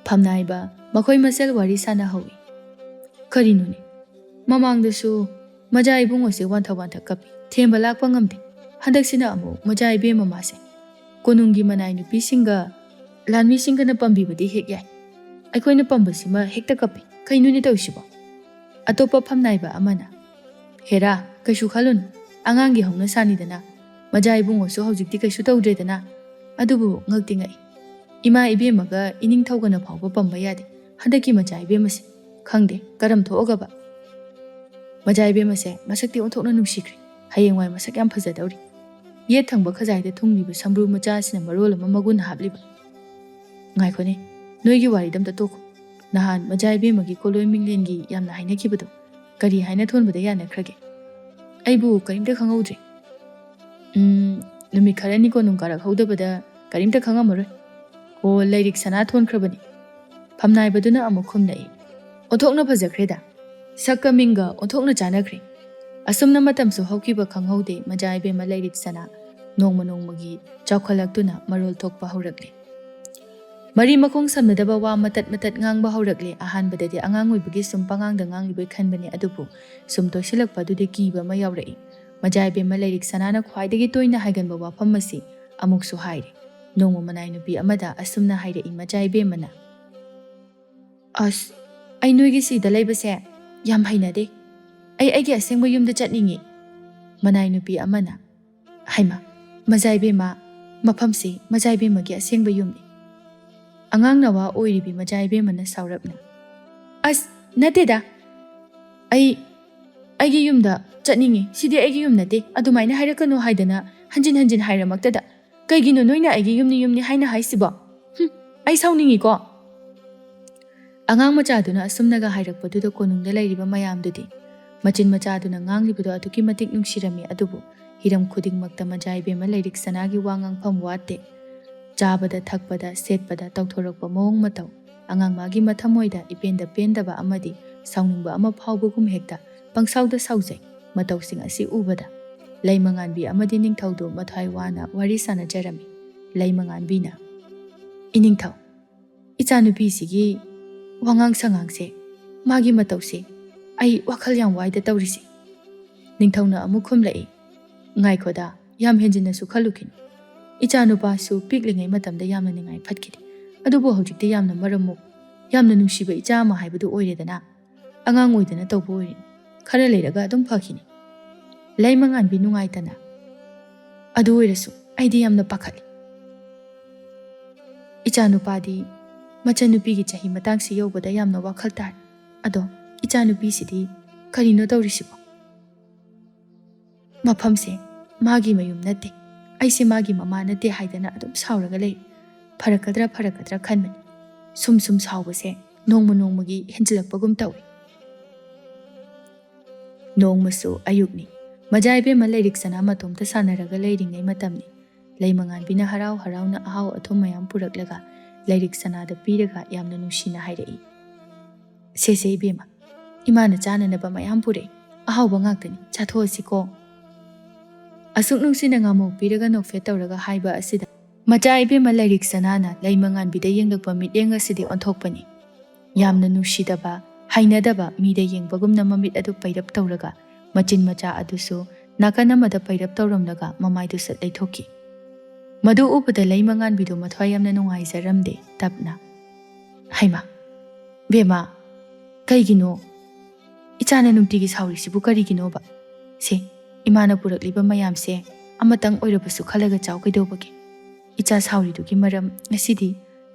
ꯐꯝꯅꯥꯏꯕ ꯃꯈꯣꯏ ꯃꯁꯦꯜ ꯋꯥꯔꯤ ꯁꯥꯟꯅꯍꯧꯏ꯫ "ꯀꯔꯤꯅꯣꯅꯦ? ꯃꯃꯥꯡꯗꯁꯨ ꯃꯖꯥ ꯏꯕꯨꯡꯉꯣꯁꯦ ꯋꯥꯟꯊ ꯋꯥꯟꯊ ꯀꯞꯄꯤ꯫ ꯊꯦꯝꯕ ꯂꯥꯛꯄ ꯉꯝꯗꯦ꯫ ꯍꯟꯗꯛꯁꯤꯅ ꯑꯃꯨꯛ ꯃꯖꯥ ꯏꯕꯦꯝꯃ ꯃꯥꯁꯦ ꯀꯣꯅꯨꯡꯒꯤ ꯃꯅꯥꯏ ꯅꯨꯄꯤꯁꯤꯡꯒ ꯂꯥꯟꯃꯤꯁꯤꯡꯒꯅ ꯄꯝꯕꯤꯕꯗꯤ ꯍꯦꯛ ꯌꯥꯏ꯫ ꯑꯩꯈꯣꯏꯅ ꯄꯝꯕꯁꯤꯃ ꯍꯦꯛꯇ ꯀꯞꯄꯤ꯫ ꯀꯩꯅꯣꯅꯦ ꯇꯧꯔꯤꯁꯤꯕꯣ?" ꯑꯇꯣꯞꯄ ꯐꯝꯅꯥꯏꯕ ꯑꯃꯅ, "ꯍꯦꯔꯥ, ꯀꯩꯁꯨ ꯈꯜꯂꯨꯅꯨ꯫ ꯑꯉꯥꯡꯒꯤ ꯍꯧꯅꯁꯥꯅꯤꯗꯅ꯫ ꯃꯖꯥ ꯏꯕꯨꯡꯉꯣꯁꯨ ꯍꯧꯖꯤꯛꯇꯤ ꯀꯩꯁꯨ ꯇꯧꯗ꯭ꯔꯦꯗꯅ꯫ ꯑꯗꯨꯕꯨ ꯉꯛꯇꯤ ꯉꯛꯏ꯫ ꯏꯃꯥ ꯏꯕꯦꯝꯃꯒ ꯏꯅꯤꯡꯊꯧꯒꯅ ꯐꯥꯎꯕ ꯄꯝꯕ ꯌꯥꯗꯦ꯫ ꯍꯟꯗꯛꯀꯤ ꯃꯖꯥ ꯏꯕꯦꯝꯃꯁꯦ ꯈꯪꯗꯦ ꯀꯔꯝ ꯊꯣꯛꯑꯒꯕ꯫ ꯃꯖꯥ ꯏꯕꯦꯝꯃꯁꯦ ꯃꯁꯛꯇꯤ ꯑꯣꯟꯊꯣꯛꯅ ꯅꯨꯡꯁꯤꯈ꯭ꯔꯦ꯫ ꯍꯌꯦꯡꯋꯥꯏ ꯃꯁꯛ ꯌꯥꯝ ꯐꯖꯗꯧꯔꯤ꯫ ꯌꯦꯠ ꯊꯪꯕ ꯈꯖꯥꯏꯗ ꯊꯨꯡꯂꯤꯕ ꯁꯝꯕ꯭ꯔꯨ ꯃꯆꯥꯁꯤꯅ ꯃꯔꯣꯜ ꯑꯃ ꯃꯒꯨꯟ ꯍꯥꯞꯂꯤꯕ꯫ ꯉꯥꯏꯈꯣꯅꯦ, ꯅꯣꯏꯒꯤ ꯋꯥꯔꯤꯗꯝꯇ ꯇꯣꯛꯈꯣ꯫ ꯅꯍꯥꯟ ꯃꯖꯥ ꯏꯕꯦꯝꯃꯒꯤ ꯀꯣꯂꯣꯏ ꯃꯤꯡꯂꯦꯟꯒꯤ ꯌꯥꯝꯅ ꯍꯥꯏꯅꯈꯤꯕꯗꯣ ꯀꯔꯤ ꯍꯥꯏꯅ ꯊꯣꯟꯕꯗ ꯌꯥꯅꯈ꯭ꯔꯒꯦ? ꯑꯩꯕꯨ ꯀꯔꯤꯝꯇ ꯈꯪꯍꯧꯗ꯭ꯔꯦ꯫ ꯎꯝ, ꯅꯨꯃꯤꯠ ꯈꯔꯅꯤ ꯀꯣꯅꯨꯡ ꯀꯥꯔꯛꯍꯧꯗꯕꯗ ꯀꯔꯤꯝꯇ ꯈꯪꯉꯝꯃꯔꯣꯏ꯫ ꯑꯣ, ꯂꯥꯏꯔꯤꯛ ꯁꯅꯥ ꯊꯣꯟꯈ꯭ꯔꯕꯅꯤ꯫ ꯐꯝꯅꯥꯏꯕꯗꯨꯅ ꯑꯃꯨꯛ ꯈꯨꯝꯂꯛꯏ꯫ ꯑꯣꯟꯊꯣꯛꯅ ꯐꯖꯈ꯭ꯔꯦꯗ꯫ ꯁꯛꯀ ꯃꯤꯡꯒ ꯑꯣꯟꯊꯣꯛꯅ ꯆꯥꯟꯅꯈ꯭ꯔꯦ꯫ ꯑꯁꯨꯝꯅ ꯃꯇꯝꯁꯨ ꯍꯧꯈꯤꯕ ꯈꯪꯍꯧꯗꯦ꯫ ꯃꯖꯥ ꯏꯕꯦꯝꯃ ꯂꯥꯏꯔꯤꯛ ꯁꯅꯥ ꯅꯣꯡꯃ ꯅꯣꯡꯃꯒꯤ ꯆꯥꯎꯈꯠꯂꯛꯇꯨꯅ ꯃꯔꯣꯜ ꯊꯣꯛꯄ ꯍꯧꯔꯛꯂꯦ꯫ ꯃꯔꯤ ꯃꯈꯣꯡ ꯁꯝꯅꯗꯕ ꯋꯥ ꯃꯇꯠ ꯃꯇꯠ ꯉꯥꯡꯕ ꯍꯧꯔꯛꯂꯦ꯫ ꯑꯍꯥꯟꯕꯗꯗꯤ ꯑꯉꯥꯡ ꯑꯣꯏꯕꯒꯤ ꯁꯨꯝ ꯄꯉꯥꯡꯗ ꯉꯥꯡꯂꯤꯕꯣꯏ ꯈꯟꯕꯅꯤ, ꯑꯗꯨꯕꯨ ꯁꯨꯝ ꯇꯣꯏꯁꯤꯜꯂꯛꯄ ꯑꯗꯨꯗꯤ ꯀꯤꯕ ꯑꯃ ꯌꯥꯎꯔꯛꯏ꯫ ꯃꯖꯥ ꯏꯕꯦꯝꯃ ꯂꯥꯏꯔꯤꯛ ꯁꯅꯥꯅ ꯈ꯭ꯋꯥꯏꯗꯒꯤ ꯇꯣꯏꯅ ꯍꯥꯏꯒꯟꯕ ꯋꯥꯐꯝ ꯑꯁꯤ ꯑꯃꯨꯛꯁꯨ ꯍꯥꯏꯔꯤ꯫ ꯅꯣꯡꯃ ꯃꯅꯥꯏ ꯅꯨꯄꯤ ꯑꯃꯗ ꯑꯁꯨꯝꯅ ꯍꯥꯏꯔꯛꯏ ꯃꯖꯥ ꯏꯕꯦꯝꯃꯅ, "ꯑꯁ, ꯑꯩ ꯅꯣꯏꯒꯤ ꯁꯤꯗ ꯂꯩꯕꯁꯦ ꯌꯥꯝ ꯍꯩꯅꯗꯦ꯫ ꯑꯩ ꯑꯩꯒꯤ ꯑꯁꯦꯡꯕ ꯌꯨꯝꯗ ꯆꯠꯅꯤꯡꯉꯤ"꯫ ꯃꯅꯥꯏ ꯅꯨꯄꯤ ꯑꯃꯅ, "ꯍꯩꯃꯥ, "ꯃꯖꯥ ꯏꯕꯦꯝꯃ, ꯃꯐꯝꯁꯤ ꯃꯖꯥ ꯏꯕꯦꯝꯃꯒꯤ ꯑꯁꯦꯡꯕ ꯌꯨꯝꯅꯤ꯫" ꯑꯉꯥꯡ ꯅꯋꯥ ꯑꯣꯏꯔꯤꯕꯤ ꯃꯖꯥ ꯏꯕꯦꯝꯃꯅ ꯁꯥꯎꯔꯞꯅ, "ꯑꯁ, ꯅꯠꯇꯦꯗ, ꯑꯩ ꯑꯩꯒꯤ ꯌꯨꯝꯗ ꯆꯠꯅꯤꯡꯉꯤ, ꯁꯤꯗꯤ ꯑꯩꯒꯤ ꯌꯨꯝ ꯅꯠꯇꯦ, ꯑꯗꯨꯃꯥꯏꯅ ꯍꯥꯏꯔꯛꯀꯅꯨ ꯍꯥꯏꯗꯅ ꯍꯟꯖꯤꯟ ꯍꯟꯖꯤꯟ ꯍꯥꯏꯔꯃꯛꯇꯗ ꯀꯩꯒꯤꯅꯣ ꯅꯣꯏꯅ ꯑꯩꯒꯤ ꯌꯨꯝꯅꯤ ꯌꯨꯝꯅꯤ ꯍꯥꯏꯅ ꯍꯥꯏꯁꯤꯕꯣ? ꯍꯨꯝ, ꯑꯩ ꯁꯥꯎꯅꯤꯡꯉꯤꯀꯣ꯫" ꯑꯉꯥꯡ ꯃꯆꯥꯗꯨꯅ ꯑꯁꯨꯝꯅꯒ ꯍꯥꯏꯔꯛꯄꯗꯨꯗ ꯀꯣꯅꯨꯡꯗ ꯂꯩꯔꯤꯕ ꯃꯌꯥꯝꯗꯨꯗꯤ ꯃꯆꯤꯟ ꯃꯆꯥꯗꯨꯅ ꯉꯥꯡꯂꯤꯕꯗꯣ ꯑꯗꯨꯛꯀꯤ ꯃꯇꯤꯛ ꯅꯨꯡꯁꯤꯔꯝꯃꯤ꯫ ꯑꯗꯨꯕꯨ ꯍꯤꯔꯝ ꯈꯨꯗꯤꯡꯃꯛꯇ ꯃꯖꯥ ꯏꯕꯦꯝꯃ ꯂꯥꯏꯔꯤꯛ ꯁꯅꯥꯒꯤ ꯋꯥ ꯉꯥꯡꯐꯝ ꯋꯥꯠꯇꯦ꯫ ꯆꯥꯕꯗ, ꯊꯛꯄꯗ, ꯁꯦꯠꯄꯗ ꯇꯧꯊꯣꯔꯛꯄ ꯃꯑꯣꯡ ꯃꯇꯧ, ꯑꯉꯥꯡ ꯃꯥꯒꯤ ꯃꯊꯃꯣꯏꯗ ꯏꯄꯦꯟꯗ ꯄꯦꯟꯗꯕ ꯑꯃꯗꯤ ꯁꯥꯎꯅꯤꯡꯕ ꯑꯃ ꯐꯥꯎꯕꯒꯨꯝ ꯍꯦꯛꯇ ꯄꯪꯁꯥꯎꯗ ꯁꯥꯎꯖꯩ꯫ ꯃꯇꯧꯁꯤꯡ ꯑꯁꯤ ꯎꯕꯗ ꯂꯩꯃꯉꯥꯟꯕꯤ ꯑꯃꯗꯤ ꯅꯤꯡꯊꯧꯗꯨ ꯃꯊ꯭ꯋꯥꯏ ꯋꯥꯅ ꯋꯥꯔꯤ ꯁꯥꯅꯖꯔꯝꯃꯤ꯫ ꯂꯩꯃꯉꯥꯟꯕꯤꯅ, "ꯏꯅꯤꯡꯊꯧ, ꯏꯆꯥꯅꯨꯄꯤꯁꯤꯒꯤ ꯋꯥꯉꯥꯡ ꯁꯉꯥꯡꯁꯦ, ꯃꯥꯒꯤ ꯃꯇꯧꯁꯦ, ꯑꯩ ꯋꯥꯈꯜ ꯌꯥꯝ ꯋꯥꯏꯗ ꯇꯧꯔꯤꯁꯦ꯫" ꯅꯤꯡꯊꯧꯅ ꯑꯃꯨꯛ ꯈꯨꯝꯂꯛꯏ, "ꯉꯥꯏꯈꯣꯗ, ꯌꯥꯝ ꯍꯦꯟꯖꯤꯟꯅꯁꯨ ꯈꯜꯂꯨꯈꯤꯅꯨ꯫ ꯏꯆꯥꯅꯨꯄꯥꯁꯨ ꯄꯤꯛꯂꯤꯉꯩ ꯃꯇꯝꯗ ꯌꯥꯝꯅ ꯅꯤꯡꯉꯥꯏ ꯐꯠꯈꯤꯗꯦ꯫ ꯑꯗꯨꯕꯨ ꯍꯧꯖꯤꯛꯇꯤ ꯌꯥꯝꯅ ꯃꯔꯝ ꯃꯣꯛ, ꯌꯥꯝꯅ ꯅꯨꯡꯁꯤꯕ ꯏꯆꯥ ꯑꯃ ꯍꯥꯏꯕꯗꯨ ꯑꯣꯏꯔꯦꯗꯅ꯫ ꯑꯉꯥꯡ ꯑꯣꯏꯗꯅ ꯇꯧꯕ ꯑꯣꯏꯔꯦ꯫ ꯈꯔ ꯂꯩꯔꯒ ꯑꯗꯨꯝ ꯐꯈꯤꯅꯤ꯫" ꯂꯩꯃꯉꯥꯟꯕꯤ ꯅꯨꯡꯉꯥꯏꯇꯅ, "ꯑꯗꯨ ꯑꯣꯏꯔꯁꯨ ꯑꯩꯗꯤ ꯌꯥꯝꯅ ꯄꯥꯈꯠꯂꯤ꯫ ꯏꯆꯥꯅꯨꯄꯥꯗꯤ, ꯃꯆꯟꯅꯨꯄꯤꯒꯤ ꯆꯍꯤ ꯃꯇꯥꯡꯁꯤ ꯌꯧꯕꯗ ꯌꯥꯝꯅ ꯋꯥꯈꯜ ꯇꯥꯔꯦ꯫ ꯑꯗꯣ ꯏꯆꯥꯅꯨꯄꯤꯁꯤꯗꯤ ꯀꯔꯤꯅꯣ ꯇꯧꯔꯤꯁꯤꯕꯣ? ꯃꯐꯝꯁꯦ ꯃꯥꯒꯤ ꯃꯌꯨꯝ ꯅꯠꯇꯦ, ꯑꯩꯁꯦ ꯃꯥꯒꯤ ꯃꯃꯥ ꯅꯠꯇꯦ ꯍꯥꯏꯗꯅ ꯑꯗꯨꯝ ꯁꯥꯎꯔꯒ ꯂꯩ꯫ ꯐꯔꯛꯀꯗ꯭ꯔꯥ ꯐꯔꯛꯀꯗ꯭ꯔꯥ ꯈꯟꯕꯅꯤ꯫ ꯁꯨꯝ ꯁꯨꯝ ꯁꯥꯎꯕꯁꯦ ꯅꯣꯡꯃ ꯅꯣꯡꯃꯒꯤ ꯍꯦꯟꯖꯤꯜꯂꯛꯄꯒꯨꯝ ꯇꯧꯏ꯫" ꯅꯣꯡꯃꯁꯨ ꯑꯌꯨꯛꯅꯤ꯫ ꯃꯖꯥ ꯏꯕꯦꯝꯃ ꯂꯥꯏꯔꯤꯛ ꯁꯅꯥ ꯃꯇꯣꯝꯇ ꯁꯥꯟꯅꯔꯒ ꯂꯩꯔꯤꯉꯩ ꯃꯇꯝꯅꯤ꯫ ꯂꯩꯃꯉꯥꯟꯕꯤꯅ ꯍꯔꯥꯎ ꯍꯔꯥꯎꯅ ꯑꯍꯥꯎ ꯑꯊꯨꯝ ꯃꯌꯥꯝ ꯄꯨꯔꯛꯂꯒ ꯂꯥꯏꯔꯤꯛ ꯁꯅꯥꯗ ꯄꯤꯔꯒ ꯌꯥꯝꯅ ꯅꯨꯡꯁꯤꯅ ꯍꯥꯏꯔꯛꯏ, "ꯁꯦꯁꯦ ꯏꯕꯦꯝꯃ, ꯏꯃꯥꯅ ꯆꯥꯅꯅꯕ ꯃꯌꯥꯝ ꯄꯨꯔꯛꯏ, ꯑꯍꯥꯎꯕ ꯉꯥꯛꯇꯅꯤ, ꯆꯥꯊꯣꯛꯑꯁꯤꯀꯣ꯫" ꯑꯁꯨꯛ ꯅꯨꯡꯁꯤꯅ ꯉꯥꯃꯣꯛ ꯄꯤꯔꯒ ꯅꯣꯛꯐꯦꯠ ꯇꯧꯔꯒ ꯍꯥꯏꯕ ꯑꯁꯤꯗ ꯃꯆꯥ ꯏꯕꯦꯝꯃ ꯂꯥꯏꯔꯤꯛ ꯁꯅꯥꯅ ꯂꯩꯃꯉꯥꯟꯕꯤꯗ ꯌꯦꯡꯂꯛꯄ ꯃꯤꯠꯌꯦꯡ ꯑꯁꯤꯗꯤ ꯑꯣꯟꯊꯣꯛꯄꯅꯤ꯫ ꯌꯥꯝꯅ ꯅꯨꯡꯁꯤꯗꯕ, ꯍꯩꯅꯗꯕ ꯃꯤꯗ ꯌꯦꯡꯕꯒꯨꯝꯅ ꯃꯃꯤꯠ ꯑꯗꯨ ꯄꯩꯔꯞ ꯇꯧꯔꯒ ꯃꯆꯤꯟ ꯃꯆꯥ ꯑꯗꯨꯁꯨ ꯅꯥꯀꯟ ꯑꯃꯗ ꯄꯩꯔꯞ ꯇꯧꯔꯝꯂꯒ ꯃꯃꯥꯏꯗꯨ ꯁꯠ ꯂꯩꯊꯣꯛꯈꯤ꯫ ꯃꯗꯨ ꯎꯕꯗ ꯂꯩꯃꯉꯥꯟꯕꯤꯗꯨ ꯃꯊ꯭ꯋꯥꯏ ꯌꯥꯝꯅ ꯅꯨꯡꯉꯥꯏꯖꯔꯝꯗꯦ꯫ ꯇꯞꯅ, "ꯍꯩꯃꯥ, ꯕꯦꯝꯃ, ꯀꯩꯒꯤꯅꯣ? ꯏꯆꯥꯅ ꯅꯨꯡꯇꯤꯒꯤ ꯁꯥꯎꯔꯤꯁꯤꯕꯨ ꯀꯔꯤꯒꯤꯅꯣꯕ? ꯁꯦ, ꯏꯃꯥꯅ ꯄꯨꯔꯛꯂꯤꯕ ꯃꯌꯥꯝꯁꯦ ꯑꯃꯇꯪ ꯑꯣꯏꯔꯕꯁꯨ ꯈꯜꯂꯒ ꯆꯥꯎ ꯀꯩꯗꯧꯕꯒꯦ? ꯏꯆꯥ ꯁꯥꯎꯔꯤꯗꯨꯒꯤ ꯃꯔꯝ ꯉꯁꯤꯗꯤ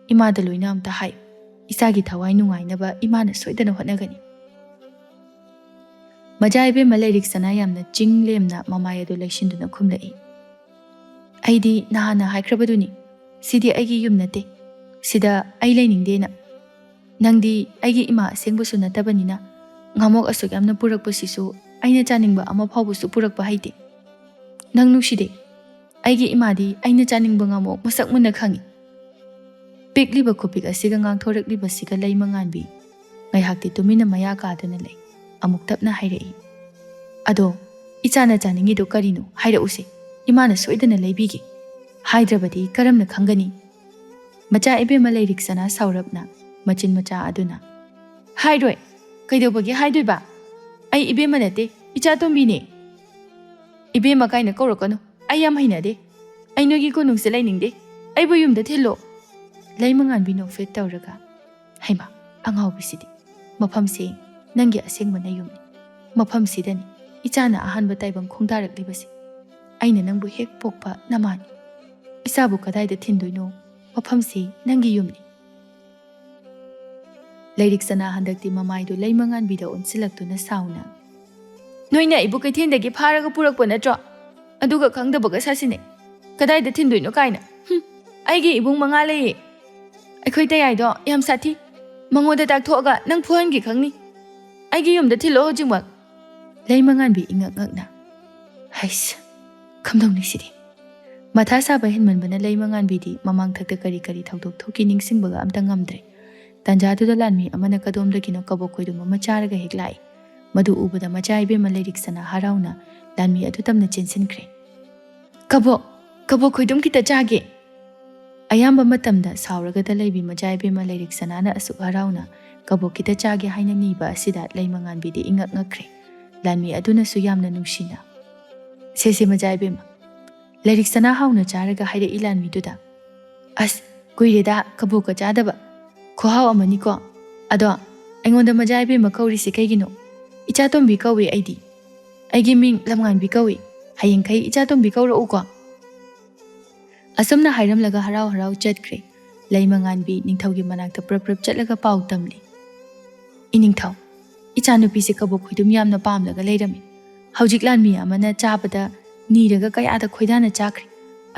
ꯏꯃꯥꯗ ꯂꯣꯏꯅ ꯑꯝꯇ ꯍꯥꯏꯌꯨ꯫ ꯏꯆꯥꯒꯤ ꯊꯋꯥꯏ ꯅꯨꯡꯉꯥꯏꯅꯕ ꯏꯃꯥꯅ ꯁꯣꯏꯗꯅ ꯍꯣꯠꯅꯒꯅꯤ꯫ ꯃꯆꯥ ꯏꯕꯦꯝꯃ ꯂꯥꯏꯔꯤꯛ ꯁꯅꯥ ꯌꯥꯝꯅ ꯆꯤꯡ ꯂꯦꯝꯅ ꯃꯃꯥꯏ ꯑꯗꯨ ꯂꯩꯁꯤꯟꯗꯨꯅ ꯈꯨꯝꯂꯛꯏ꯫ ꯑꯩꯗꯤ ꯅꯍꯥꯟꯅ ꯍꯥꯏꯈ꯭ꯔꯕꯗꯨꯅꯤ, ꯁꯤꯗꯤ ꯑꯩꯒꯤ ꯌꯨꯝ ꯅꯠꯇꯦ꯫ ꯁꯤꯗ ꯑꯩ ꯂꯩꯅꯤꯡꯗꯦꯅ꯫ ꯅꯪꯗꯤ ꯑꯩꯒꯤ ꯏꯃꯥ ꯑꯁꯦꯡꯕꯁꯨ ꯅꯠꯇꯕꯅꯤꯅ, ꯉꯥꯃꯣꯛ ꯑꯁꯨꯛ ꯌꯥꯝꯅ ꯄꯨꯔꯛꯄꯁꯤꯁꯨ ꯑꯩꯅ ꯆꯥꯅꯤꯡꯕ ꯑꯃ ꯐꯥꯎꯕꯁꯨ ꯄꯨꯔꯛꯄ ꯍꯩꯇꯦ꯫ ꯅꯪ ꯅꯨꯡꯁꯤꯗꯦ꯫ ꯑꯩꯒꯤ ꯏꯃꯥꯗꯤ ꯑꯩꯅ ꯆꯥꯅꯤꯡꯕ ꯉꯥꯃꯣꯛ ꯃꯁꯛ ꯃꯨꯟꯅ ꯈꯪꯏ꯫ ꯄꯤꯛꯂꯤꯕ ꯈꯨꯄꯤꯛ ꯑꯁꯤꯒ ꯉꯥꯡꯊꯣꯔꯛꯂꯤꯕꯁꯤꯒ ꯂꯩꯃꯉꯥꯟꯕꯤ ꯉꯥꯏꯍꯥꯛꯇꯤ ꯇꯨꯃꯤꯟꯅ ꯃꯌꯥ ꯀꯥꯗꯨꯅ ꯂꯩ꯫ ꯑꯃꯨꯛ ꯇꯞꯅ ꯍꯥꯏꯔꯛꯏ, "ꯑꯗꯣ, ꯏꯆꯥꯅ ꯆꯥꯅꯤꯡꯉꯤꯗꯣ ꯀꯔꯤꯅꯣ? ꯍꯥꯏꯔꯛꯎꯁꯦ, ꯏꯃꯥꯅ ꯁꯣꯏꯗꯅ ꯂꯩꯕꯤꯒꯦ꯫ ꯍꯥꯏꯗ꯭ꯔꯕꯗꯤ ꯀꯔꯝꯅ ꯈꯪꯒꯅꯤ?" ꯃꯆꯥ ꯏꯕꯦꯝꯃ ꯂꯥꯏꯔꯤꯛ ꯁꯅꯥ ꯁꯥꯎꯔꯞꯅ ꯃꯆꯤꯟ ꯃꯆꯥ ꯑꯗꯨꯅ, "ꯍꯥꯏꯔꯣꯏ꯫ ꯀꯩꯗꯧꯕꯒꯤ ꯍꯥꯏꯗꯣꯏꯕ? ꯑꯩ ꯏꯕꯦꯝꯃ ꯅꯠꯇꯦ, ꯏꯆꯥ ꯇꯣꯝꯕꯤꯅꯦ꯫ ꯏꯕꯦꯝꯃ ꯀꯥꯏꯅ ꯀꯧꯔꯛꯀꯅꯨ꯫ ꯑꯩ ꯌꯥꯝ ꯍꯩꯅꯗꯦ꯫ ꯑꯩ ꯅꯣꯏꯒꯤ ꯀꯣꯅꯨꯡꯁꯦ ꯂꯩꯅꯤꯡꯗꯦ꯫ ꯑꯩꯕꯨ ꯌꯨꯝꯗ ꯊꯤꯜꯂꯣ꯫" ꯂꯩꯃꯉꯥꯟꯕꯤ ꯅꯣꯛꯐꯦꯠ ꯇꯧꯔꯒ, "ꯍꯩꯃꯥ, ꯑꯉꯥꯎꯕꯤꯁꯤꯗꯤ꯫ ꯃꯐꯝꯁꯦ ꯅꯪꯒꯤ ꯑꯁꯦꯡꯕ ꯅꯌꯨꯝꯅꯤ꯫ ꯃꯐꯝꯁꯤꯗꯅꯤ ꯏꯆꯥꯅ ꯑꯍꯥꯟꯕ ꯇꯥꯏꯕꯪ ꯈꯣꯡꯗꯥꯔꯛꯂꯤꯕꯁꯦ꯫ ꯑꯩꯅ ꯅꯪꯕꯨ ꯍꯦꯛ ꯄꯣꯛꯄ ꯅꯃꯥꯅꯤ꯫ ꯏꯆꯥꯕꯨ ꯀꯗꯥꯏꯗ ꯊꯤꯟꯗꯣꯏꯅꯣ? ꯃꯐꯝꯁꯤ ꯅꯪꯒꯤ ꯌꯨꯝꯅꯤ꯫" ꯂꯥꯏꯔꯤꯛ ꯁꯅꯥ ꯍꯟꯗꯛꯇꯤ ꯃꯃꯥꯏꯗꯨ ꯂꯩꯃꯉꯥꯟꯕꯤꯗ ꯑꯣꯟꯁꯤꯜꯂꯛꯇꯨꯅ ꯁꯥꯎꯅ, "ꯅꯣꯏꯅ ꯑꯩꯕꯨ ꯀꯩꯊꯦꯜꯗꯒꯤ ꯐꯥꯔꯒ ꯄꯨꯔꯛꯄ ꯅꯠꯇ꯭ꯔꯣ? ꯑꯗꯨꯒ ꯈꯪꯗꯕꯒ ꯁꯥꯁꯤꯟꯅꯩ꯫ ꯀꯗꯥꯏꯗ ꯊꯤꯟꯗꯣꯏꯅꯣ ꯀꯥꯏꯅ꯫ ꯍꯨꯝ, ꯑꯩꯒꯤ ꯏꯕꯨꯡ ꯃꯉꯥ ꯂꯩꯌꯦ꯫ ꯑꯩꯈꯣꯏ ꯇꯌꯥꯏꯗꯣ ꯌꯥꯝ ꯁꯥꯊꯤ꯫ ꯃꯉꯣꯟꯗ ꯇꯥꯛꯊꯣꯛꯑꯒ ꯅꯪ ꯐꯨꯍꯟꯒꯦ ꯈꯪꯅꯤ꯫ ꯑꯩꯒꯤ ꯌꯨꯝꯗ ꯊꯤꯜꯂꯣ ꯍꯧꯖꯤꯛꯃꯛ꯫" ꯂꯩꯃꯉꯥꯟꯕꯤ ꯏꯉꯛ ꯉꯛꯅ, "ꯍꯩꯁ, ꯀꯝꯗꯧꯅꯤ ꯁꯤꯗꯤ?" ꯃꯊꯥ ꯁꯥꯕ ꯍꯦꯟꯃꯟꯕꯅ ꯂꯩꯃꯉꯥꯟꯕꯤꯗꯤ ꯃꯃꯥꯡꯊꯛꯇ ꯀꯔꯤ ꯀꯔꯤ ꯊꯧꯗꯣꯛ ꯊꯣꯛꯈꯤ ꯅꯤꯡꯁꯤꯡꯕꯒ ꯑꯝꯇ ꯉꯝꯗ꯭ꯔꯦ꯫ ꯇꯥꯟꯖꯥꯗꯨꯗ ꯂꯥꯟꯃꯤ ꯑꯃꯅ ꯀꯗꯣꯝꯗꯒꯤꯅꯣ ꯀꯕꯣꯛ ꯈꯣꯏꯗꯨꯝ ꯑꯃ ꯆꯥꯔꯒ ꯍꯦꯛ ꯂꯥꯛꯏ꯫ ꯃꯗꯨ ꯎꯕꯗ ꯃꯆꯥ ꯏꯕꯦꯝꯃ ꯂꯥꯏꯔꯤꯛ ꯁꯅꯥ ꯍꯔꯥꯎꯅ ꯂꯥꯟꯃꯤ ꯑꯗꯨ ꯇꯝꯅ ꯆꯦꯟꯁꯤꯟꯈ꯭ꯔꯦ꯫ "ꯀꯕꯣꯛ, ꯀꯕꯣꯛ ꯈꯣꯏꯗꯨꯝ ꯈꯤꯇ ꯆꯥꯒꯦ꯫" ꯑꯌꯥꯝꯕ ꯃꯇꯝꯗ ꯁꯥꯎꯔꯒꯗ ꯂꯩꯕꯤ ꯃꯆꯥ ꯏꯕꯦꯝꯃ ꯂꯥꯏꯔꯤꯛ ꯁꯅꯥꯅ ꯑꯁꯨꯛ ꯍꯔꯥꯎꯅ ꯀꯕꯣꯛ ꯈꯤꯇ ꯆꯥꯒꯦ ꯍꯥꯏꯅ ꯅꯤꯕ ꯑꯁꯤꯗ ꯂꯩꯃꯉꯥꯟꯕꯤꯗꯤ ꯏꯉꯛ ꯉꯛꯈ꯭ꯔꯦ꯫ ꯂꯥꯟꯃꯤ ꯑꯗꯨꯅꯁꯨ ꯌꯥꯝꯅ ꯅꯨꯡꯁꯤꯅ, "ꯁꯦ ꯁꯦ ꯃꯆꯥ ꯏꯕꯦꯝꯃ꯫" ꯂꯥꯏꯔꯤꯛ ꯁꯅꯥ ꯍꯥꯎꯅ ꯆꯥꯔꯒ ꯍꯥꯏꯔꯛꯏ ꯂꯥꯟꯃꯤꯗꯨꯗ, "ꯑꯁ, ꯀꯨꯏꯔꯦꯗ ꯀꯕꯣꯛꯀ ꯆꯥꯗꯕ꯫ ꯈꯨꯍꯥꯎ ꯑꯃꯅꯤꯀꯣ꯫ ꯑꯗꯣ, ꯑꯩꯉꯣꯟꯗ ꯃꯆꯥ ꯏꯕꯦꯝꯃ ꯀꯧꯔꯤꯁꯤ ꯀꯩꯒꯤꯅꯣ? ꯏꯆꯥ ꯇꯣꯝꯕꯤ ꯀꯧꯏ ꯑꯩꯗꯤ꯫ ꯑꯩꯒꯤ ꯃꯤꯡ ꯂꯝꯉꯥꯟꯕꯤ ꯀꯧꯏ꯫ "ꯍꯌꯦꯡꯈꯩ ꯏꯆꯥꯇꯣꯝꯕꯤ ꯀꯧꯔꯛꯎꯀꯣ"꯫ ꯑꯁꯨꯝꯅ ꯍꯥꯏꯔꯝꯂꯒ ꯍꯔꯥꯎ ꯍꯔꯥꯎ ꯆꯠꯈ꯭ꯔꯦ꯫ ꯂꯩꯃꯉꯥꯟꯕꯤ ꯅꯤꯡꯊꯧꯒꯤ ꯃꯅꯥꯛꯇ ꯄ꯭ꯔꯞ ꯄ꯭ꯔꯞ ꯆꯠꯂꯒ ꯄꯥꯎ ꯇꯝꯂꯤ꯫ "ꯏꯅꯤꯡꯊꯧ, ꯏꯆꯥꯅꯨꯄꯤꯁꯦ ꯀꯕꯣꯛ ꯈꯣꯏꯗꯨꯝ ꯌꯥꯝꯅ ꯄꯥꯝꯂꯒ ꯂꯩꯔꯝꯃꯤ꯫ ꯍꯧꯖꯤꯛ ꯂꯥꯟꯃꯤ ꯑꯃꯅ ꯆꯥꯕꯗ ꯅꯤꯔꯒ ꯀꯌꯥꯗ ꯈꯣꯏꯗꯥꯅ ꯆꯥꯈ꯭ꯔꯦ꯫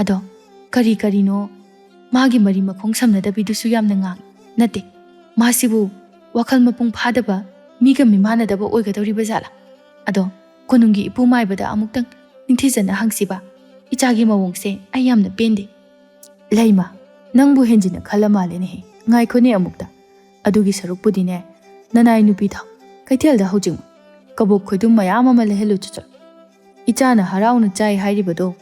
ꯑꯗꯣ ꯀꯔꯤ ꯀꯔꯤꯅꯣ ꯃꯥꯒꯤ ꯃꯔꯤ ꯃꯈꯣꯡ ꯁꯝꯅꯗꯕꯤꯗꯨꯁꯨ ꯌꯥꯝꯅ ꯉꯥꯡꯉꯤ꯫ ꯅꯠꯇꯦ, ꯃꯥꯁꯤꯕꯨ ꯋꯥꯈꯜ ꯃꯄꯨꯡ ꯐꯥꯗꯕ, ꯃꯤꯒ ꯃꯤꯃꯥꯟꯅꯗꯕ ꯑꯣꯏꯒꯗꯧꯔꯤꯕ ꯖꯥꯠꯂꯥ? ꯑꯗꯣ ꯀꯣꯅꯨꯡꯒꯤ ꯏꯄꯨ ꯃꯥꯏꯕꯗ ꯑꯃꯨꯛꯇꯪ ꯅꯤꯡꯊꯤꯖꯅ ꯍꯪꯁꯤꯕ꯫ ꯏꯆꯥꯒꯤ ꯃꯑꯣꯡꯁꯦ ꯑꯩ ꯌꯥꯝꯅ ꯄꯦꯟꯗꯦ"꯫ "ꯂꯩꯃ, ꯅꯪꯕꯨ ꯍꯦꯟꯖꯤꯟꯅ ꯈꯜꯂ ꯃꯥꯜꯂꯦꯅꯦꯍꯦ꯫ ꯉꯥꯏꯈꯣꯅꯦ ꯑꯃꯨꯛꯇ꯫ ꯑꯗꯨꯒꯤ ꯁꯔꯨꯛꯄꯨꯗꯤꯅꯦ, ꯅꯅꯥꯏ ꯅꯨꯄꯤ ꯊꯥꯎ ꯀꯩꯊꯦꯜꯗ ꯍꯧꯖꯤꯛꯃꯛ ꯀꯕꯣꯛ ꯈꯣꯏꯗꯨꯝ ꯃꯌꯥꯝ ꯑꯃ ꯂꯩꯍꯜꯂꯨ ꯆꯠꯆꯠ꯫ ꯏꯆꯥꯅ ꯍꯔꯥꯎꯅ ꯆꯥꯏ ꯍꯥꯏꯔꯤꯕꯗꯣ,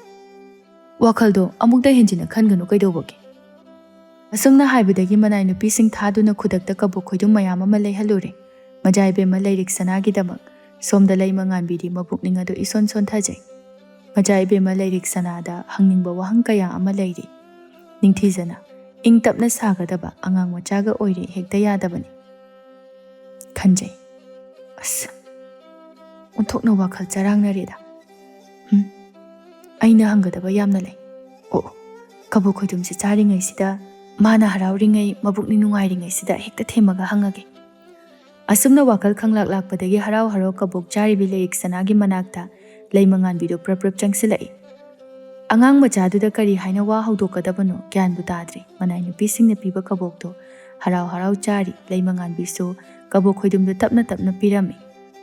ꯋꯥꯈꯜꯗꯣ ꯑꯃꯨꯛꯇ ꯍꯦꯟꯖꯤꯟꯅ ꯈꯟꯒꯅꯨ ꯀꯩꯗꯧꯕꯒꯦ?" ꯑꯁꯨꯝꯅ ꯍꯥꯏꯕꯗꯒꯤ ꯃꯅꯥꯏ ꯅꯨꯄꯤꯁꯤꯡ ꯊꯥꯗꯨꯅ ꯈꯨꯗꯛꯇ ꯀꯕꯣꯛ ꯈꯣꯏꯗꯨꯝ ꯃꯌꯥꯝ ꯑꯃ ꯂꯩꯍꯜꯂꯨꯔꯦ꯫ ꯃꯖꯥ ꯏꯕꯦꯝꯃ ꯂꯩꯔꯤꯛ ꯁꯅꯥꯒꯤꯗꯃꯛ꯫ ꯁꯣꯝꯗ ꯂꯩꯃꯉꯥꯟꯕꯤꯗꯤ ꯃꯕꯨꯛꯅꯤꯡ ꯑꯗꯨ ꯏꯁꯣꯟ ꯁꯣꯟꯊꯖꯩ꯫ ꯃꯖꯥ ꯏꯕꯦꯝꯃ ꯂꯩꯔꯤꯛ ꯁꯅꯥꯗ ꯍꯪꯅꯤꯡꯕ ꯋꯥꯍꯪ ꯀꯌꯥ ꯑꯃ ꯂꯩꯔꯤ꯫ ꯅꯤꯡꯊꯤꯖꯅ ꯏꯪ ꯇꯞꯅ ꯁꯥꯒꯗꯕ ꯑꯉꯥꯡ ꯃꯆꯥꯒ ꯑꯣꯏꯔꯦ ꯍꯦꯛꯇ ꯌꯥꯗꯕꯅꯤ꯫ ꯈꯟꯖꯩ꯫ ꯑꯁ, ꯑꯣꯟꯊꯣꯛꯅ ꯋꯥꯈꯜ ꯆꯔꯥꯡꯅꯔꯦꯗ꯫ ꯍꯝ, ꯑꯩꯅ ꯍꯪꯒꯗꯕ ꯌꯥꯝꯅ ꯂꯩ꯫ ꯑꯣ, ꯑꯣ, ꯀꯕꯣꯛ ꯈꯣꯏꯗꯨꯝꯁꯦ ꯆꯥꯔꯤꯉꯩꯁꯤꯗ, ꯃꯥꯅ ꯍꯔꯥꯎꯔꯤꯉꯩ, ꯃꯕꯨꯛꯅꯤꯡ ꯅꯨꯡꯉꯥꯏꯔꯤꯉꯩꯁꯤꯗ ꯍꯦꯛꯇ ꯊꯦꯝꯃꯒ ꯍꯪꯉꯒꯦ꯫ ꯑꯁꯨꯝꯅ ꯋꯥꯈꯜ ꯈꯪꯂꯥꯛ ꯂꯥꯛꯄꯗꯒꯤ ꯍꯔꯥꯎ ꯍꯔꯥꯎ ꯀꯕꯣꯛ ꯆꯥꯔꯤꯕꯤ ꯂꯩꯔꯤꯛ ꯁꯅꯥꯒꯤ ꯃꯅꯥꯛꯇ ꯂꯩꯃꯉꯥꯟꯕꯤꯗꯨ ꯄ꯭ꯔꯞ ꯄ꯭ꯔꯞ ꯆꯪꯁꯤꯜꯂꯛꯏ꯫ ꯑꯉꯥꯡ ꯃꯆꯥꯗꯨꯗ ꯀꯔꯤ ꯍꯥꯏꯅ ꯋꯥ ꯍꯧꯗꯣꯛꯀꯗꯕꯅꯣ ꯒ꯭ꯌꯥꯟꯕꯨ ꯇꯥꯗ꯭ꯔꯦ꯫ ꯃꯅꯥꯏ ꯅꯨꯄꯤꯁꯤꯡꯅ ꯄꯤꯕ ꯀꯕꯣꯛꯇꯣ ꯍꯔꯥꯎ ꯍꯔꯥꯎ ꯆꯥꯔꯤ꯫ ꯂꯩꯃꯉꯥꯟꯕꯤꯁꯨ ꯀꯕꯣꯛ ꯈꯣꯏꯗꯨꯝꯗꯨ ꯇꯞꯅ ꯇꯞꯅ ꯄꯤꯔꯝꯃꯤ꯫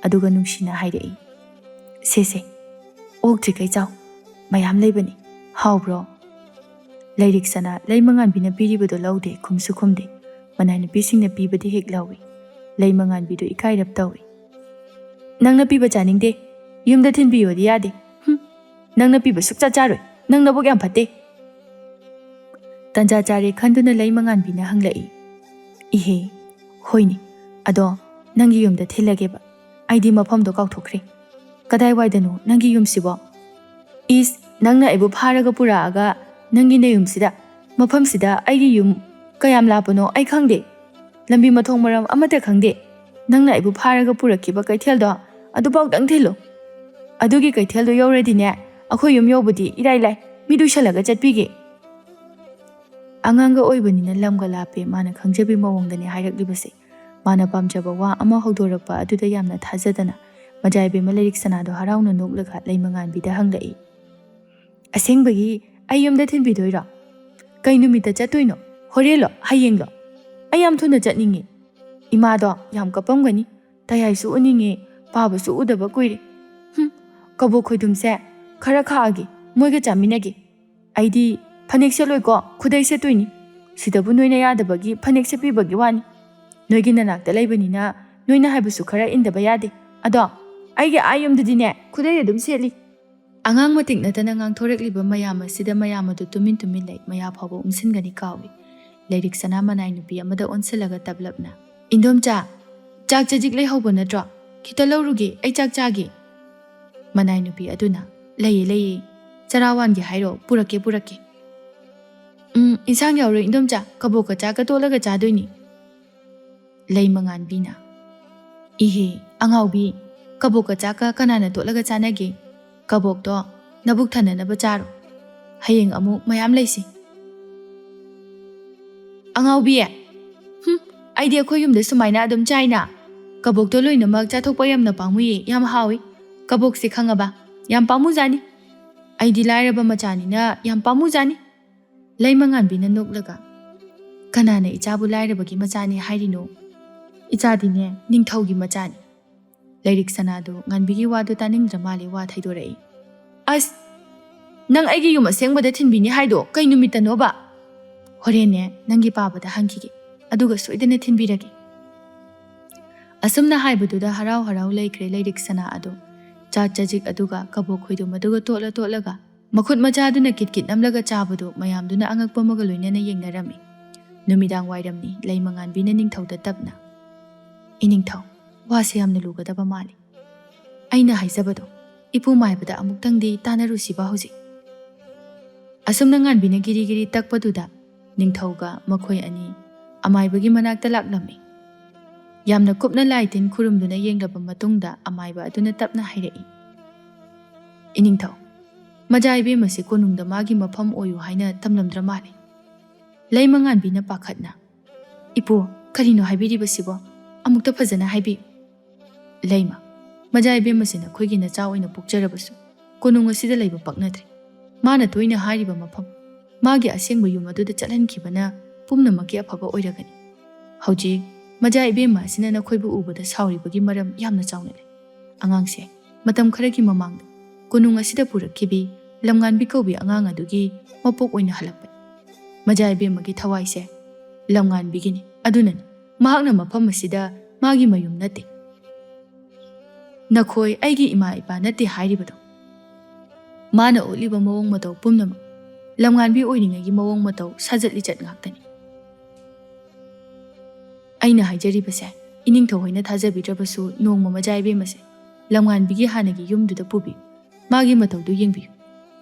ꯑꯗꯨꯒ ꯅꯨꯡꯁꯤꯅ ꯍꯥꯏꯔꯛꯏ, "ꯁꯦ ꯁꯦ, ꯑꯣꯛꯇ꯭ꯔꯤꯈꯩ ꯆꯥꯎ, ꯃꯌꯥꯝ ꯂꯩꯕꯅꯤ꯫ ꯍꯥꯎꯕ꯭ꯔꯣ?" ꯂꯩꯔꯤꯛ ꯁꯅꯥ ꯂꯩꯃꯉꯥꯟꯕꯤꯅ ꯄꯤꯔꯤꯕꯗꯨ ꯂꯧꯗꯦ, ꯈꯨꯝꯁꯨ ꯈꯨꯝꯗꯦ꯫ ꯃꯅꯥꯏ ꯅꯨꯄꯤꯁꯤꯡꯅ ꯄꯤꯕꯗꯤ ꯍꯦꯛ ꯂꯧꯏ꯫ ꯂꯩꯃꯉꯥꯟꯕꯤꯗꯨ ꯏꯀꯥꯏꯔꯞ ꯇꯧꯏ꯫ "ꯅꯪꯅ ꯄꯤꯕ ꯆꯥꯅꯤꯡꯗꯦ, ꯌꯨꯝꯗ ꯊꯤꯟꯕꯤꯌꯣꯗꯤ ꯌꯥꯗꯦ꯫ ꯍꯨꯝ, ꯅꯪꯅ ꯄꯤꯕ ꯁꯨꯛꯆꯥ ꯆꯥꯔꯣꯏ, ꯅꯪ ꯅꯕꯨꯛ ꯌꯥꯝ ꯐꯠꯇꯦ"꯫ ꯇꯟꯖꯥ ꯆꯥꯔꯦ ꯈꯟꯗꯨꯅ ꯂꯩꯃꯉꯥꯟꯕꯤꯅ ꯍꯪꯂꯛꯏ, "ꯏꯍꯦ, ꯍꯣꯏꯅꯦ, ꯑꯗꯣ ꯅꯪꯒꯤ ꯌꯨꯝꯗ ꯊꯤꯜꯂꯒꯦꯕ꯫ ꯑꯩꯗꯤ ꯃꯐꯝꯗꯣ ꯀꯥꯎꯊꯣꯛꯈ꯭ꯔꯦ꯫ ꯀꯗꯥꯏꯋꯥꯏꯗꯅꯣ ꯅꯪꯒꯤ ꯌꯨꯝꯁꯤꯕꯣ?" "ꯏꯁ, ꯅꯪꯅ ꯑꯩꯕꯨ ꯐꯥꯔꯒ ꯄꯨꯔꯛꯑꯒ ꯅꯪꯒꯤ ꯅꯌꯨꯝꯁꯤꯗ, ꯃꯐꯝꯁꯤꯗ ꯑꯩꯒꯤ ꯌꯨꯝ ꯀꯌꯥꯝ ꯂꯥꯞꯄꯅꯣ ꯑꯩ ꯈꯪꯗꯦ꯫ ꯂꯝꯕꯤ ꯃꯊꯣꯡ ꯃꯔꯝ ꯑꯃꯠꯇ ꯈꯪꯗꯦ꯫ ꯅꯪꯅ ꯑꯩꯕꯨ ꯐꯥꯔꯒ ꯄꯨꯔꯛꯈꯤꯕ ꯀꯩꯊꯦꯜꯗꯣ ꯑꯗꯨꯐꯥꯎꯗꯪ ꯊꯤꯜꯂꯨ꯫ ꯑꯗꯨꯒꯤ ꯀꯩꯊꯦꯜꯗꯣ ꯌꯧꯔꯗꯤꯅꯦ, ꯑꯩꯈꯣꯏ ꯌꯨꯝ ꯌꯧꯕꯗꯤ ꯏꯔꯥꯏ ꯂꯥꯏ, ꯃꯤ ꯗꯨꯏꯁꯜꯂꯒ ꯆꯠꯄꯤꯒꯦ꯫ ꯑꯉꯥꯡꯒ ꯑꯣꯏꯕꯅꯤꯅ ꯂꯝꯒ ꯂꯥꯞꯄꯦ, ꯃꯥꯅ ꯈꯪꯖꯕꯤ ꯃꯑꯣꯡꯗꯅꯦ ꯍꯥꯏꯔꯛꯂꯤꯕꯁꯦ꯫ ꯃꯥꯅ ꯄꯥꯝꯖꯕ ꯋꯥ ꯑꯃ ꯍꯧꯗꯣꯔꯛꯄ ꯑꯗꯨꯗ ꯌꯥꯝꯅ ꯊꯥꯖꯗꯅ ꯃꯖꯥ ꯏꯕꯦꯝꯃ ꯂꯥꯏꯔꯤꯛ ꯁꯅꯥꯗꯣ ꯍꯔꯥꯎꯅ ꯅꯣꯛꯂꯒ ꯂꯩꯃꯉꯥꯟꯕꯤꯗ ꯍꯪꯂꯛꯏ꯫ "ꯑꯁꯦꯡꯕꯒꯤ ꯑꯩ ꯌꯨꯝꯗ ꯊꯤꯟꯕꯤꯗꯣꯏꯔꯣ? ꯀꯩ ꯅꯨꯃꯤꯠꯇ ꯆꯠꯇꯣꯏꯅꯣ? ꯍꯣꯔꯦꯟꯂꯣ? ꯍꯌꯦꯡꯂꯣ? ꯑꯩ ꯌꯥꯝ ꯊꯨꯅ ꯆꯠꯅꯤꯡꯉꯦ꯫ ꯏꯃꯥꯗꯣ ꯌꯥꯝ ꯀꯞꯄꯝꯒꯅꯤ꯫ ꯇꯌꯥꯏꯁꯨ ꯎꯅꯤꯡꯉꯦ, ꯄꯥꯕꯁꯨ ꯎꯗꯕ ꯀꯨꯏꯔꯦ꯫ ꯍꯨꯝ, ꯀꯕꯣꯛ ꯈꯣꯏꯗꯨꯝꯁꯦ ꯈꯔ ꯈꯥꯛꯑꯒꯦ, ꯃꯣꯏꯒ ꯆꯥꯃꯤꯟꯅꯒꯦ꯫ ꯑꯩꯗꯤ ꯐꯅꯦꯛ ꯁꯦꯠꯂꯣꯏꯀꯣ, ꯈꯨꯗꯩ ꯁꯦꯠꯇꯣꯏꯅꯤ꯫ ꯁꯤꯗꯕꯨ ꯅꯣꯏꯅ ꯌꯥꯗꯕꯒꯤ ꯐꯅꯦꯛ ꯁꯦꯠꯄꯤꯕꯒꯤ ꯋꯥꯅꯤ꯫ ꯅꯣꯏꯒꯤ ꯅꯅꯥꯛꯇ ꯂꯩꯕꯅꯤꯅ ꯅꯣꯏꯅ ꯍꯥꯏꯕꯁꯨ ꯈꯔ ꯏꯟꯗꯕ ꯌꯥꯗꯦ꯫ ꯑꯗꯣ ꯑꯩꯒꯤ ꯑꯥ ꯌꯨꯝꯗꯗꯤꯅꯦ ꯈꯨꯗꯩ ꯑꯗꯨꯝ ꯁꯦꯠꯂꯤ꯫" ꯑꯉꯥꯡ ꯃꯇꯤꯛ ꯅꯠꯇꯅ ꯉꯥꯡꯊꯣꯔꯛꯂꯤꯕ ꯃꯌꯥꯝ ꯑꯁꯤꯗ ꯃꯌꯥꯝ ꯑꯗꯨ ꯇꯨꯃꯤꯟ ꯇꯨꯃꯤꯟ ꯂꯩ꯫ ꯃꯌꯥ ꯐꯥꯎꯕ ꯎꯝꯁꯤꯟꯒꯅꯤ ꯀꯥꯎꯏ꯫ ꯂꯥꯏꯔꯤꯛ ꯁꯅꯥ ꯃꯅꯥꯏ ꯅꯨꯄꯤ ꯑꯃꯗ ꯑꯣꯟꯁꯤꯜꯂꯒ ꯇꯞꯂꯞꯅ, "ꯏꯟꯗꯣꯝꯆꯥ, ꯆꯥꯛ ꯆꯖꯤꯛ ꯂꯩꯍꯧꯕ ꯅꯠꯇ꯭ꯔꯣ? ꯈꯤꯇ ꯂꯧꯔꯨꯒꯦ, ꯑꯩ ꯆꯥꯛ ꯆꯥꯒꯦ꯫" ꯃꯅꯥꯏ ꯅꯨꯄꯤ ꯑꯗꯨꯅ, "ꯂꯩꯌꯦ, ꯂꯩꯌꯦ, ꯆꯔꯥ ꯋꯥꯟꯒꯦ ꯍꯥꯏꯔꯣ? ꯄꯨꯔꯛꯀꯦ, ꯄꯨꯔꯛꯀꯦ꯫" "ꯎꯝ, ꯏꯟꯁꯥꯡ ꯌꯥꯎꯔꯣꯏ ꯏꯟꯗꯣꯝꯆꯥ, ꯀꯕꯣꯛꯀ ꯆꯥꯛꯀ ꯇꯣꯠꯂꯒ ꯆꯥꯗꯣꯏꯅꯤ꯫" ꯂꯩꯃꯉꯥꯟꯕꯤꯅ, "ꯏꯍꯦ, ꯑꯉꯥꯎꯕꯤ, ꯀꯕꯣꯛꯀ ꯆꯥꯛꯀ ꯀꯅꯥꯅ ꯇꯣꯠꯂꯒ ꯆꯥꯅꯒꯦ? ꯀꯕꯣꯛꯇꯣ ꯅꯕꯨꯛ ꯊꯟꯅꯅꯕ ꯆꯥꯔꯣ꯫ ꯍꯌꯦꯡ ꯑꯃꯨꯛ ꯃꯌꯥꯝ ꯂꯩꯁꯤ꯫" "ꯑꯉꯥꯎꯕꯤ, ꯍꯨꯝ, ꯑꯩꯗꯤ ꯑꯩꯈꯣꯏ ꯌꯨꯝꯗ ꯁꯨꯃꯥꯏꯅ ꯑꯗꯨꯝ ꯆꯥꯏꯅ꯫ ꯀꯕꯣꯛꯇꯣ ꯂꯣꯏꯅꯃꯛ ꯆꯥꯊꯣꯛꯄ ꯌꯥꯝꯅ ꯄꯥꯝꯃꯨꯏꯌꯦ, ꯌꯥꯝ ꯍꯥꯎꯏ꯫ ꯀꯕꯣꯛꯁꯦ ꯈꯪꯉꯕ? ꯌꯥꯝ ꯄꯥꯝꯃꯨꯖꯥꯅꯤ꯫ ꯑꯩꯗꯤ ꯂꯥꯏꯔꯕ ꯃꯆꯥꯅꯤꯅ ꯌꯥꯝ ꯄꯥꯝꯃꯨꯖꯥꯅꯤ꯫" ꯂꯩꯃꯉꯥꯟꯕꯤꯅ ꯅꯣꯛꯂꯒ, "ꯀꯅꯥꯅ ꯏꯆꯥꯕꯨ ꯂꯥꯏꯔꯕꯒꯤ ꯃꯆꯥꯅꯤ ꯍꯥꯏꯔꯤꯅꯣ? ꯏꯆꯥꯗꯤꯅꯦ ꯅꯤꯡꯊꯧꯒꯤ ꯃꯆꯥꯅꯤ꯫" ꯂꯥꯏꯔꯤꯛ ꯁꯅꯥꯗꯨ ꯉꯥꯟꯕꯤꯒꯤ ꯋꯥꯗꯨ ꯇꯥꯅꯤꯡꯗ꯭ꯔ ꯃꯥꯜꯂꯦ ꯋꯥ ꯊꯩꯗꯣꯔꯛꯏ꯫ "ꯑꯁ! ꯅꯪ ꯑꯩꯒꯤ ꯌꯨꯝ ꯑꯁꯦꯡꯕꯗ ꯊꯤꯟꯕꯤꯅꯤ ꯍꯥꯏꯗꯣ ꯀꯩ ꯅꯨꯃꯤꯠꯇꯅꯣꯕ?" "ꯍꯣꯔꯦꯟꯅꯦ ꯅꯪꯒꯤ ꯄꯥꯕꯗ ꯍꯪꯈꯤꯒꯦ, ꯑꯗꯨꯒ ꯁꯣꯏꯗꯅ ꯊꯤꯟꯕꯤꯔꯒꯦ꯫" ꯑꯁꯨꯝꯅ ꯍꯥꯏꯕꯗꯨꯗ ꯍꯔꯥꯎ ꯍꯔꯥꯎ ꯂꯩꯈ꯭ꯔꯦ ꯂꯥꯏꯔꯤꯛ ꯁꯅꯥ ꯑꯗꯨ꯫ ꯆꯥꯛ ꯆꯖꯤꯛ ꯑꯗꯨꯒ ꯀꯕꯣꯛ ꯈꯣꯏꯗꯨꯝ ꯑꯗꯨꯒ ꯇꯣꯠꯂ ꯇꯣꯠꯂꯒ ꯃꯈꯨꯠ ꯃꯆꯥꯗꯨꯅ ꯀꯤꯠ ꯀꯤꯠ ꯅꯝꯂꯒ ꯆꯥꯕꯗꯨ ꯃꯌꯥꯝꯗꯨꯅ ꯑꯉꯛꯄ ꯑꯃꯒ ꯂꯣꯏꯅꯅ ꯌꯦꯡꯅꯔꯝꯃꯤ꯫ ꯅꯨꯃꯤꯗꯥꯡ ꯋꯥꯏꯔꯝꯅꯤ꯫ ꯂꯩꯃꯉꯥꯟꯕꯤꯅ ꯅꯤꯡꯊꯧꯗ ꯇꯞꯅ, "ꯏꯅꯤꯡꯊꯧ, ꯋꯥꯁꯦ ꯌꯥꯝꯅ ꯂꯨꯒꯗꯕ ꯃꯥꯜꯂꯤ꯫ ꯑꯩꯅ ꯍꯥꯏꯖꯕꯗꯣ ꯏꯄꯨ ꯃꯥꯏꯕꯗ ꯑꯃꯨꯛꯇꯪꯗꯤ ꯇꯥꯟꯅꯔꯨꯁꯤꯕ ꯍꯧꯖꯤꯛ꯫" ꯑꯁꯨꯝꯅ ꯉꯥꯟꯕꯤꯅ ꯒꯤꯔꯤ ꯒꯤꯔꯤ ꯇꯛꯄꯗꯨꯗ ꯅꯤꯡꯊꯧꯒ ꯃꯈꯣꯏ ꯑꯅꯤ ꯑꯃꯥꯏꯕꯒꯤ ꯃꯅꯥꯛꯇ ꯂꯥꯛꯂꯝꯃꯤ꯫ ꯌꯥꯝꯅ ꯀꯨꯞꯅ ꯂꯥꯏ ꯇꯤꯟ ꯈꯨꯔꯨꯝꯗꯨꯅ ꯌꯦꯡꯂꯕ ꯃꯇꯨꯡꯗ ꯑꯃꯥꯏꯕ ꯑꯗꯨꯅ ꯇꯞꯅ ꯍꯥꯏꯔꯛꯏ, "ꯏꯅꯤꯡꯊꯧ, ꯃꯖꯥ ꯏꯕꯦꯝꯃꯁꯦ ꯀꯣꯅꯨꯡꯗ ꯃꯥꯒꯤ ꯃꯐꯝ ꯑꯣꯏꯌꯨ ꯍꯥꯏꯅ ꯇꯝꯂꯝꯗ꯭ꯔ ꯃꯥꯜꯂꯦ꯫ ꯂꯩꯃꯉꯥꯟꯕꯤꯅ ꯄꯥꯈꯠꯅ, "ꯏꯄꯨ, ꯀꯔꯤꯅꯣ ꯍꯥꯏꯕꯤꯔꯤꯕꯁꯤꯕꯣ? ꯑꯃꯨꯛꯇ ꯐꯖꯅ ꯍꯥꯏꯕꯤꯌꯨ꯫" ꯂꯩꯃ, ꯃꯖꯥ ꯏꯕꯦꯝꯃꯁꯦ ꯅꯈꯣꯏꯒꯤ ꯅꯆꯥ ꯑꯣꯏꯅ ꯄꯣꯛꯆꯔꯕꯁꯨ ꯀꯣꯅꯨꯡ ꯑꯁꯤꯗ ꯂꯩꯕ ꯄꯛꯅꯗ꯭ꯔꯦ꯫ ꯃꯥꯅ ꯇꯣꯏꯅ ꯍꯥꯏꯔꯤꯕ ꯃꯐꯝ, ꯃꯥꯒꯤ ꯑꯁꯦꯡꯕ ꯌꯨꯝ ꯑꯗꯨꯗ ꯆꯠꯍꯟꯈꯤꯕꯅ ꯄꯨꯝꯅꯃꯛꯀꯤ ꯑꯐꯕ ꯑꯣꯏꯔꯒꯅꯤ꯫ ꯍꯧꯖꯤꯛ ꯃꯖꯥ ꯏꯕꯦꯝꯃ ꯑꯁꯤꯅ ꯅꯈꯣꯏꯕꯨ ꯎꯕꯗ ꯁꯥꯎꯔꯤꯕꯒꯤ ꯃꯔꯝ ꯌꯥꯝꯅ ꯆꯥꯎꯅ ꯂꯩ꯫ ꯑꯉꯥꯡꯁꯦ, ꯃꯇꯝ ꯈꯔꯒꯤ ꯃꯃꯥꯡꯗ ꯀꯣꯅꯨꯡ ꯑꯁꯤꯗ ꯄꯨꯔꯛꯈꯤꯕꯤ ꯂꯝꯉꯥꯟꯕꯤ ꯀꯧꯕꯤ ꯑꯉꯥꯡ ꯑꯗꯨꯒꯤ ꯃꯄꯣꯛ ꯑꯣꯏꯅ ꯍꯜꯂꯛꯄꯅꯤ꯫ ꯃꯖꯥ ꯏꯕꯦꯝꯃꯒꯤ ꯊꯋꯥꯏꯁꯦ ꯂꯝꯉꯥꯟꯕꯤꯒꯤꯅꯤ꯫ ꯑꯗꯨꯅꯅꯤ ꯃꯍꯥꯛꯅ ꯃꯐꯝ ꯑꯁꯤꯗ ꯃꯥꯒꯤ ꯃꯌꯨꯝ ꯅꯠꯇꯦ, "ꯅꯈꯣꯏ ꯑꯩꯒꯤ ꯏꯃꯥ ꯏꯄꯥ ꯅꯠꯇꯦ" ꯍꯥꯏꯔꯤꯕꯗꯣ꯫ ꯃꯥꯅ ꯎꯠꯂꯤꯕ ꯃꯑꯣꯡ ꯃꯇꯧ ꯄꯨꯝꯅꯃꯛ ꯂꯝꯉꯥꯟꯕꯤ ꯑꯣꯏꯔꯤꯉꯩꯒꯤ ꯃꯑꯣꯡ ꯃꯇꯧ, ꯁꯥꯖꯠ ꯂꯤꯆꯠ ꯉꯥꯛꯇꯅꯤ꯫ ꯑꯩꯅ ꯍꯥꯏꯖꯔꯤꯕꯁꯦ ꯏꯅꯤꯡꯊꯧ ꯍꯣꯏꯅ ꯊꯥꯖꯕꯤꯗ꯭ꯔꯕꯁꯨ, ꯅꯣꯡꯃ ꯃꯖꯥ ꯏꯕꯦꯝꯃꯁꯦ ꯂꯝꯉꯥꯟꯕꯤꯒꯤ ꯍꯥꯟꯅꯒꯤ ꯌꯨꯝꯗꯨꯗ ꯄꯨꯕꯤꯌꯨ꯫ ꯃꯥꯒꯤ ꯃꯇꯧꯗꯨ ꯌꯦꯡꯕꯤꯌꯨ꯫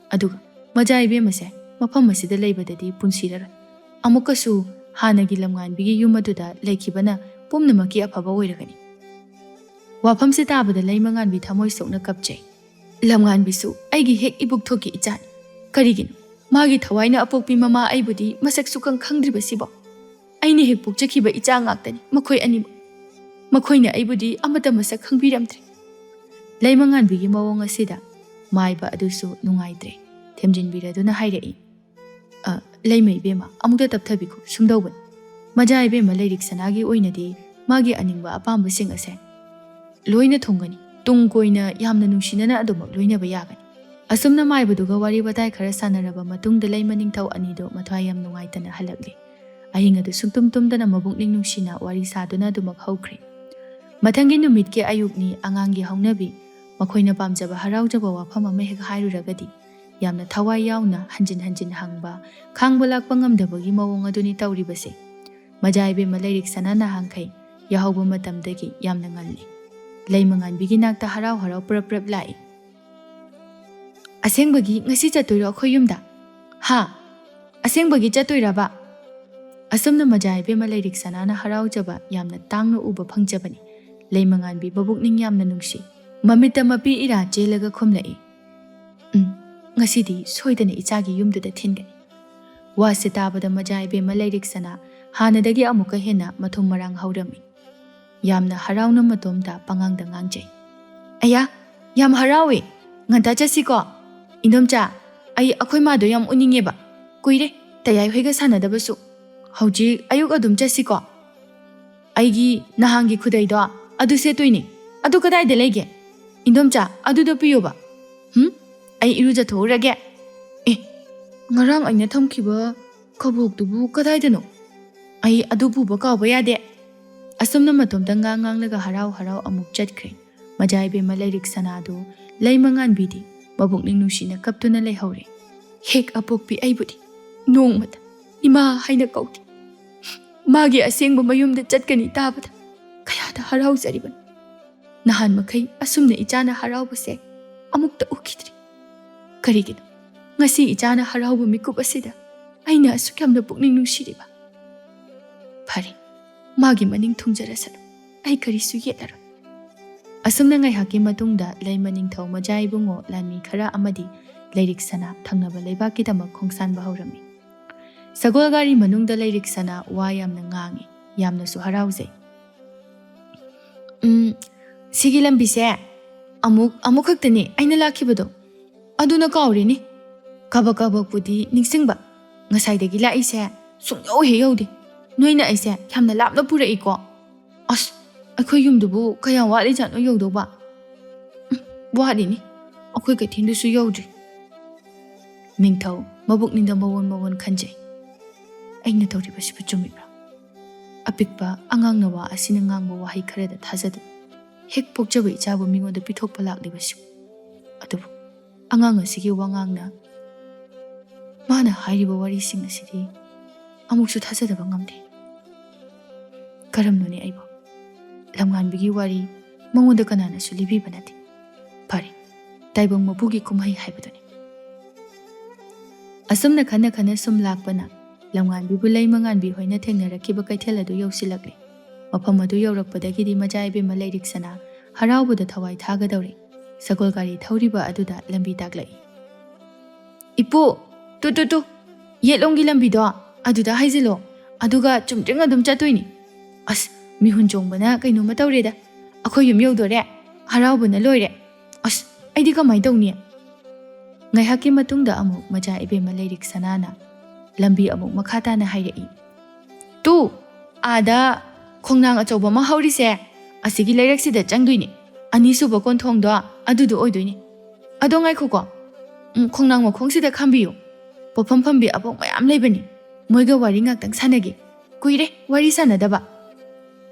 ꯑꯗꯨꯒ ꯃꯖꯥ ꯏꯕꯦꯝꯃꯁꯦ ꯃꯐꯝ ꯑꯁꯤꯗ ꯂꯩꯕꯗꯗꯤ ꯄꯨꯟꯁꯤꯔꯔꯣꯏ꯫ ꯑꯃꯨꯛꯀꯁꯨ ꯍꯥꯟꯅꯒꯤ ꯂꯝꯉꯥꯟꯕꯤꯒꯤ ꯌꯨꯝ ꯑꯗꯨꯗ ꯂꯩꯈꯤꯕꯅ ꯄꯨꯝꯅꯃꯛꯀꯤ ꯑꯐꯕ ꯑꯣꯏꯔꯒꯅꯤ꯫ ꯋꯥꯐꯝꯁꯦ ꯇꯥꯕꯗ ꯂꯩꯃꯉꯥꯟꯕꯤ ꯊꯃꯣꯏ ꯁꯣꯛꯅ ꯀꯞꯆꯩ꯫ "ꯂꯝꯉꯥꯟꯕꯤꯁꯨ ꯑꯩꯒꯤ ꯍꯦꯛ ꯏꯕꯨꯛ ꯊꯣꯛꯀꯤ ꯏꯆꯥꯅꯤ꯫ ꯀꯔꯤꯒꯤꯅꯣ ꯃꯥꯒꯤ ꯊꯋꯥꯏꯅ ꯑꯄꯣꯛꯄꯤ ꯃꯃꯥ ꯑꯩꯕꯨꯗꯤ ꯃꯁꯛ ꯁꯨꯈꯪ ꯈꯪꯗ꯭ꯔꯤꯕꯁꯤꯕꯣ? ꯑꯩꯅ ꯍꯦꯛ ꯄꯣꯛꯆꯈꯤꯕ ꯏꯆꯥ ꯉꯥꯛꯇꯅꯤ ꯃꯈꯣꯏ ꯑꯅꯤꯃꯛ꯫ ꯃꯈꯣꯏꯅ ꯑꯩꯕꯨꯗꯤ ꯑꯃꯠꯇ ꯃꯁꯛ ꯈꯪꯕꯤꯔꯝꯗ꯭ꯔꯦ꯫" ꯂꯩꯃꯉꯥꯟꯕꯤꯒꯤ ꯃꯑꯣꯡ ꯑꯁꯤꯗ ꯃꯥꯏꯕ ꯑꯗꯨꯁꯨ ꯅꯨꯡꯉꯥꯏꯇ꯭ꯔꯦ꯫ ꯊꯦꯝꯖꯤꯟꯕꯤꯔꯗꯨꯅ ꯍꯥꯏꯔꯛꯏ, "ꯑ, ꯂꯩꯃ ꯏꯕꯦꯝꯃ, ꯑꯃꯨꯛꯇ ꯇꯞꯊꯕꯤꯈꯣ, ꯁꯨꯝꯗꯧꯕꯅꯤ꯫ ꯃꯖꯥ ꯏꯕꯦꯝꯃ ꯂꯩꯔꯤꯛ ꯁꯅꯥꯒꯤ ꯑꯣꯏꯅꯗꯤ ꯃꯥꯒꯤ ꯑꯅꯤꯡꯕ ꯑꯄꯥꯝꯕꯁꯤꯡ ꯑꯁꯦ ꯂꯣꯏꯅ ꯊꯨꯡꯒꯅꯤ꯫ ꯇꯨꯡ ꯀꯣꯏꯅ ꯌꯥꯝꯅ ꯅꯨꯡꯁꯤꯅꯅ ꯑꯗꯨꯃꯛ ꯂꯣꯏꯅꯕ ꯌꯥꯒꯅꯤ꯫" ꯑꯁꯨꯝꯅ ꯃꯥꯏꯕꯗꯨꯒ ꯋꯥꯔꯤ ꯋꯥꯇꯥꯏ ꯈꯔ ꯁꯥꯟꯅꯔꯕ ꯃꯇꯨꯡꯗ ꯂꯩꯃ ꯅꯤꯡꯊꯧ ꯑꯅꯤꯗꯣ ꯃꯊ꯭ꯋꯥꯏ ꯌꯥꯝ ꯅꯨꯡꯉꯥꯏꯇꯅ ꯍꯜꯂꯛꯂꯦ꯫ ꯑꯍꯤꯡ ꯑꯗꯨ ꯁꯨꯡꯇꯨꯝ ꯇꯨꯝꯗꯅ ꯃꯕꯨꯛꯅꯤꯡ ꯅꯨꯡꯁꯤꯅ ꯋꯥꯔꯤ ꯁꯥꯗꯨꯅ ꯑꯗꯨꯃꯛ ꯍꯧꯈ꯭ꯔꯦ꯫ ꯃꯊꯪꯒꯤ ꯅꯨꯃꯤꯠꯀꯤ ꯑꯌꯨꯛꯅꯤ꯫ ꯑꯉꯥꯡꯒꯤ ꯍꯧꯅꯕꯤ, ꯃꯈꯣꯏꯅ ꯄꯥꯝꯖꯕ ꯍꯔꯥꯎꯖꯕ ꯋꯥꯐꯝ ꯑꯃ ꯍꯦꯛ ꯍꯥꯏꯔꯨꯔꯒꯗꯤ ꯌꯥꯝꯅ ꯊꯋꯥꯏ ꯌꯥꯎꯅ ꯍꯟꯖꯤꯟ ꯍꯟꯖꯤꯟ ꯍꯪꯕ, ꯈꯥꯡꯕ ꯂꯥꯛꯄ ꯉꯝꯗꯕꯒꯤ ꯃꯑꯣꯡ ꯑꯗꯨꯅꯤ ꯇꯧꯔꯤꯕꯁꯦ꯫ ꯃꯖꯥ ꯏꯕꯦꯝꯃ ꯂꯩꯔꯤꯛ ꯁꯅꯥ ꯅꯍꯥꯟꯈꯩ ꯌꯥꯍꯧꯕ ꯃꯇꯝꯗꯒꯤ ꯌꯥꯝꯅ ꯉꯜꯂꯤ꯫ ꯂꯩꯃꯉꯥꯟꯕꯤꯒꯤ ꯅꯥꯛꯇ ꯍꯔꯥꯎ ꯍꯔꯥꯎ ꯄ꯭ꯔꯞ ꯄ꯭ꯔꯞ ꯂꯥꯛꯏ꯫ "ꯑꯁꯦꯡꯕꯒꯤ ꯉꯁꯤ ꯆꯠꯇꯣꯏꯔꯣ ꯑꯩꯈꯣꯏ ꯌꯨꯝꯗ?" "ꯍꯥ? ꯑꯁꯦꯡꯕꯒꯤ ꯆꯠꯇꯣꯏꯔꯕ?" ꯑꯁꯨꯝꯅ ꯃꯖꯥ ꯏꯕꯦꯝꯃ ꯂꯩꯔꯤꯛ ꯁꯅꯥꯅ ꯍꯔꯥꯎꯖꯕ ꯌꯥꯝꯅ ꯇꯥꯡꯅ ꯎꯕ ꯐꯪꯖꯕꯅꯤ꯫ ꯂꯩꯃꯉꯥꯟꯕꯤ ꯃꯕꯨꯛꯅꯤꯡ ꯌꯥꯝꯅ ꯅꯨꯡꯁꯤ꯫ ꯃꯃꯤꯠꯇ ꯃꯄꯤ ꯏꯔꯥ ꯆꯦꯜꯂꯒ ꯈꯨꯝꯂꯛꯏ, "ꯎꯝ, ꯉꯁꯤꯗꯤ ꯁꯣꯏꯗꯅ ꯏꯆꯥꯒꯤ ꯌꯨꯝꯗꯨꯗ ꯊꯤꯟꯒꯅꯤ꯫ ꯋꯥꯁꯦ ꯇꯥꯕꯗ ꯃꯖꯥ ꯏꯕꯦꯝꯃ ꯂꯩꯔꯤꯛꯁꯅꯥ ꯍꯥꯟꯅꯗꯒꯤ ꯑꯃꯨꯛꯀ ꯍꯦꯟꯅ ꯃꯊꯨꯝ ꯃꯔꯥꯡ ꯍꯧꯔꯝꯃꯤ꯫ ꯌꯥꯝꯅ ꯍꯔꯥꯎꯅ ꯃꯇꯣꯝꯇ ꯄꯉꯥꯡꯗ ꯉꯥꯡꯖꯩ꯫ "ꯑꯌꯥ, ꯌꯥꯝ ꯍꯔꯥꯎꯋꯦ꯫ ꯉꯟꯇꯥ ꯆꯠꯁꯤꯀꯣ꯫ ꯏꯟꯗꯣꯝꯆꯥ, ꯑꯩ ꯑꯩꯈꯣꯏ ꯃꯥꯗꯣ ꯌꯥꯝ ꯎꯅꯤꯡꯉꯦꯕ꯫ ꯀꯨꯏꯔꯦ ꯇꯌꯥꯏ ꯍꯣꯏꯒ ꯁꯥꯟꯅꯗꯕꯁꯨ꯫ ꯍꯧꯖꯤꯛ ꯑꯌꯨꯛ ꯑꯗꯨꯝ ꯆꯠꯁꯤꯀꯣ꯫ ꯑꯩꯒꯤ ꯅꯍꯥꯟꯒꯤ ꯈꯨꯗꯩꯗꯣ ꯑꯗꯨ ꯁꯦꯠꯇꯣꯏꯅꯦ꯫ ꯑꯗꯨ ꯀꯗꯥꯏꯗ ꯂꯩꯒꯦ? ꯏꯟꯗꯣꯝꯆꯥ, ꯑꯗꯨꯗꯣ ꯄꯤꯌꯣꯕ꯫ ꯍꯨꯝ? ꯑꯩ ꯏꯔꯨꯖꯊꯣꯛꯎꯔꯒꯦ꯫ ꯑꯦ, ꯉꯔꯥꯡ ꯑꯩꯅ ꯊꯝꯈꯤꯕ ꯀꯕꯣꯛꯇꯨꯕꯨ ꯀꯗꯥꯏꯗꯅꯣ? ꯑꯩ ꯑꯗꯨ ꯄꯨꯕ ꯀꯥꯎꯕ ꯌꯥꯗꯦ꯫" ꯑꯁꯨꯝꯅ ꯃꯇꯣꯝꯇ ꯉꯥꯡ ꯉꯥꯡꯂꯒ ꯍꯔꯥꯎ ꯍꯔꯥꯎ ꯑꯃꯨꯛ ꯆꯠꯈ꯭ꯔꯦ꯫ ꯃꯖꯥ ꯏꯕꯦꯝꯃ ꯂꯩꯔꯤꯛꯁꯅꯥꯗꯨ ꯂꯩꯃꯉꯥꯟꯕꯤꯗꯤ ꯃꯕꯨꯛꯅꯤꯡ ꯅꯨꯡꯁꯤꯅ ꯀꯞꯇꯨꯅ ꯂꯩꯍꯧꯔꯦ꯫ ꯍꯦꯛ ꯑꯄꯣꯛꯄꯤ ꯑꯩꯕꯨꯗꯤ ꯅꯣꯡꯃꯇ ꯏꯃꯥ ꯍꯥꯏꯅ ꯀꯧꯗꯦ꯫ ꯃꯥꯒꯤ ꯑꯁꯦꯡꯕ ꯃꯌꯨꯝꯗ ꯆꯠꯀꯅꯤ ꯇꯥꯕꯗ ꯀꯌꯥꯗ ꯍꯔꯥꯎꯖꯔꯤꯕꯅꯣ꯫ ꯅꯍꯥꯟ ꯃꯈꯩ ꯑꯁꯨꯝꯅ ꯏꯆꯥꯅ ꯍꯔꯥꯎꯕꯁꯦ ꯑꯃꯨꯛꯇ ꯎꯈꯤꯗ꯭ꯔꯤ꯫ ꯀꯔꯤꯒꯤꯅꯣ ꯉꯁꯤ ꯏꯆꯥꯅ ꯍꯔꯥꯎꯕ ꯃꯤꯀꯨꯞ ꯑꯁꯤꯗ ꯑꯩꯅ ꯑꯁꯨꯛ ꯌꯥꯝꯅ ꯄꯨꯛꯅꯤꯡ ꯅꯨꯡꯁꯤꯔꯤꯕ? ꯐꯔꯦ, ꯃꯥꯒꯤ ꯃꯅꯤꯡ ꯊꯨꯡꯖꯔꯁꯅꯨ, ꯑꯩ ꯀꯔꯤꯁꯨ ꯌꯦꯠꯂꯔꯣꯏ꯫ ꯑꯁꯨꯝꯅ ꯉꯥꯏꯍꯥꯛꯀꯤ ꯃꯇꯨꯡꯗ ꯂꯩꯃ ꯅꯤꯡꯊꯧ, ꯃꯖꯥ ꯏꯕꯨꯡꯉꯣ, ꯂꯥꯟꯃꯤ ꯈꯔ ꯑꯃꯗꯤ ꯂꯩꯔꯤꯛꯁꯅꯥ ꯊꯪꯅꯕ ꯂꯩꯕꯥꯛꯀꯤꯗꯃꯛ ꯈꯣꯡꯁꯥꯟꯕ ꯍꯧꯔꯝꯃꯤ꯫ ꯁꯒꯣꯜ ꯒꯥꯔꯤ ꯃꯅꯨꯡꯗ ꯂꯩꯔꯤꯛꯁꯅꯥ ꯋꯥ ꯌꯥꯝꯅ ꯉꯥꯡꯉꯤ, ꯌꯥꯝꯅꯁꯨ ꯍꯔꯥꯎꯖꯩ꯫ "ꯎꯝ, ꯁꯤꯒꯤ ꯂꯝꯕꯤꯁꯦ ꯑꯃꯨꯛ, ꯑꯃꯨꯛ ꯈꯛꯇꯅꯤ ꯑꯩꯅ ꯂꯥꯛꯈꯤꯕꯗꯣ꯫ ꯑꯗꯨꯅ ꯀꯥꯎꯔꯦꯅꯦ꯫ ꯀꯥꯕꯛ ꯀꯥꯕꯛꯄꯨꯗꯤ ꯅꯤꯡꯁꯤꯡꯕ, ꯉꯁꯥꯏꯗꯒꯤ ꯂꯥꯛꯏꯁꯦ ꯁꯨꯡꯌꯧ ꯍꯦꯛ ꯌꯧꯗꯦ꯫ ꯅꯣꯏꯅ ꯑꯩꯁꯦ ꯌꯥꯝꯅ ꯂꯥꯞꯅ ꯄꯨꯔꯛꯏꯀꯣ꯫ ꯑꯁ, ꯑꯩꯈꯣꯏ ꯌꯨꯝꯗꯨꯕꯨ ꯀꯌꯥꯝ ꯋꯥꯠꯂꯤꯖꯥꯠꯅꯣ ꯌꯧꯗꯧꯕ? ꯎꯝ, ꯋꯥꯠꯂꯤꯅꯤ꯫ ꯑꯩꯈꯣꯏ ꯀꯩꯊꯦꯜꯗꯨꯁꯨ ꯌꯧꯗ꯭ꯔꯤ꯫" ꯅꯤꯡꯊꯧ ꯃꯕꯨꯛꯅꯤꯡꯗ ꯃꯋꯣꯟ ꯃꯋꯣꯟ ꯈꯟꯖꯩ꯫ "ꯑꯩꯅ ꯇꯧꯔꯤꯕꯁꯤꯕꯨ ꯆꯨꯝꯃꯤꯕ꯭ꯔꯥ? ꯑꯄꯤꯛꯄ ꯑꯉꯥꯡꯅ ꯋꯥ ꯑꯁꯤꯅ ꯉꯥꯡꯕ ꯋꯥꯍꯩ ꯈꯔꯗ ꯊꯥꯖꯗꯨꯅ ꯍꯦꯛ ꯄꯣꯛꯆꯕ ꯏꯆꯥꯕꯨ ꯃꯤꯉꯣꯟꯗ ꯄꯤꯊꯣꯛꯄ ꯂꯥꯛꯂꯤꯕꯁꯤꯕꯨ꯫ ꯑꯗꯨꯕꯨ ꯑꯉꯥꯡ ꯑꯁꯤꯒꯤ ꯋꯥꯉꯥꯡꯅ ꯃꯥꯅ ꯍꯥꯏꯔꯤꯕ ꯋꯥꯔꯤꯁꯤꯡ ꯑꯁꯤꯗꯤ ꯑꯃꯨꯛꯁꯨ ꯊꯥꯖꯗꯕ ꯉꯝꯗꯦ꯫ ꯀꯔꯝꯅꯣꯅꯦ ꯑꯩꯕꯨ? ꯂꯝꯉꯥꯟꯕꯤꯒꯤ ꯋꯥꯔꯤ ꯃꯉꯣꯟꯗ ꯀꯅꯥꯅꯁꯨ ꯂꯤꯕꯤꯕ ꯅꯠꯇꯦ꯫ ꯐꯔꯦ, ꯇꯥꯏꯕꯪ ꯃꯄꯨꯒꯤ ꯀꯨꯝꯍꯩ ꯍꯥꯏꯕꯗꯨꯅꯤ꯫" ꯑꯁꯨꯝꯅ ꯈꯟꯅ ꯈꯟꯅ ꯁꯨꯝ ꯂꯥꯛꯄꯅ ꯂꯝꯉꯥꯟꯕꯤꯕꯨ ꯂꯩꯃꯉꯥꯟꯕꯤ ꯍꯣꯏꯅ ꯊꯦꯡꯅꯔꯛꯈꯤꯕ ꯀꯩꯊꯦꯜ ꯑꯗꯨ ꯌꯧꯁꯤꯜꯂꯛꯂꯦ꯫ ꯃꯐꯝ ꯑꯗꯨ ꯌꯧꯔꯛꯄꯗꯒꯤꯗꯤ ꯃꯆꯥ ꯏꯕꯦꯝꯃ ꯂꯩꯔꯤꯛꯁꯅꯥ ꯍꯔꯥꯎꯕꯗ ꯊꯋꯥꯏ ꯊꯥꯒꯗꯧꯔꯦ꯫ ꯁꯒꯣꯜ ꯒꯥꯔꯤ ꯊꯧꯔꯤꯕ ꯑꯗꯨꯗ ꯂꯝꯕꯤ ꯇꯥꯛꯂꯛꯏ꯫ "ꯏꯄꯨ, ꯇꯨ ꯇꯨ ꯇꯨ, ꯌꯦꯠꯂꯣꯝꯒꯤ ꯂꯝꯕꯤꯗꯣ ꯑꯗꯨꯗ ꯍꯥꯏꯖꯤꯜꯂꯣ, ꯑꯗꯨꯒ ꯆꯨꯝꯗ꯭ꯔꯤꯡ ꯑꯗꯨꯝ ꯆꯠꯇꯣꯏꯅꯤ꯫ ꯑꯁ, ꯃꯤꯍꯨꯟ ꯆꯣꯡꯕꯅ ꯀꯩꯅꯣꯝꯃ ꯇꯧꯔꯦꯗ꯫ ꯑꯩꯈꯣꯏ ꯌꯨꯝ ꯌꯧꯗꯣꯔꯦ, ꯍꯔꯥꯎꯕꯅ ꯂꯣꯏꯔꯦ꯫ ꯑꯁ, ꯑꯩꯗꯤ ꯀꯃꯥꯏꯅ ꯇꯧꯅꯤ?" ꯉꯥꯏꯍꯥꯛꯀꯤ ꯃꯇꯨꯡꯗ ꯑꯃꯨꯛ ꯃꯆꯥ ꯏꯕꯦꯝꯃ ꯂꯥꯏꯔꯤꯛ ꯁꯅꯥꯅ ꯂꯝꯕꯤ ꯑꯃꯨꯛ ꯃꯈꯥ ꯇꯥꯅ ꯍꯥꯏꯔꯛꯏ, "ꯇꯨ, ꯑꯥꯗ ꯈꯣꯡꯅꯥꯡ ꯑꯆꯧꯕ ꯑꯃ ꯍꯧꯔꯤꯁꯦ, ꯑꯁꯤꯒꯤ ꯂꯩꯔꯛꯁꯤꯗ ꯆꯪꯗꯣꯏꯅꯤ꯫ ꯑꯅꯤꯁꯨꯕ ꯀꯣꯟꯊꯣꯡꯗꯣ ꯑꯗꯨꯗꯣ ꯑꯣꯏꯗꯣꯏꯅꯤ꯫ ꯑꯗꯣ ꯉꯥꯏꯈꯣꯀꯣ, ꯎꯝ, ꯈꯣꯡꯅꯥꯡ ꯃꯈꯣꯡꯁꯤꯗ ꯈꯥꯝꯕꯤꯌꯨ꯫ ꯄꯣꯠꯐꯝ ꯐꯝꯕꯤ ꯑꯕꯣꯛ ꯃꯌꯥꯝ ꯂꯩꯕꯅꯤ꯫ ꯃꯣꯏꯒ ꯋꯥꯔꯤ ꯉꯥꯛꯇꯪ ꯁꯥꯟꯅꯒꯦ꯫ ꯀꯨꯏꯔꯦ ꯋꯥꯔꯤ ꯁꯥꯟꯅꯗꯕ꯫"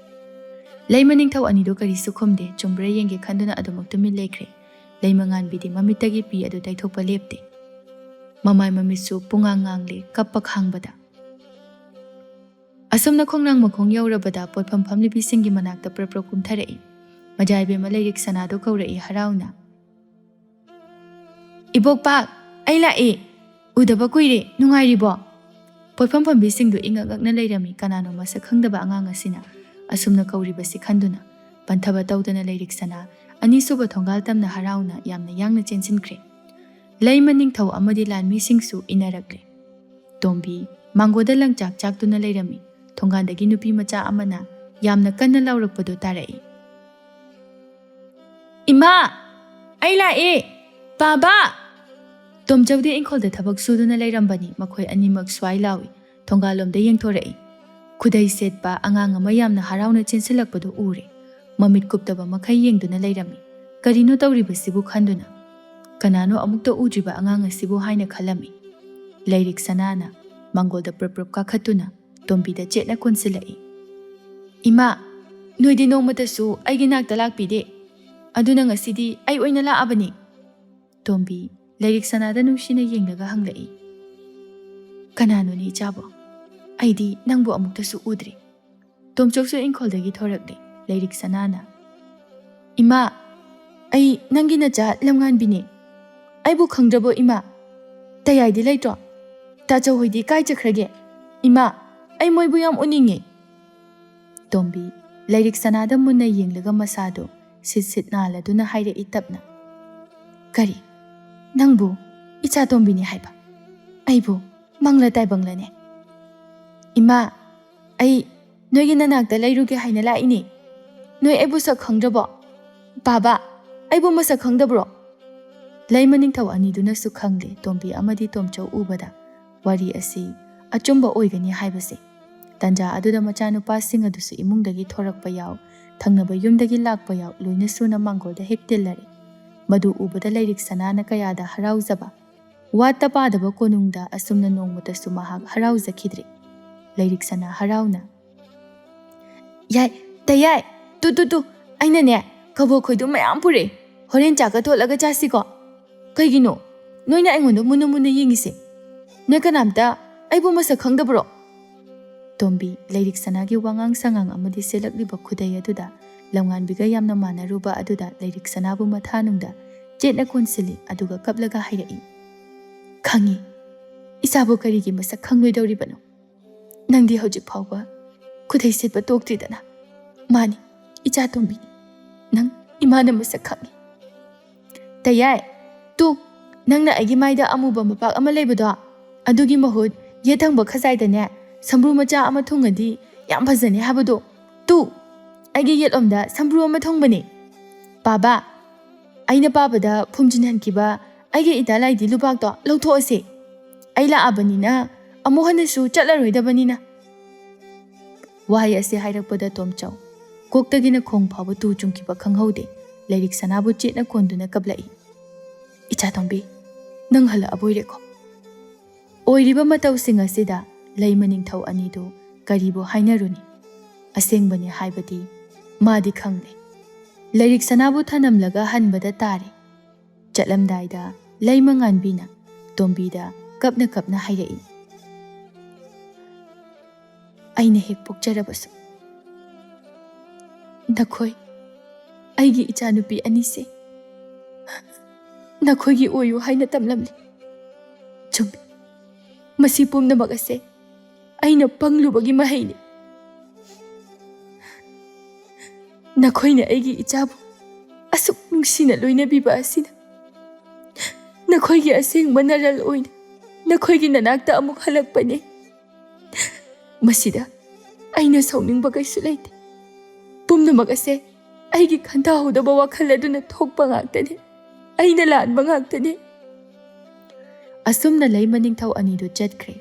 ꯂꯩꯃ ꯅꯤꯡꯊꯧ ꯑꯅꯤꯗꯨ ꯀꯔꯤꯁꯨ ꯈꯨꯝꯗꯦ꯫ ꯆꯨꯝꯕ꯭ꯔꯥ ꯌꯦꯡꯒꯦ ꯈꯟꯗꯨꯅ ꯑꯗꯨꯃꯛ ꯇꯨꯃꯤꯟ ꯂꯩꯈ꯭ꯔꯦ꯫ ꯂꯩꯃꯉꯥꯟꯕꯤꯗꯤ ꯃꯃꯤꯠꯇꯒꯤ ꯄꯤ ꯑꯗꯨ ꯇꯩꯊꯣꯛꯄ ꯂꯦꯞꯇꯦ꯫ ꯃꯃꯥꯏ ꯃꯃꯤꯠꯁꯨ ꯄꯨꯡꯉꯥꯡ ꯉꯥꯡꯂꯦ, ꯀꯞꯄ ꯈꯥꯡꯕꯗ꯫ ꯑꯁꯨꯝꯅ ꯈꯣꯡꯅꯥꯡ ꯃꯈꯣꯡ ꯌꯧꯔꯕꯗ ꯄꯣꯠꯐꯝ ꯐꯝꯂꯤꯕꯤꯁꯤꯡꯒꯤ ꯃꯅꯥꯛꯇ ꯄ꯭ꯔꯞ ꯄ꯭ꯔꯞ ꯀꯨꯝꯊꯔꯛꯏ꯫ ꯃꯖꯥ ꯏꯕꯦꯝꯃ ꯂꯥꯏꯔꯤꯛ ꯁꯅꯥꯗꯨ ꯀꯧꯔꯛꯏ ꯍꯔꯥꯎꯅ꯫ "ꯏꯕꯣꯛꯄꯥ, ꯑꯩ ꯂꯥꯛꯑꯦ꯫ ꯎꯗꯕ ꯀꯨꯏꯔꯦ, ꯅꯨꯡꯉꯥꯏꯔꯤꯕꯣ?" ꯄꯣꯠꯐꯝ ꯐꯝꯕꯤꯁꯤꯡꯗꯨ ꯏꯉꯛ ꯉꯛꯅ ꯂꯩꯔꯝꯃꯤ꯫ ꯀꯅꯥꯅꯣ ꯃꯁꯛ ꯈꯪꯗꯕ ꯑꯉꯥꯡ ꯑꯁꯤꯅ ꯑꯁꯨꯝꯅ ꯀꯧꯔꯤꯕꯁꯤ ꯈꯟꯗꯨꯅ ꯄꯟꯊꯕ ꯇꯧꯗꯅ ꯂꯥꯏꯔꯤꯛ ꯁꯅꯥ ꯑꯅꯤꯁꯨꯕ ꯊꯣꯡꯒꯥꯜ ꯇꯝꯅ ꯍꯔꯥꯎꯅ ꯌꯥꯝꯅ ꯌꯥꯡꯅ ꯆꯦꯟꯁꯤꯟꯈ꯭ꯔꯦ꯫ ꯂꯩꯃ ꯅꯤꯡꯊꯧ ꯑꯃꯗꯤ ꯂꯥꯟꯃꯤꯁꯤꯡꯁꯨ ꯏꯟꯅꯔꯛꯂꯦ꯫ ꯇꯣꯝꯕꯤ ꯃꯥꯡꯒꯣꯟꯗ ꯂꯪꯆꯥꯛ ꯆꯥꯛꯇꯨꯅ ꯂꯩꯔꯝꯃꯤ꯫ ꯊꯣꯡꯒꯥꯟꯗꯒꯤ ꯅꯨꯄꯤ ꯃꯆꯥ ꯑꯃꯅ ꯌꯥꯝꯅ ꯀꯟꯅ ꯂꯥꯎꯔꯛꯄꯗꯨ ꯇꯥꯔꯛꯏ꯫ "ꯏꯃꯥ, ꯑꯩ ꯂꯥꯛꯑꯦ! ꯕꯥꯕꯥ!" ꯇꯣꯝꯆꯧꯗꯤ ꯏꯪꯈꯣꯜꯗ ꯊꯕꯛ ꯁꯨꯗꯨꯅ ꯂꯩꯔꯝꯕꯅꯤ꯫ ꯃꯈꯣꯏ ꯑꯅꯤꯃꯛ ꯁ꯭ꯋꯥꯏ ꯂꯥꯎꯏ꯫ ꯊꯣꯡꯒꯥꯜꯂꯣꯝꯗ ꯌꯦꯡꯊꯣꯔꯛꯏ꯫ ꯈꯨꯗꯩ ꯁꯦꯠꯄ ꯑꯉꯥꯡ ꯑꯃ ꯌꯥꯝꯅ ꯍꯔꯥꯎꯅ ꯆꯦꯟꯁꯤꯜꯂꯛꯄꯗꯨ ꯎꯔꯦ꯫ ꯃꯃꯤꯠ ꯀꯨꯞꯇꯕ ꯃꯈꯩ ꯌꯦꯡꯗꯨꯅ ꯂꯩꯔꯝꯃꯤ꯫ ꯀꯔꯤꯅꯣ ꯇꯧꯔꯤꯕꯁꯤꯕꯨ ꯈꯟꯗꯨꯅ, "ꯀꯅꯥꯅꯣ ꯑꯃꯨꯛꯇ ꯎꯗ꯭ꯔꯤꯕ ꯑꯉꯥꯡ ꯑꯁꯤꯕꯨ?" ꯍꯥꯏꯅ ꯈꯜꯂꯝꯃꯤ꯫ ꯂꯥꯏꯔꯤꯛ ꯁꯅꯥꯅ ꯃꯥꯡꯒꯣꯜꯗ ꯄ꯭ꯔꯞ ꯄ꯭ꯔꯞ ꯀꯥꯈꯠꯇꯨꯅ ꯇꯣꯝꯕꯤꯗ ꯆꯦꯠꯅ ꯀꯣꯟꯁꯤꯜꯂꯛꯏ꯫ "ꯏꯃꯥ, ꯅꯣꯏꯗꯤ ꯅꯣꯡꯃꯇꯁꯨ ꯑꯩꯒꯤ ꯅꯥꯛꯇ ꯂꯥꯛꯄꯤꯗꯦ꯫ ꯑꯗꯨꯅ ꯉꯁꯤꯗꯤ ꯑꯩ ꯑꯣꯏꯅ ꯂꯥꯛꯑꯕꯅꯤ꯫" ꯇꯣꯝꯕꯤ ꯂꯥꯏꯔꯤꯛ ꯁꯅꯥꯗ ꯅꯨꯡꯁꯤꯅ ꯌꯦꯡꯂꯒ ꯍꯪꯂꯛꯏ꯫ "ꯀꯅꯥꯅꯣꯅꯦ ꯏꯆꯥꯕꯣ? ꯑꯩꯗꯤ ꯅꯪꯕꯨ ꯑꯃꯨꯛꯇꯁꯨ ꯎꯗ꯭ꯔꯤ꯫" ꯇꯣꯝꯆꯧꯁꯨ ꯏꯪꯈꯣꯜꯗꯒꯤ ꯊꯣꯔꯛꯂꯦ꯫ ꯂꯥꯏꯔꯤꯛ ꯁꯅꯥꯅ, "ꯏꯃꯥ, ꯑꯩ ꯅꯪꯒꯤ ꯅꯆꯥ ꯂꯝꯉꯥꯟꯕꯤꯅꯦ꯫ ꯑꯩꯕꯨ ꯈꯪꯗ꯭ꯔꯕꯣ ꯏꯃꯥ? ꯇꯌꯥꯏꯗꯤ ꯂꯩꯇ꯭ꯔꯣ? ꯇꯥꯆꯧ ꯍꯣꯏꯗꯤ ꯀꯥꯏ ꯆꯠꯈ꯭ꯔꯒꯦ? ꯏꯃꯥ, ꯑꯩ ꯃꯣꯏꯕꯨ ꯌꯥꯝ ꯎꯅꯤꯡꯉꯦ꯫" ꯇꯣꯝꯕꯤ ꯂꯥꯏꯔꯤꯛ ꯁꯅꯥꯗ ꯃꯨꯟꯅ ꯌꯦꯡꯂꯒ ꯃꯁꯥꯗꯣ ꯁꯤꯠ ꯁꯤꯠ ꯅꯥꯜꯂꯗꯨꯅ ꯍꯥꯏꯔꯛꯏ ꯇꯞꯅ, "ꯀꯔꯤ? ꯅꯪꯕꯨ ꯏꯆꯥ ꯇꯣꯝꯕꯤꯅꯤ ꯍꯥꯏꯕ꯫ ꯑꯩꯕꯨ ꯃꯪꯂ ꯇꯥꯏꯕꯪꯂꯅꯦ꯫ ꯏꯃꯥ, ꯑꯩ ꯅꯣꯏꯒꯤ ꯅꯅꯥꯛꯇ ꯂꯩꯔꯨꯒꯦ ꯍꯥꯏꯅ ꯂꯥꯛꯏꯅꯦ꯫ ꯅꯣꯏ ꯑꯩꯕꯨ ꯁꯛ ꯈꯪꯗ꯭ꯔꯕꯣ? ꯕꯥꯕꯥ, ꯑꯩꯕꯨ ꯃꯁꯛ ꯈꯪꯗꯕ꯭ꯔꯣ? ꯂꯩꯃ ꯅꯤꯡꯊꯧ ꯑꯅꯤꯗꯨꯅꯁꯨ ꯈꯪꯂꯦ ꯇꯣꯝꯕꯤ ꯑꯃꯗꯤ ꯇꯣꯝꯆꯧ ꯎꯕꯗ ꯋꯥꯔꯤ ꯑꯁꯤ ꯑꯆꯨꯝꯕ ꯑꯣꯏꯒꯅꯤ ꯍꯥꯏꯕꯁꯦ꯫ ꯇꯟꯖꯥ ꯑꯗꯨꯗ ꯃꯆꯥꯅꯨꯄꯥꯁꯤꯡ ꯑꯗꯨꯁꯨ ꯏꯃꯨꯡꯗꯒꯤ ꯊꯣꯔꯛꯄ ꯌꯥꯎ, ꯊꯪꯅꯕ ꯌꯨꯝꯗꯒꯤ ꯂꯥꯛꯄ ꯌꯥꯎ, ꯂꯣꯏꯅ ꯁꯨꯅ ꯃꯥꯡꯒꯣꯜꯗ ꯍꯦꯛ ꯇꯤꯜꯂꯔꯦ꯫ ꯃꯗꯨ ꯎꯕꯗ ꯂꯩꯔꯤꯛ ꯁꯅꯥꯅ ꯀꯌꯥꯗ ꯍꯔꯥꯎꯖꯕ꯫ ꯋꯥꯠꯇ ꯄꯥꯗꯕ ꯀꯣꯅꯨꯡꯗ ꯑꯁꯨꯝꯅ ꯅꯣꯡꯃꯇꯁꯨ ꯃꯍꯥꯛ ꯍꯔꯥꯎꯖꯈꯤꯗ꯭ꯔꯦ꯫ ꯂꯩꯔꯤꯛ ꯁꯅꯥ ꯍꯔꯥꯎꯅ, "ꯌꯥꯏ, ꯇꯌꯥꯏ, ꯇꯨ, ꯇꯨ, ꯇꯨ, ꯑꯩꯅꯅꯦ, ꯀꯕꯣꯛ ꯈꯣꯏꯗꯨ ꯃꯌꯥꯝ ꯄꯨꯔꯛꯑꯦ꯫ ꯍꯣꯔꯦꯟ ꯆꯥꯛꯀ ꯇꯣꯠꯂꯒ ꯆꯥꯁꯤꯀꯣ꯫ ꯀꯩꯒꯤꯅꯣ ꯅꯣꯏꯅ ꯑꯩꯉꯣꯟꯗ ꯃꯨꯟꯅ ꯃꯨꯟꯅ ꯌꯦꯡꯉꯤꯁꯦ? ꯅꯣꯏ ꯀꯅꯥꯝꯇ ꯑꯩꯕꯨ ꯃꯁꯛ ꯈꯪꯗꯕ꯭ꯔꯣ?" ꯇꯣꯝꯕꯤ, ꯂꯩꯔꯤꯛ ꯁꯅꯥꯒꯤ ꯋꯥꯉꯥꯡ ꯁꯉꯥꯡ ꯑꯃꯗꯤ ꯁꯦꯠꯂꯛꯂꯤꯕ ꯈꯨꯗꯩ ꯑꯗꯨꯗ ꯂꯝꯉꯥꯟꯕꯤꯒ ꯌꯥꯝꯅ ꯃꯥꯟꯅꯔꯨꯕ ꯑꯗꯨꯗ ꯂꯩꯔꯤꯛ ꯁꯅꯥꯕꯨ ꯃꯊꯥꯅꯨꯡꯗ ꯆꯦꯠꯅ ꯀꯣꯟꯁꯤꯜꯂꯤ, ꯑꯗꯨꯒ ꯀꯞꯂꯒ ꯍꯥꯏꯔꯛꯏ, "ꯈꯪꯉꯤ, ꯏꯆꯥꯕꯨ ꯀꯔꯤꯒꯤ ꯃꯁꯛ ꯈꯪꯂꯣꯏꯗꯧꯔꯤꯕꯅꯣ? ꯅꯪꯗꯤ ꯍꯧꯖꯤꯛ ꯐꯥꯎꯕ ꯈꯨꯗꯩ ꯁꯦꯠꯄ ꯇꯣꯛꯇ꯭ꯔꯤꯗꯅ꯫ ꯃꯥꯅꯤ, ꯏꯆꯥ ꯇꯣꯝꯕꯤꯅꯤ꯫ ꯅꯪ ꯏꯃꯥꯅ ꯃꯁꯛ ꯈꯪꯉꯤ꯫ ꯇꯌꯥꯏ, ꯇꯨ, ꯅꯪꯅ ꯑꯩꯒꯤ ꯃꯥꯏꯗ ꯑꯃꯨꯕ ꯃꯄꯥꯛ ꯑꯃ ꯂꯩꯕꯗꯣ, ꯑꯗꯨꯒꯤ ꯃꯍꯨꯠ ꯌꯦꯠ ꯊꯪꯕ ꯈꯖꯥꯏꯗꯅꯦ ꯁꯝꯕ꯭ꯔꯨ ꯃꯆꯥ ꯑꯃ ꯊꯨꯡꯉꯗꯤ ꯌꯥꯝ ꯐꯖꯅꯤ ꯍꯥꯏꯕꯗꯣ꯫ ꯇꯨ, ꯑꯩꯒꯤ ꯌꯦꯠꯂꯣꯝꯗ ꯁꯝꯕ꯭ꯔꯨ ꯑꯃ ꯊꯨꯡꯕꯅꯦ꯫ ꯕꯥꯕꯥ, ꯑꯩꯅ ꯄꯥꯕꯗ ꯐꯨꯝꯖꯤꯟꯍꯟꯈꯤꯕ ꯑꯩꯒꯤ ꯏꯇꯥ ꯂꯥꯏꯙꯤ ꯂꯨꯕꯥꯛꯇꯣ ꯂꯧꯊꯣꯛꯑꯁꯦ꯫ ꯑꯩ ꯂꯥꯛꯑꯕꯅꯤꯅ ꯑꯃꯨꯛ ꯍꯟꯅꯁꯨ ꯆꯠꯂꯔꯣꯏꯗꯕꯅꯤꯅ꯫" ꯋꯥꯍꯩ ꯑꯁꯤ ꯍꯥꯏꯔꯛꯄꯗ ꯇꯣꯝꯆꯧ ꯀꯣꯛꯇꯒꯤꯅ ꯈꯣꯡ ꯐꯥꯎꯕ ꯇꯨ ꯆꯨꯡꯈꯤꯕ ꯈꯪꯍꯧꯗꯦ꯫ ꯂꯩꯔꯤꯛ ꯁꯅꯥꯕꯨ ꯆꯦꯠꯅ ꯀꯣꯟꯗꯨꯅ ꯀꯞꯂꯛꯏ, "ꯏꯆꯥ ꯇꯣꯝꯕꯤ, ꯅꯪ ꯍꯜꯂꯛꯑꯕꯣꯏꯔꯦꯀꯣ?" ꯑꯣꯏꯔꯤꯕ ꯃꯇꯧꯁꯤꯡ ꯑꯁꯤꯗ ꯂꯩꯃ ꯅꯤꯡꯊꯧ ꯑꯅꯤꯗꯨ ꯀꯔꯤꯕꯨ ꯍꯥꯏꯅꯔꯨꯅꯤ? ꯑꯁꯦꯡꯕꯅꯤ ꯍꯥꯏꯕꯗꯤ ꯃꯥꯗꯤ ꯈꯪꯂꯦ꯫ ꯂꯩꯔꯤꯛ ꯁꯅꯥꯕꯨ ꯊꯅꯝꯂꯒ ꯍꯟꯕꯗ ꯇꯥꯔꯦ꯫ ꯆꯠꯂꯝꯗꯥꯏꯗ ꯂꯩꯃ ꯉꯥꯟꯕꯤꯅ ꯇꯣꯝꯕꯤꯗ ꯀꯞꯅ ꯀꯞꯅ ꯍꯥꯏꯔꯛꯏ, "ꯑꯩꯅ ꯍꯦꯛ ꯄꯣꯛꯆꯔꯕꯁꯨ ꯅꯈꯣꯏ, ꯑꯩꯒꯤ ꯏꯆꯥꯅꯨꯄꯤ ꯑꯅꯤꯁꯦ ꯅꯈꯣꯏꯒꯤ ꯑꯣꯏꯌꯨ ꯍꯥꯏꯅ ꯇꯝꯂꯝꯂꯤ꯫ ꯆꯨꯝꯃꯤ, ꯃꯁꯤ ꯄꯨꯝꯅꯃꯛ ꯑꯁꯦ ꯑꯩꯅ ꯄꯪꯂꯨꯕꯒꯤ ꯃꯍꯩꯅꯤ꯫ ꯅꯈꯣꯏꯅ ꯑꯩꯒꯤ ꯏꯆꯥꯕꯨ ꯑꯁꯨꯛ ꯅꯨꯡꯁꯤꯅ ꯂꯣꯏꯅꯕꯤꯕ ꯑꯁꯤꯅ ꯅꯈꯣꯏꯒꯤ ꯑꯁꯦꯡꯕ ꯅꯔꯜ ꯑꯣꯏꯅ ꯅꯈꯣꯏꯒꯤ ꯅꯅꯥꯛꯇ ꯑꯃꯨꯛ ꯍꯜꯂꯛꯄꯅꯤ꯫ ꯃꯁꯤꯗ ꯑꯩꯅ ꯁꯥꯎꯅꯤꯡꯕ ꯀꯩꯁꯨ ꯂꯩꯇꯦ꯫ ꯄꯨꯝꯅꯃꯛ ꯑꯁꯦ ꯑꯩꯒꯤ ꯈꯟꯊꯍꯧꯗꯕ ꯋꯥꯈꯜ ꯑꯗꯨꯅ ꯊꯣꯛꯄ ꯉꯥꯛꯇꯅꯤ꯫ ꯑꯩꯅ ꯂꯥꯟꯕ ꯉꯥꯛꯇꯅꯤ꯫ ꯑꯁꯨꯝꯅ ꯂꯩꯃ ꯅꯤꯡꯊꯧ ꯑꯅꯤꯗꯨ ꯆꯠꯈ꯭ꯔꯦ꯫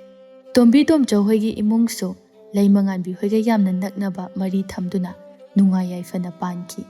ꯇꯣꯝꯕꯤ ꯇꯣꯝꯆꯧ ꯍꯣꯏꯒꯤ ꯏꯃꯨꯡꯁꯨ ꯂꯩꯃꯉꯥꯟꯕꯤ ꯍꯣꯏꯒ ꯌꯥꯝꯅ ꯅꯛꯅꯕ ꯃꯔꯤ ꯊꯝꯗꯨꯅ ꯅꯨꯡꯉꯥꯏ ꯌꯥꯏꯐꯅ ꯄꯥꯟꯈꯤ꯫